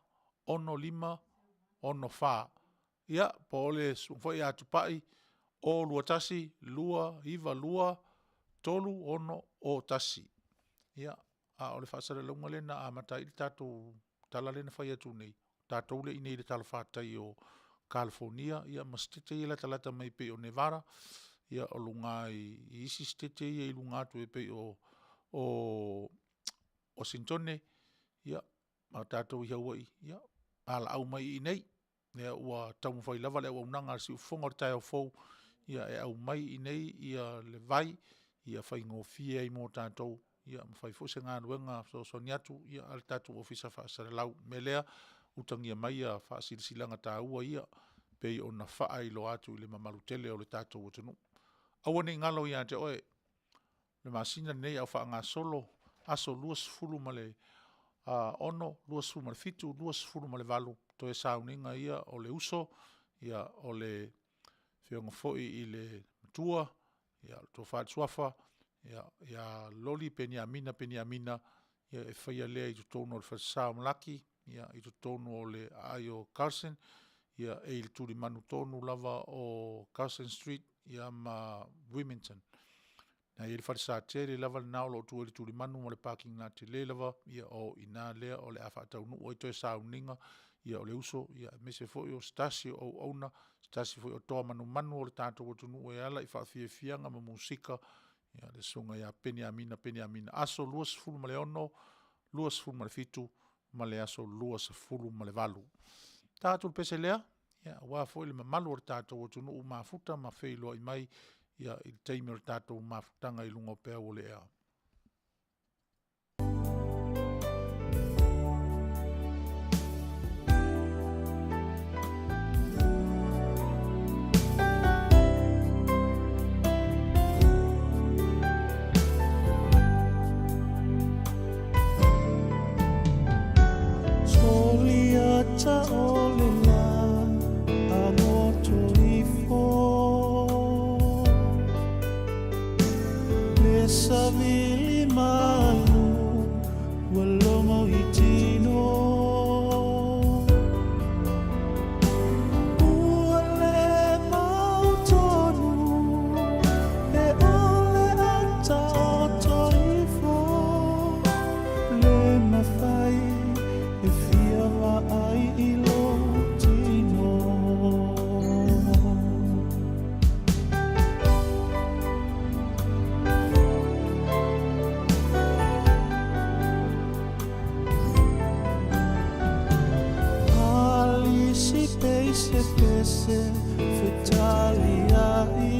075 6564. Ia po o le susuga foi ia Tupai 021 292 3601. Ia, a o le faasalalauga lea na amata ai le tatou tala lea na fai atu nei, tatou lea e i inei i le talafatai o Kalifonia ma Setete ia e latalata mai pei o Nevada, ia o luga i isi Setete ia i luga atu e pei o Uasinitone, ia, a o tatou i Hawaii, ia valaau mai i inei, lea ua taumafai lava le auaunaga a le Siufofoga o le taeao fou e aumai i inei le vai ia faigofie ai mo tatou, ma fai foi se galuega fesoasoani atu a le tatou Ofisa Faasalalau. O le mea lea, utagia mai faasilasilaga taua ia pei ona faailoa atu i le mamalu tele o le tatou atunuu. Aua ne i galo ia te oe, le masina lenei a o faagasolo aso 26, 27, 28, toe sauniga ia o le uso, o le Afioga foi i le Matua, le Tofa i le Suafa ia Loli Peniamina Peniamina, e faia lea i totonu o le falesa o Malaki i totonu o le aai o Carson, e i le tulimanu tonu lava o Carson Street ma Wimington. O lena e i ai le falesa tele lava lena o lo o tu ai le tulimanu ma le parking lot tele lava, ia o i ina lea o le a faataunuu ai toe sauniga o le uso, aemaise foi o se tasi o auauna, se tasi foi o toa manumanu o le tatou atunuu e ala i faafiafiaga ma musika, le Susuga ia Peniamina Peniamina. Aso 26, 27 ma le aso 28. Ta atu le pese lea aua foi le mamalu o le tatou atunuu ua mafuta ma feiloai mai i le taimi o le tatou mafutaga i luga o peau o le ea. Soli ata o le la aloto ifo Le savili malu ua logo i tino Ua le mautonu e ole a taoto ifo Le mafai e fia vaai i lou tino. Alisi peise pese fetaliai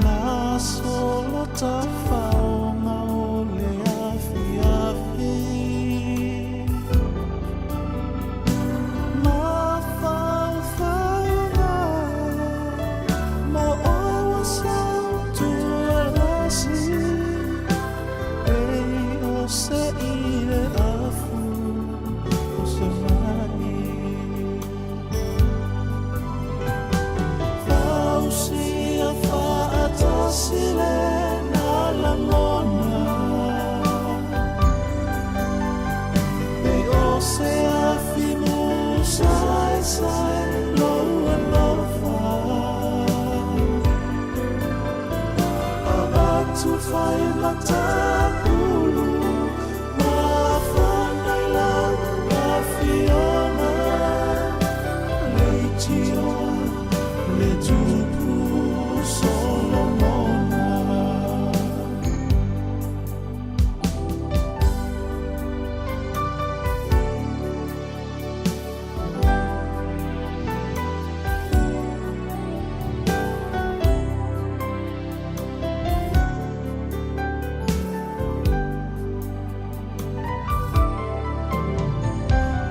Na solo tafaoga o le o se afi musaesae lou alofa. Avatu fai matapulu, mafana i lau afioga, leitioa le tupu Solomona.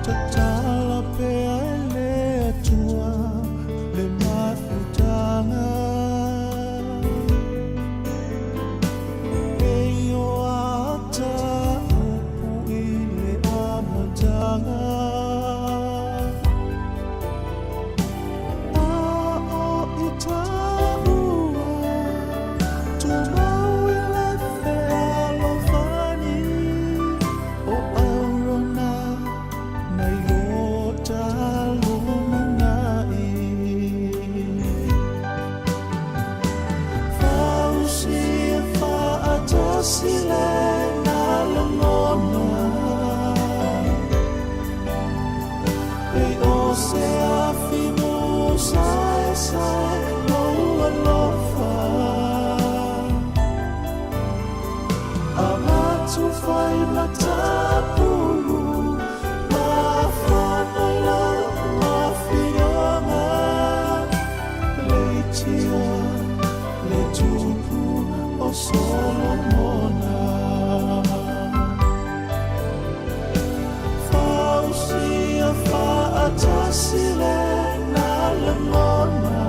Tatala pea e le Atua le mafutaga E ioa ta upu i le amataga A o i taua tumau i le fealofani O Aurona nai lo ta lumanai Fausia faatasi lena lagona E o se afi musaesae lou alofa Avatu fai matapulu mafana i lau afioga Leitioa le tupu o Solomona Fausia faatasi lena lagona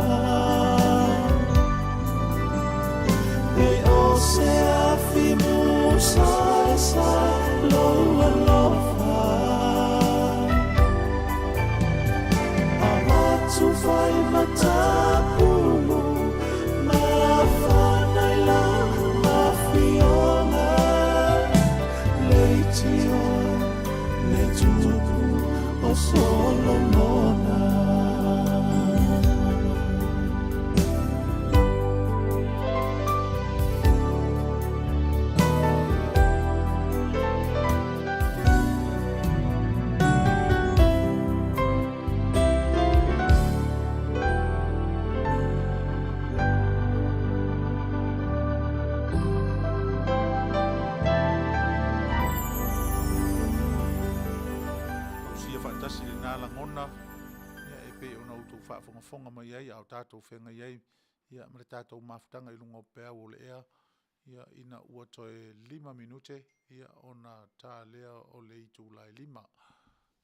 E o se afi musaesae lou alofa Avatu fai matapulu mafana i lau afioga Leitioa le tupu o Solomona. Tausia faatasi lena lagona, ia e pei ona outou faafogafoga mai ai a o tatou feagai ai ia ma le tatou mafutaga i luga o peau o le ea, ia ina ua toe 5 minute ia ona ta lea o le itula e 5.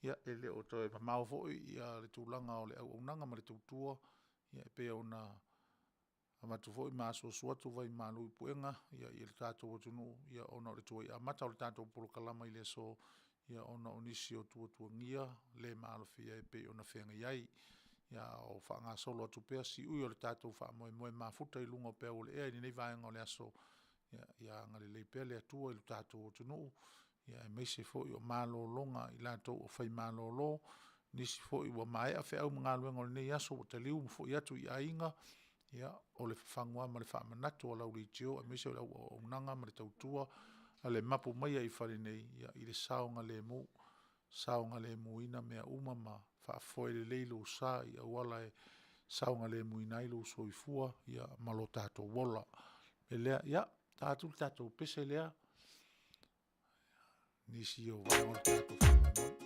Ia e le o toe mamao foi ia le tulaga o le auaunaga ma le tautua ia e pei ona avatu foi ma asuasu atu vaimalu i puega i le tatou atunuu ona o le tuai amata o le tatou polokalama i le aso ona o nisi o tuatuagia le maalofia e pei ona feagai ai. Ia a o faagasolo atu pea siui o le tatou faamoemoe mafuta i luga o peau o le ea i lenei vaega o le aso, ia agalelei pea le Atua i lo tatou atunuu, aemaise foi o malologa a i latou o fai malolo, nisi foi ua maea feau ma galuega o lenei aso ua taliu ma foi atu i aiga, ia, o le fafagu lava ma le faamanatu a lau leitio aemaise o le au auaunaga ma le tautua a le mapu maia i fale nei i le saogalemu, saogalemuina mea uma ma faafoe lelei lou sa i auala e saogalemuina ai lou soifua ma lo tatou ola. O le mea lea, ia, ta atu le tatou pese lea i nisi o vaega o le tatou faamoemoe.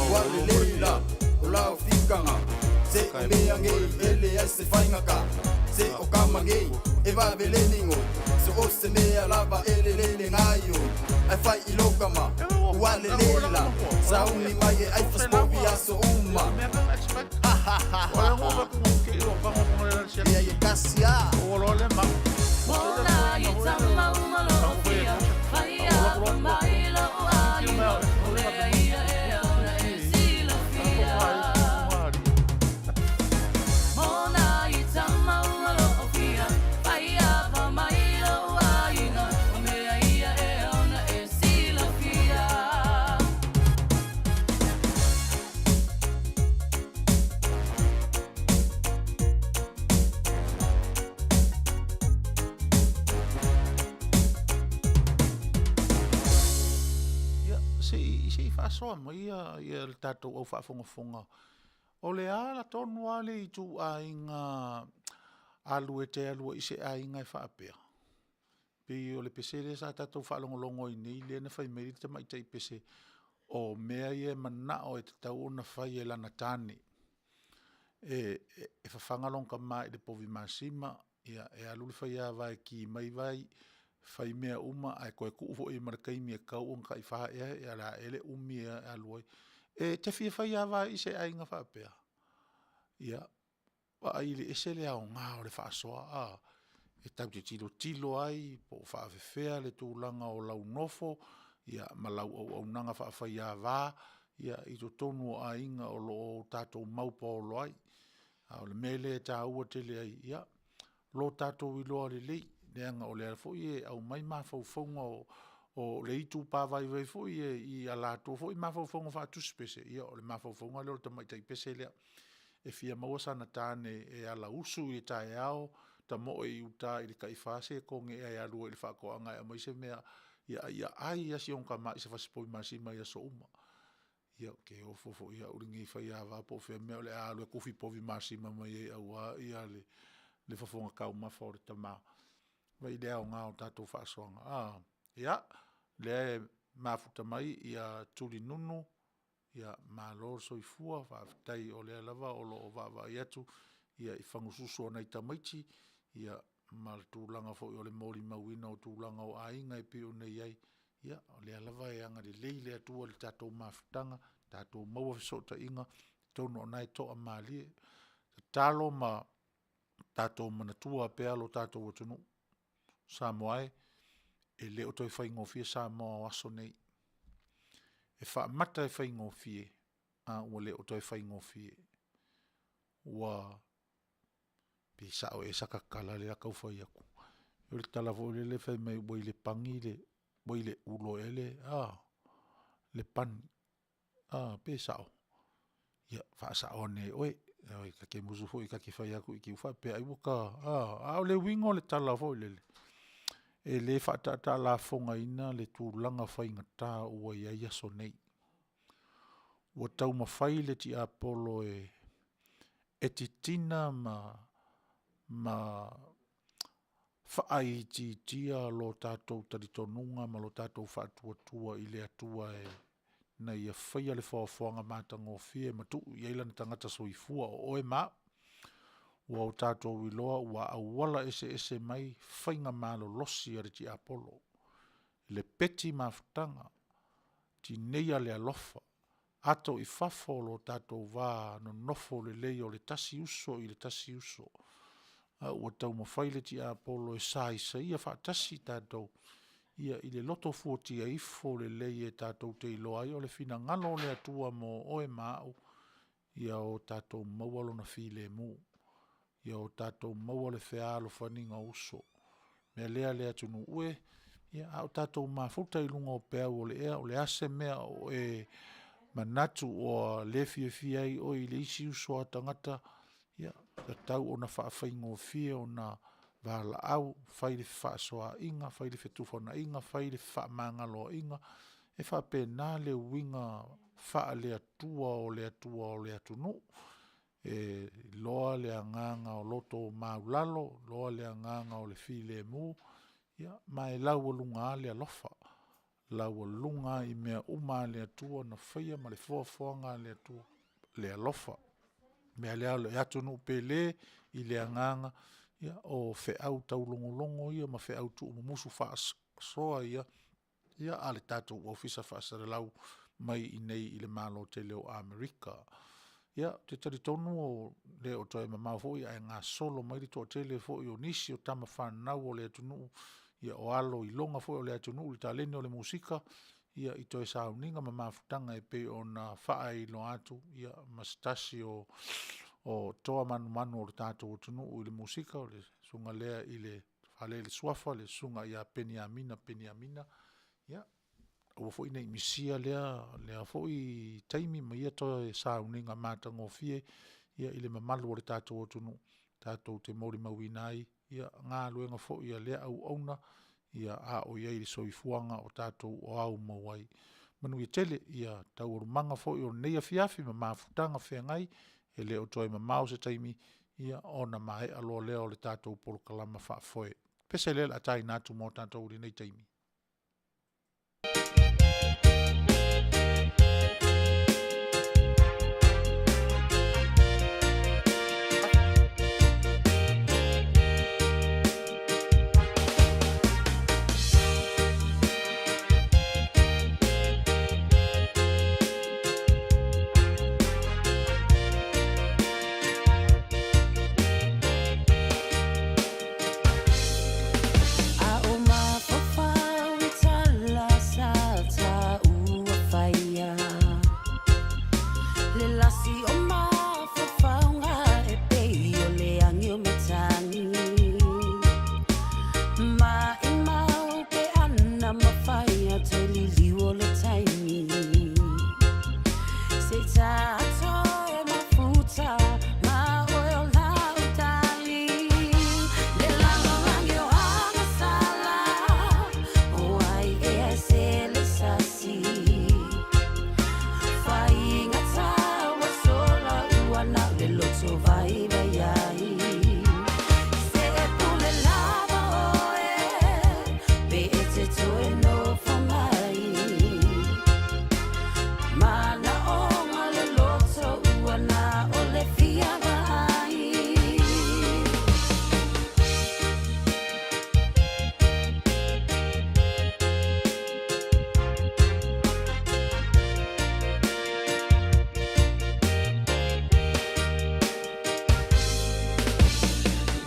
Ua lelei la o lau fikanga Se o mea ngei e leai se faigaka Se o kama ngei e vave le nigo So o se mea lava e lelei le gaio Ae fai i lou kama Ua lelei la Sauni mai e ai fasipovi aso uma Ia e kasi a. Ia, se i, se i faasoa mai ia, ia le tatou au faafogafoga. O le a la tonu lava le ituaiga alu e te alu ai i se aiga e faapea? Pei o le pese lea sa tatou faalogologo ai nei lea na fai mai ai le tamaitai pese, o mea ia e manao e tatau ona fai e lana tane. E fafaga lona tama i le povi masima, ia e alu le faiava e ki mai vai, fai mea uma ae toe tuu foi i ai ma le taimi e tatau ona taifa ea o le a ea le umi e alu ai. E te fia faiava ai i se aiga faapea? Ia, vaai e ese le aoga o le faasoa a, e tatou te tilotilo ai po o faapefea le tulaga o lau nofo ma lau auaunaga faafaiava i totonu o aiga o lo o tatou maupaolo ai. A o le mea lea e taua tele ai, ia, lo tatou iloa lelei, leaga o lea foi e aumai mafaufauga o le itupa vaivai foi i a latou foi mafaufauga faatusipese, ia o le mafaufauga lea o le tamaitai pese lea, e fia maua sana tane e ala usu i le taeao, tamoe i uta i le taifa se togi ea e alu ai i le faatoaga e aumai se mea, a ia ai lava si ona tama i se fasipovi masima i aso uma. Ia, ou te ofo foi au i lenei faiava po o fea le mea o le a alu e tufi povi masima mai ai aua le fofoga taumafa o le tama. Vaai i le aoga o tatou faasoaga, a? Ia, lea e mafuta mai Tulinunu, malo le soifua, faafetai o lea lava o lo o vaavaai atu i fagususu o nai tamaiti ma le tulaga foi o le molimauina o tulaga o aiga e pei ona i ai. Ia, o lea lava e agalelei le Atua i le tatou mafutaga, tatou maua fesootaiga, atonu o lena e toamalie. Tatalo ma tatou manatua pea lo tatou atunuu. Samoa e, e le o toe faigofie Samoa o aso nei. E faamata e faigofie, a ua le o toe faigofie. Ua, pe sao ea sata tala lea e tau fai atu. O le tala foi lele fai mai ua i le pani le, ua i le ulo ea le a, le pani, a, pe sao? Ia, faasao ane e oe, ioe, ta te musu foi ta te fai atu i te i ua faapea ai ua ta a, a o le uiga o le tala foi lele, e le faataatalafagaina le tulaga faigata ua i ai aso nei. Ua taumafai le tiapolo e titina ma faaitiitia lo tatou talitonuga ma lo tatou faatuatua i le Atua na ia faia le foafoaga matagofie ma tuu i ai lona tagata soifua o oe ma au. Ua o tatou iloa ua auala eseese mai faiga malolosi a le tiapolo, le peti mafutaga, tineia le alofa, ato i fafo lo tatou va nonofo lelei o le tasi uso i le tasi uso. a ua taumafai le tiapolo e saisaia faatasi tatou, ia i le loto fuatia ifo lelei e tatou te iloa ai o le finagalo o le Atua mo oe ma au, ia o tatou maua Lona filemu, ia o tatou maua le fealofaniga o uso. O le mea lea le atunuu e, ia a o tatou mafuta i luga o peau o le ea, o le a se mea o e manatu ua le fiafia ai oe i le isi uso a tagata, ia, e tatau ona faafaigofie ona valaau, fai le fefaasoaaiga, fai le fetufaaiga, fai le fefaamagaloaiga, e faapena le uiga faale-Atua o le Atua o le atunuu. E iloa le agaga o loto maualalo, iloa le agaga o le filemu, ia ma e laualuga lava le alofa, laualuga lava i mea uma a le Atua na faia ma le foafoaga a le Atua le alofa. O le mea lea le atunuu pele i le agaga, ia o feau taulogologo ia ma feau tuumumusu faasoa ia a le tatou Ofisa Faasalalau mai i inei i le Malo tele o Amerika. Ia, ou te talitonu e le o toe mamao foi ae gasolo mai le toatele foi o nisi o tama fanau a le atunuu, ia o alo iloga foi o le atunuu i le taleni o le musika, ia i toe sauniga ma mafutaga e pei ona faailoa atu, ia ma se tasi o toa manumanu o le tatou atunuu i le musika, o le susuga lea i le faalele o le suafa le Susuga ia Peniamina Peniamina. Ia, aua foi ne i misia lea foi taimi ma ia toe sauniga matagofie i le mamalu o le tatou atunuu tatou te molimauina ai galuega foi a lea auauna a o i ai i le soifuaga o tatou aumau ai. Manuia tele taualumaga foi o lenei afiafi ma mafutaga feagai, e le o toe mamao se taimi ona maea loa lea o le tatou polokalama faafoe. O le pese lea o le a taina atu mo tatou i lenei taimi. A ou mafaufau i tala sa taua faia Le lasi o mafaufauga e pei o le agi o matagi Maimau pe ana mafai a toe liliu o le taimi Se i toe mafuta ma oe o lau darling Le lalolagi o agasala O ai ea e sele sasi Faigata ua sola ua na o le loto vaivai ai Se e pule lava oe Pe e te toe nofo mai Manaoga le loto ua na o le fia vaai.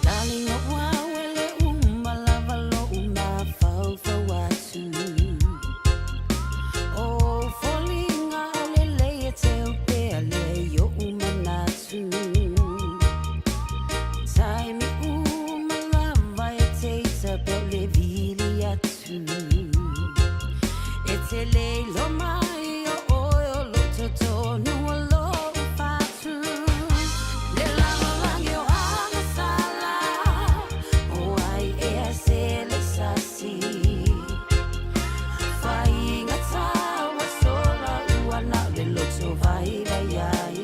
Darling, o au e le uma lava lo'u mafaufau atu O ou foliga o lelei e teu pea lea i o'u manatu Taimi uma lava e te ita pe o le vili atu E te le iloa mai o oe o lo totonu o lo'u fatu Le lalolagi o agasala O ai ea e sele sasi Faigata ua sola ua na o le loto vaivai ai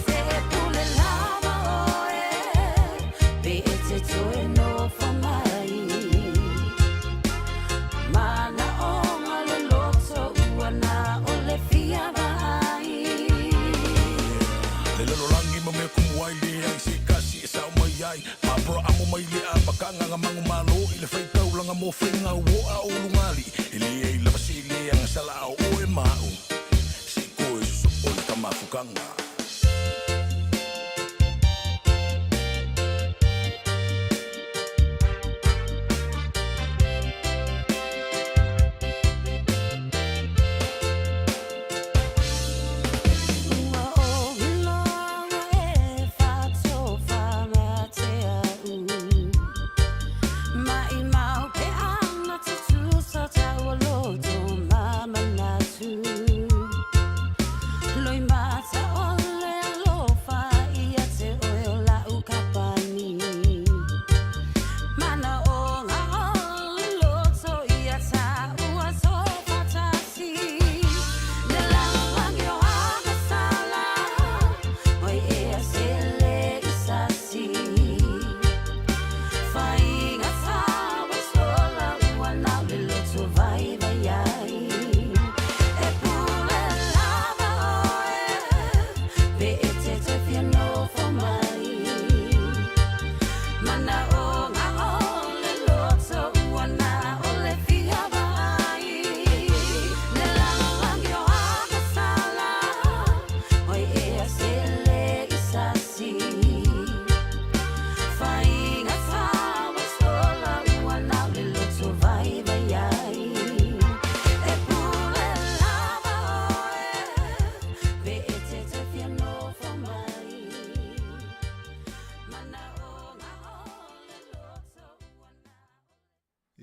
Se e pule lava oe Pe e te toe nofo mai Manaoga le loto ua na o le fia vaai. Le lalolagi ma mea kumu ai leai se kasi e sao mai ai Papra amo mai le amataga ga manumalo i le faitaulaga mo faiga ua a o lugali E leai lava se leaga sala a o oe ma a'u Se i toe sosoo le tamafukaga.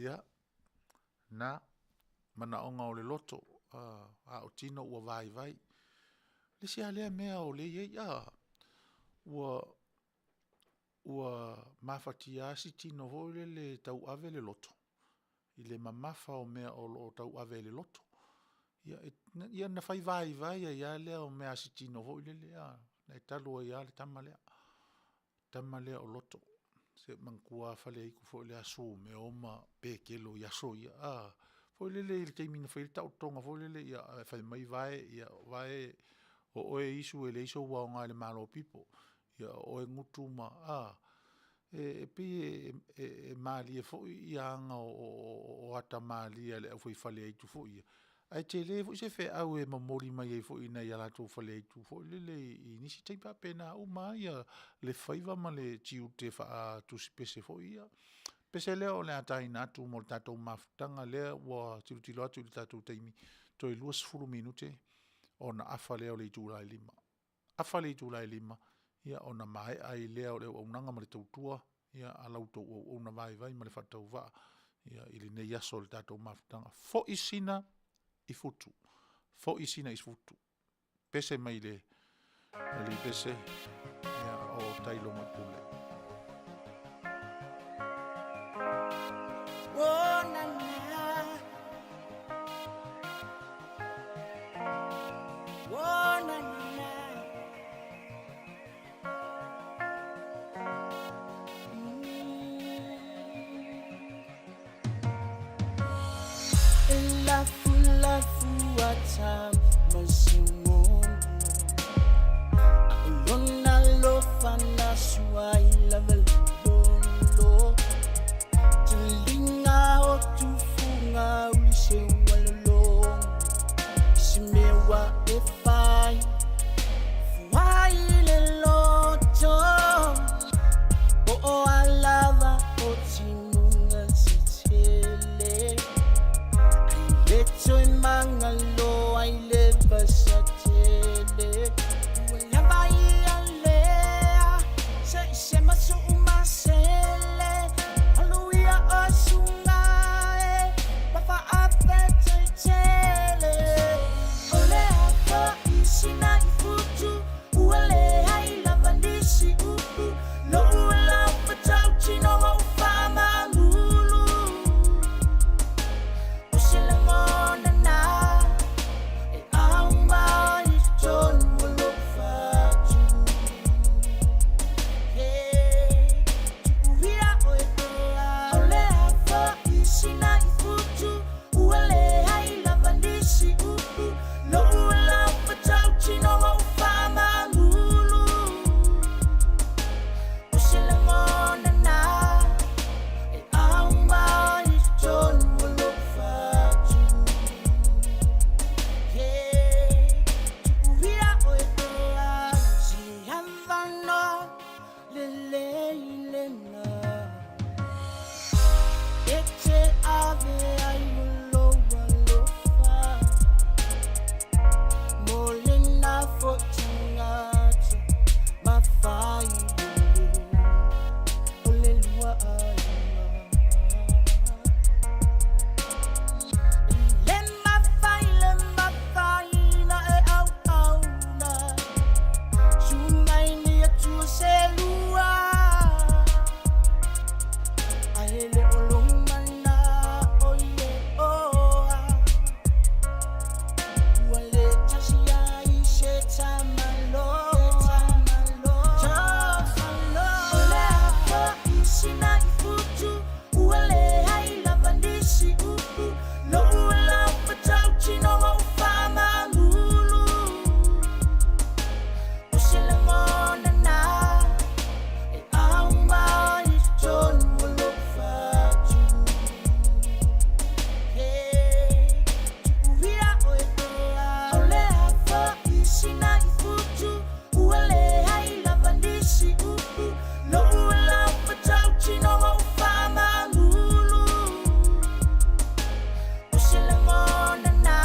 Ia, na, manaoga o le loto, a o tino ua vaivai. O le isi lava lea mea o lea e i ai, a, ua mafatia lava si tino foi lele e tauave le loto, i le mamafa o mea o lo o tauave ai e le loto. Ia ona fai vaivai ai lava lea o mea a si tino foi lele a, ona e talu ai lava le tama lea, le tama lea o Loto. Se i manatua lava Faleaitu foi i le aso Sumeo ma Petelo i aso ia a, foi lele i le taimi na fai ai le taotoga foi lele ae fai mai Vae, Vae o oe Isu e leai sou aoga i le Malo pito. Ia o oe Gutu ma a, e pei e malie foi aga o ata malie a le aufaifaleaitu foi ia, ae tele foi se feau e momoli mai ai foi i nai a latou faleaitu foi lele i nisi taimi. E faapena uma lava le faiva ma le tiute faatusipese foi ia. O le pese lea o le a taina atu mo le tatou mafutaga lea ua tilotilo atu i le tatou taimi, toe 20 minute ona afa lea o le itula e 5:00. Afa le itula e 5:00 ia ona maea ai lea o le auaunaga ma le tautua a la outou auauna vaivai ma le faatauvaa i lenei aso i le tatou mafutaga. Foi Sina i futu, foi Sina i futu, pese mai le alii pese, ia, o Tailogoipule. Oh, na, na. Oh, na, na, na. E lafu lafu ata masingono Lona lofa na sua i lava lolo Tulinga o tufunga ulise walolongo Simewa e fai Fuai le loto O o alava o tinunga sitele Ai le toi mangalo ai le vasatele Ua lava ia lea Se i se masu umasele Aluia o sunga e Wafa afe tele O le afa i sina i futu Ua le ai lava nisi upu Lo ua lau fatau tino o whaamangulu O se lagona na E au mai i tonu o lou fatu Yeah Tuuia oe pea O le afa i sina i futu Ua leai lava nisi upu Lou lau fatau tino o whaamangulu O se lagona na E au mai i tonu o lou fatu Yeah Tuuia oe pea Se avanoa lelei lena E te ave ai o lou alofa Mo lena foi tagata mafai lele O le lua aiga Le mafai le mafai na e auauna Sungai ni atua se lua Ae le o lomana o ile oa Ua le tasi ai se tamaloa O le afa i sina i futu Ua leai lava nisi upu Lou lau fatau tino o whaamangulu O se lagona na E au mai i totonu o lou fatu Yeah Tuuia oe pea O le afa i sina i futu Ua leai lava nisi upu Lou lau fatau tino o whaamangulu O se lagona na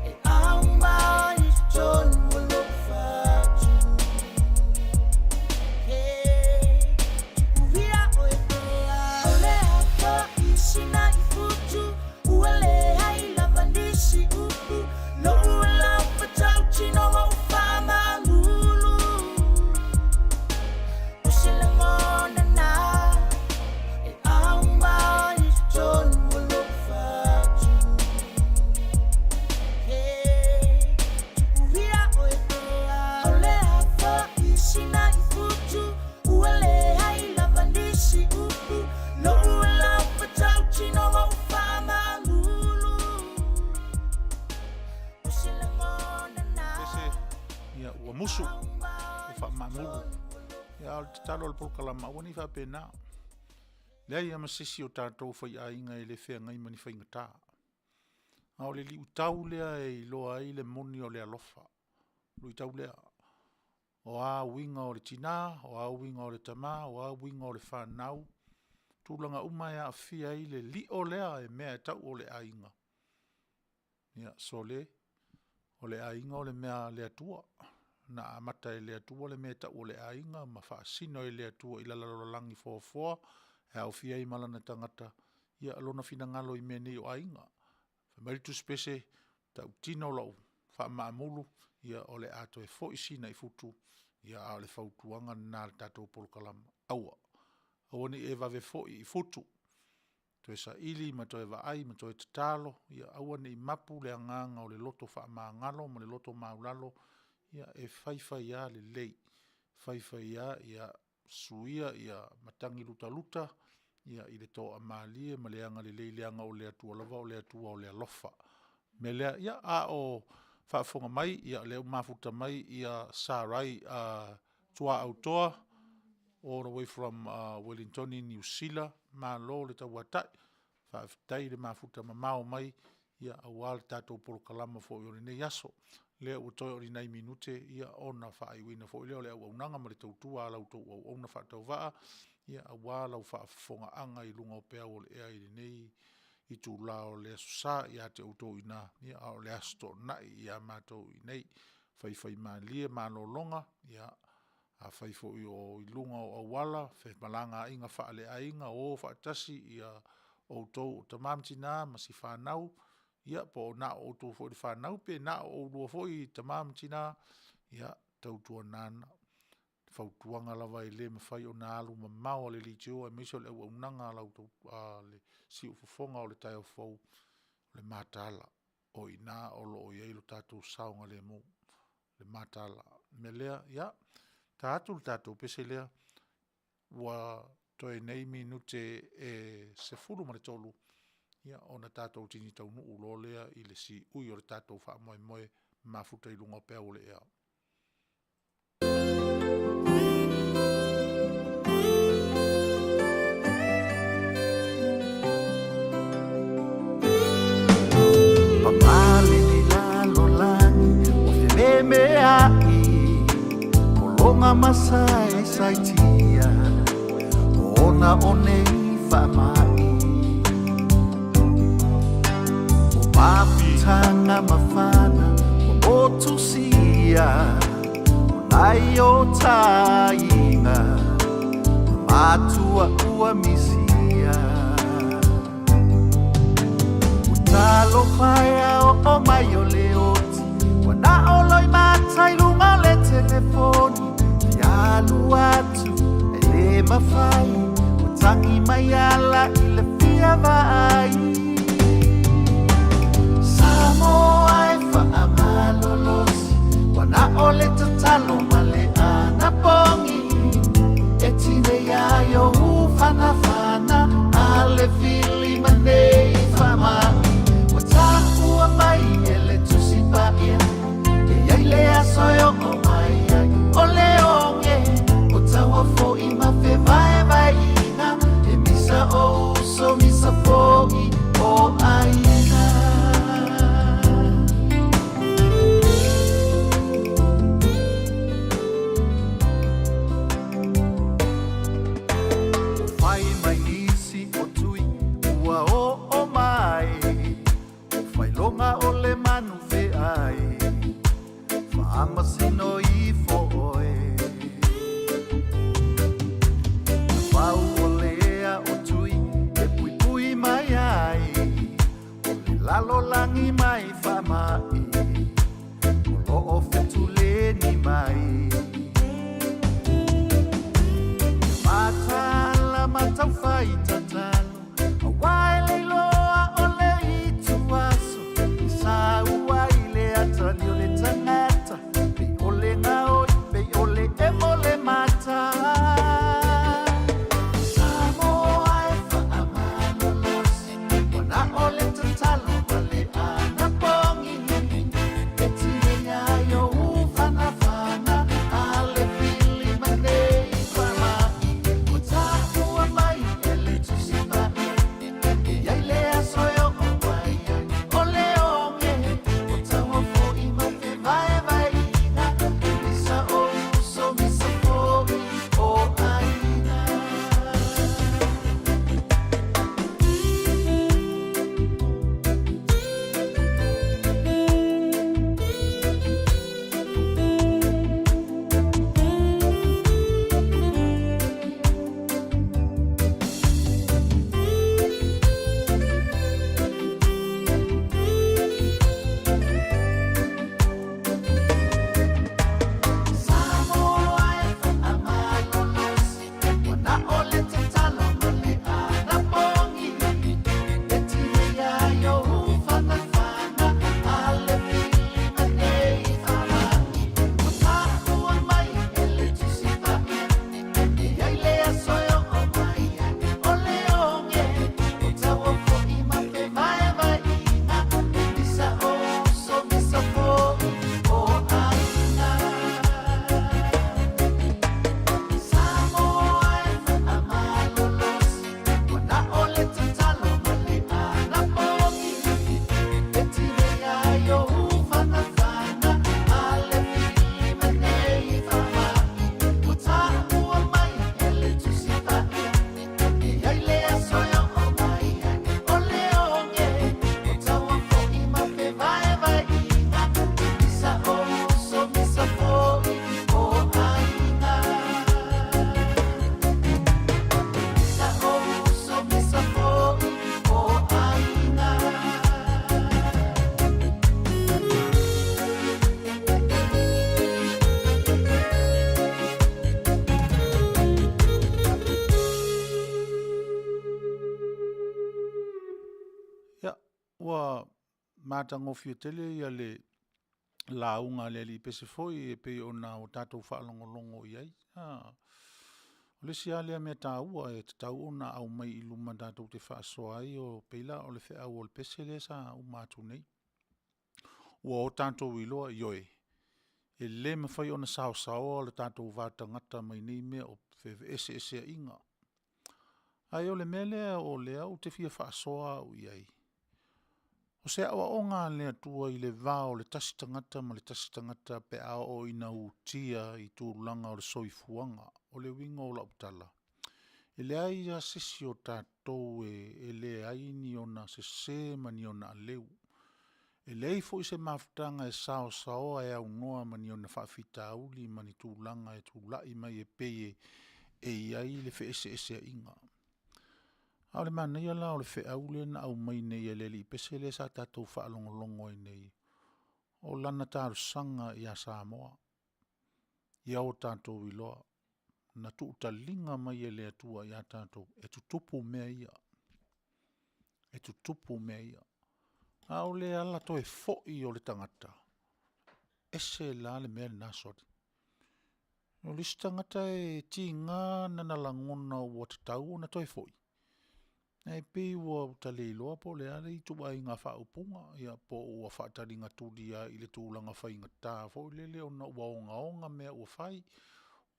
E au mai i totonu o lou fatu Yeah Tuuia oe pea O le afa i a o le tatalo a le polokalama, aua ne i faapena. Leai lava ma se isi o tatou faiaiga e le feagai ma ni faigata. A o le luitau lea e iloa ai le moni o le alofa, luitau lea. O a uiga o le tina, o a uiga o le tama, o a uiga o le fanau, tulaga uma e aafia ai le lio lea e mea e tau o le aiga, ia sole, o le aiga o le mea a le Atua. Na amata e le Atua le mea e tau o le aiga ma faasino e le Atua i lana lalolagi foafoa e aofia ai ma lana tagata lona finagalo i mea nei o aiga. Fai mai le Tusi Pese, “E tautino lau faamaamulu, ia o le a toe foi Sina i futu,” ia a o le fautuaga lena a le tatou polokalama, aua, aua ne i e vave foi i futu, toe saili ma toe vaai ma toe tatalo, ia aua ne i mapu le agaga o le loto faamagalo ma le loto maualalo, ia e fai fai lava lelei, fai fai lava suia matagi lutaluta i le toamalie ma le agalelei leaga o le Atua lava o le Atua o le alofa. O le mea lea, ia a o faafofoga mai, o lea ua mafuta mai Sarai Tuaautoa all the way from Ueligitone Niu Sila, malo le tauatai, faafetai le mafuta mamao mai aua le tatou polokalama foi o lenei aso. O lea ua toe o ni nai minute ona faaiuina foi lea o le auaunaga ma le tautua a la outou auauna faatauvaa aua lau faafofogaaga i luga o peau o le ea i lenei itula o le Aso Sa ia te outou i ina, a o le Aso Toonai ia matou i inei. Faifaimalie malologa, afai foi o i luga o auala, femalagaaiga faaleaiga, o faatasi outou o tama ma tina ma si fanau, ia po o na o outou foi o le fanau pe na o oulua foi tama ma tina, ia tautuana fautuaga lava e le mafai ona alu mamao a le leitio aemaise o le auaunaga a le siufofoga o le taeao fou, o le mataala. O i ina o lo o i ai lo tatou saogalemu, le mataala. O le mea lea, ia, ta atu le tatou pese lea, ua toe nei minute e 13 ona tatou tini taunuu loa lea i le siui o le tatou faamoemoe mafuta i luga o peau o le ea. Paga lenei lalolagi ua fememea'i pologa ma saesaetia ona o nei faama'i. O mafutaga mafana ua motusia o nai o taiga ma matua ua misia. Talofa e a oo mai o le oti ua na o loimata i luga o le telefoni fia alu atu e le mafai ua tagi mai ala i le fia vaai. Samoa e faamalolosi ua na o le tatalo ma le anapogi e tinei ai ou fanafana a le fili ma nei faamai ua taua mai e le Tusi Paia e i ai le aso e oo mai ai o le oge o taua foi ma fevaevaeina e misa o uso misa foi o aiga. Fai mai nisi o tui Ua matagofie tele le lauga a le alii pese foi e pei ona tatou faalogologo i ai. O le isi lava lea mea taua e tatau ona aumai i luma tatou te faasoa ai, e pei la o le feau o le pese lea sa uma atu nei. Ua o tatou iloa, ioe, e le mafai ona saosaoa lo tatou va tagata mai nei mea o feeseeseaiga. Ae o le mea lea o lea ou te fia faasoa au i ai, o se aoaoga a le Atua i le va o le tasi tagata ma le tasi tagata pe a oo ina utia i tulaga o le soifuaga. O le uiga o lau tala, e leai lava se isi o tatou e leai ni ona sese ma ni ona aleu. E leai foi se mafutaga e saosaoa e aunoa ma ni ona faafitauli ma ni tulaga e tulai mai e pei e i ai le feeseeseaiga. A o le manaia la o le feau lea na aumai nei e le alii pese lea sa tatou faalogologo ai nei, o lana talosaga ia Samoa, ia o tatou iloa na tuutaliga mai e le Atua ia tatou e tutupu mea ia, e tutupu mea ia. A o le ala toe foi o le tagata, e ese la le mea lena soli. O le isi tagata e tiga lona lagona ua tatau ona toe foi, ae pei ua ta le iloa po o le a le ituaiga faaupuga, ia po ua faataligatuli lava i le tulaga faigata foi lele ona ua ogaoga mea ua fai,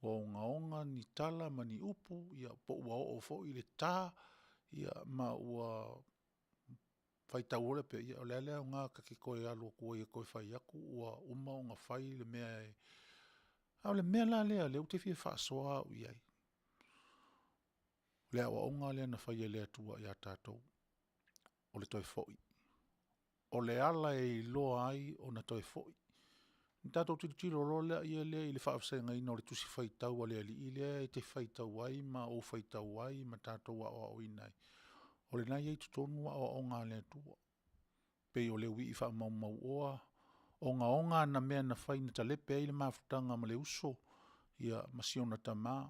ua ogaoga ni tala ma ni upu, ia po ua oo foi le ta, ma ua faitau foi lea faapea, ia o le a le aoga ta te toe alu atu ai e toe fai atu ua uma ona fai le mea e… A o le mea la lea ou te fia faasoa au i ai, o le aoaoga lea na fai e le Atua ia tatou, o le toe foi. O le ala e iloa ai ona toe foi. Ona tatou tilotilo loa lea i le faavasegaina o le Tusi Faitau a le alii lea e te faitau ai ma ou faitau ai ma tatou aoaoina ai, o lena e i ai i totonu aoaoga a le Atua, pei o le wii faamaumauoa, ogaoga ana mea na fai na talepe ai le mafutaga ma le uso ma si ona tama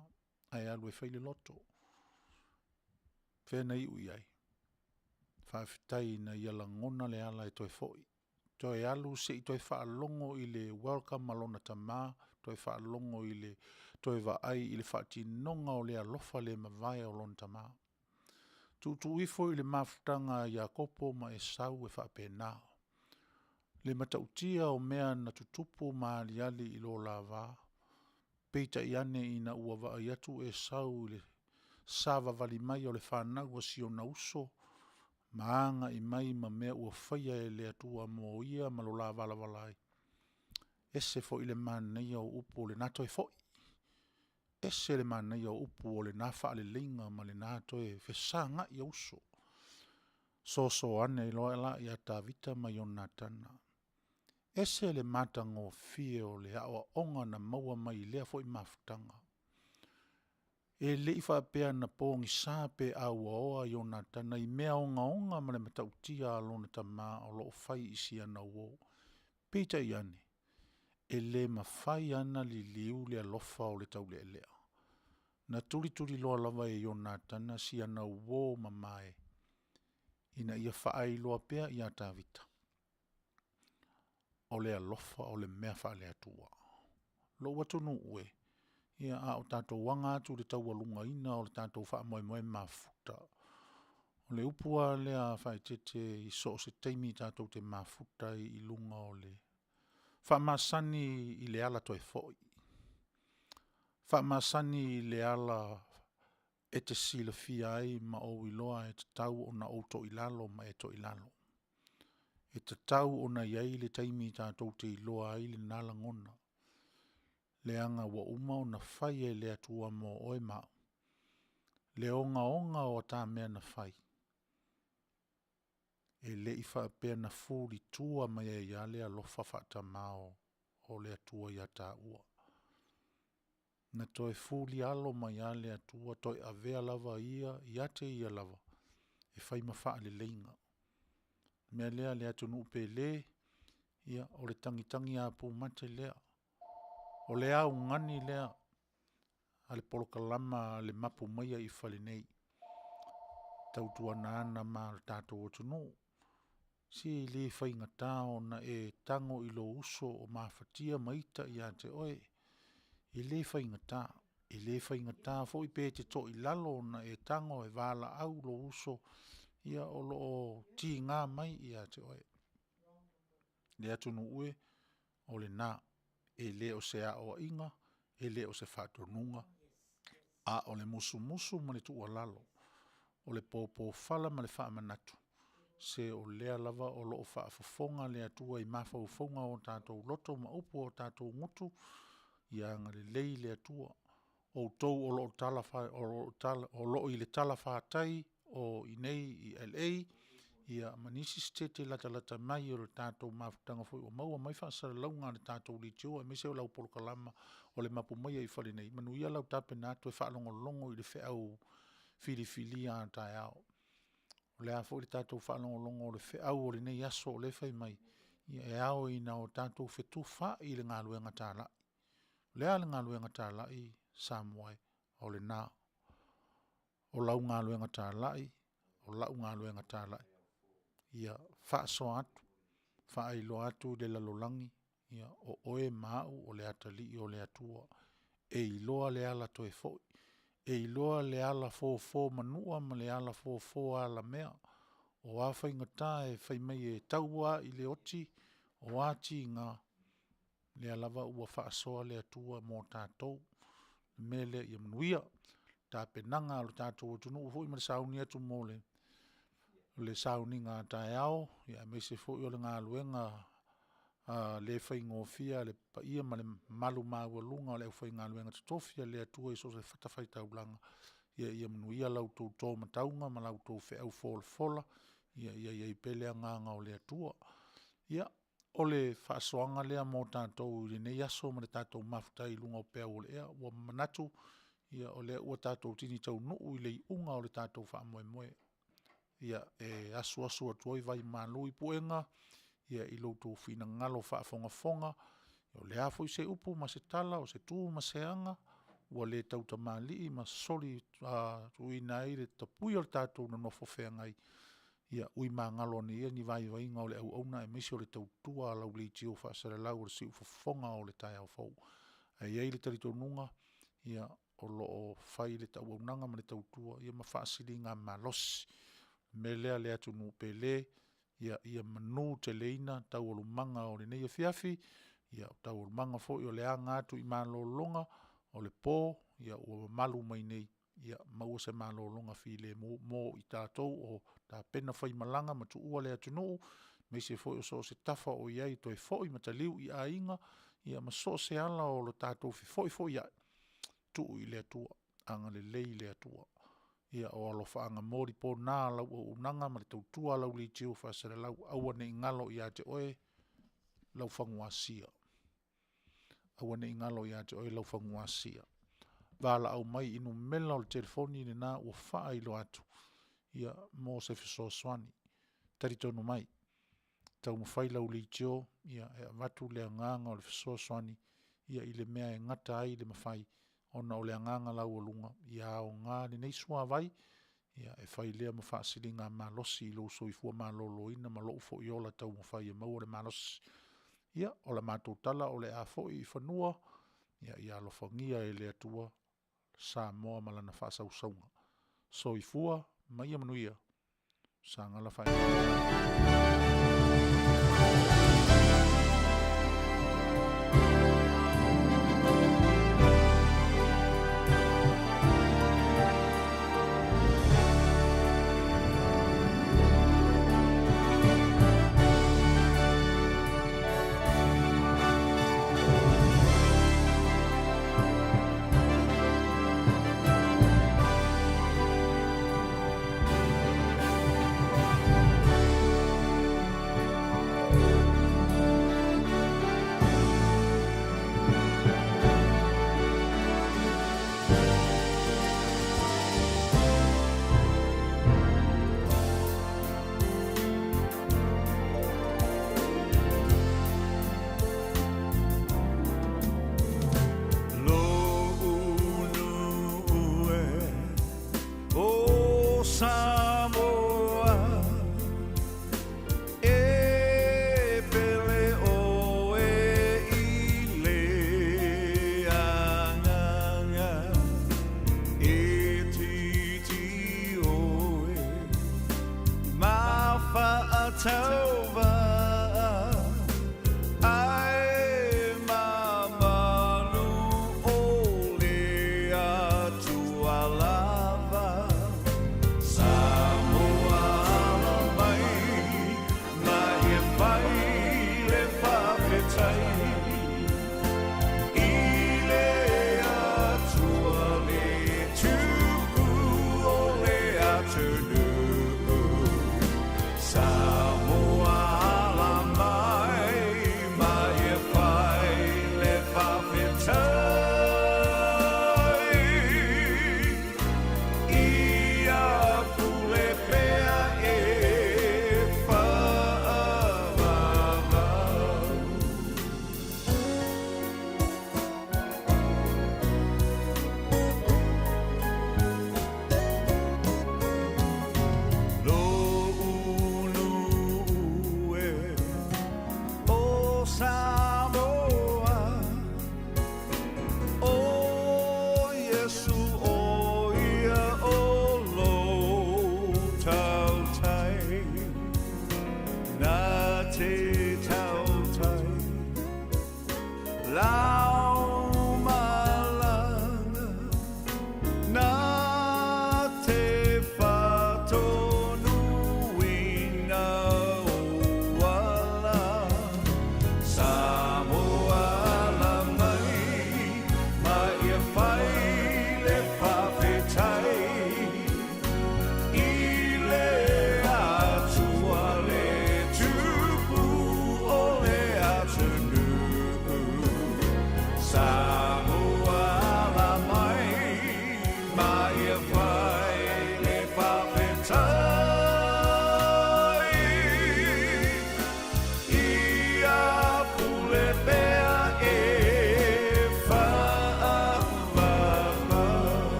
ae alu e fai le loto. O fea na iu i ai? Faafetai ina ia lagona le ala e toe foi, toe alu se i toe faalogo i le welcome a lona tama, toe faalogo i le toe vaai i le faatinoga o le alofa le mavae o lona tama. Tuutuu ifo i le mafutaga a Iakopo ma Esau e faapena le matautia o mea na tutupu ma aliali i lo la va, peitai ane ina ua vaai atu Esau i le savavali mai o le fanau a si ona uso ma agai mai ma mea ua faia e le Atua mo ia ma lo la valavala ai, e ese foi le manaia o upu o lena toe foi, ese le manaia o upu o lena faaleleiga ma lena toe fesagai o uso. Soso ane loa la ia Tavita ma Ionatana, ese le matagofie o le aoaoga na maua mai lea foi mafutaga. E le i faapea na pogisa pe auaoa Ionatana i mea ogaoga ma le matautia a lona tama o lo o fai i si ana uo. Peitai ane, e le mafai lava ona liliu le alofa o le Taulealea. Na tulituliloa lava e Ionatana si ana uo mamae ina ia faailoa pea ia Tavita, o le alofa o le mea faale-Atua. Lou atunuu e, ia a o tatou aga atu i le taualugaina o le tatou faamoemoe mafuta, o le upu lava lea a faaeteete i so o se taimi tatou te mafuta ai i luga o le faamasani i le ala toe foi, faamasani i le ala e te silafia ai ma ou iloa e tatau ona ou toilalo ma e toilalo. E tatau ona i ai le taimi tatou te iloa ai lena lagona, leaga ua uma ona fai e le Atua mo oe ma au le ogaoga o a ta mea na fai, e le i faapea na fulitua mai ai lava le alofa faatama o le Atua ia taua. Na toe fulialo mai lava le Atua toe avea lava ia ia te Ia lava e fai ma faaleleiga. O le mea lea le atunuu pele, ia o le tagitagi pumate lea, o le augani lea a le polokalama a le Mapu Maia i Fale Nei, tautuana ma lo tatou atunuu. Se e le faigata ona e tago i lou uso o mafatia ma ita ia te oe, e le faigata. E le faigata foi pe te toilalo ona e tago e valaau lou uso o lo o tiga mai ia te oe. Le atunuu e, o lena, e le o se aoaiga, e le o se faatonuga, a o le musumusu ma le tuualalo, o le popofala ma le faamanatu, se o lea lava o lo o faafofoga le Atua i mafaufauga o tatou loto ma upu a o tatou gutu, ia agalelei le Atua. O outou o lo o i le talafatai o i inei i LA ma nisi Setete latalata mai o le tatou mafutaga foi ua maua mai faasalalauga a le tatou leitio aemaise o lau polokalama o le mapu maia i fale nei, manuia lau tapena atu e faalogologo i le feau filifilia a taeao. O le a foi le tatou faalogologo o le feau o lenei aso o lea e fai mai, e ao ina o tatou fetufaai i le galuega talai. O le a le galuega talai Samoa e? O lena. O lau galuega talai, o lau galuega talai, ia faasoa atu, faailoa atu i le lalolagi, o oe ma au o le atalii o le Atua, e iloa le ala toe foi, e iloa le ala fofo manua ma le ala fofo alamea. O a faigata e fai mai e taua i le oti, o a tiga, o lea lava ua faasoa le Atua mo tatou. O le mea lea ia manuia tapenaga a lo tatou atunuu foi ma le sauni atu mo le sauniga a taeao, aemaise foi o le galuega le faigofie a le paia ma le mamalu maualuga o le aufaigaluega totofi a le Atua i so o se fatafaitaulaga. Ia manuia la outou to matauga ma la outou feau folafola, ia i ai pea le agaga o le Atua. Ia, o le faasoaga lea mo tatou i lenei aso ma le tatou mafuta i luga o peau o le ea. Ua manatu o lea ua tatou tini taunuu i le iuga o le tatou faamoemoe. Ia, e asuasu atu ai vaimalu i puega i lo outou finagalo faafogafoga, o le a foi se upu ma se tala, o se tu ma se aga ua le tautamalii ma solituina ai le tapui o le tatou nonofo feagai, ia ui magalo ane ia ni vaivaiga o le auauna aemaise o le tautua a lau leitio faasalalau o le siufofoga o le taeao fou. Ae i ai le talitonuga, o lo o fai le tauaunaga ma le tautua ma faasiligamalosi. O le mea lea le atunuu pele, ia manuteleina taualumaga o lenei afiafi, o taualumaga foi o le aga atu i malologa o le po ua mamalu mai nei, ia maua se malologa filemu mo i tatou o tapena faimalaga ma tuua le atunuu, aemaise foi o so o se tafa o i ai, toe foi ma taliu i aiga, ma so o se ala o le tatou fefoifoiai, tuu i le Atua, agalelei le Atua. Ia o alofaaga molipona a lau auaunaga ma le tautua a lau leitio faasalalau, aua ne i galo ia te oe lau faguasia, aua ne i galo ia te oe lau faguasia. Valaau mai i numera o le telefoni lena ua faailoa atu mo se fesoasoani. Talitonu mai, taumafai lau leitio e avatu le agaga o le fesoasoani i le mea e gata ai le mafai ona o le agaga laualuga ia aoga lenei suavai e fai lea ma faasiligamalosi i lou soifua maloloina ma lou foi ola taumafai e maua le malosi. Ia, o le matou tala o le a foi i fanua, ia alofagia e le Atua Samoa ma lana faasausauga. Soifua ma ia manuia. Sagala Lo'u nuu e o Samoa.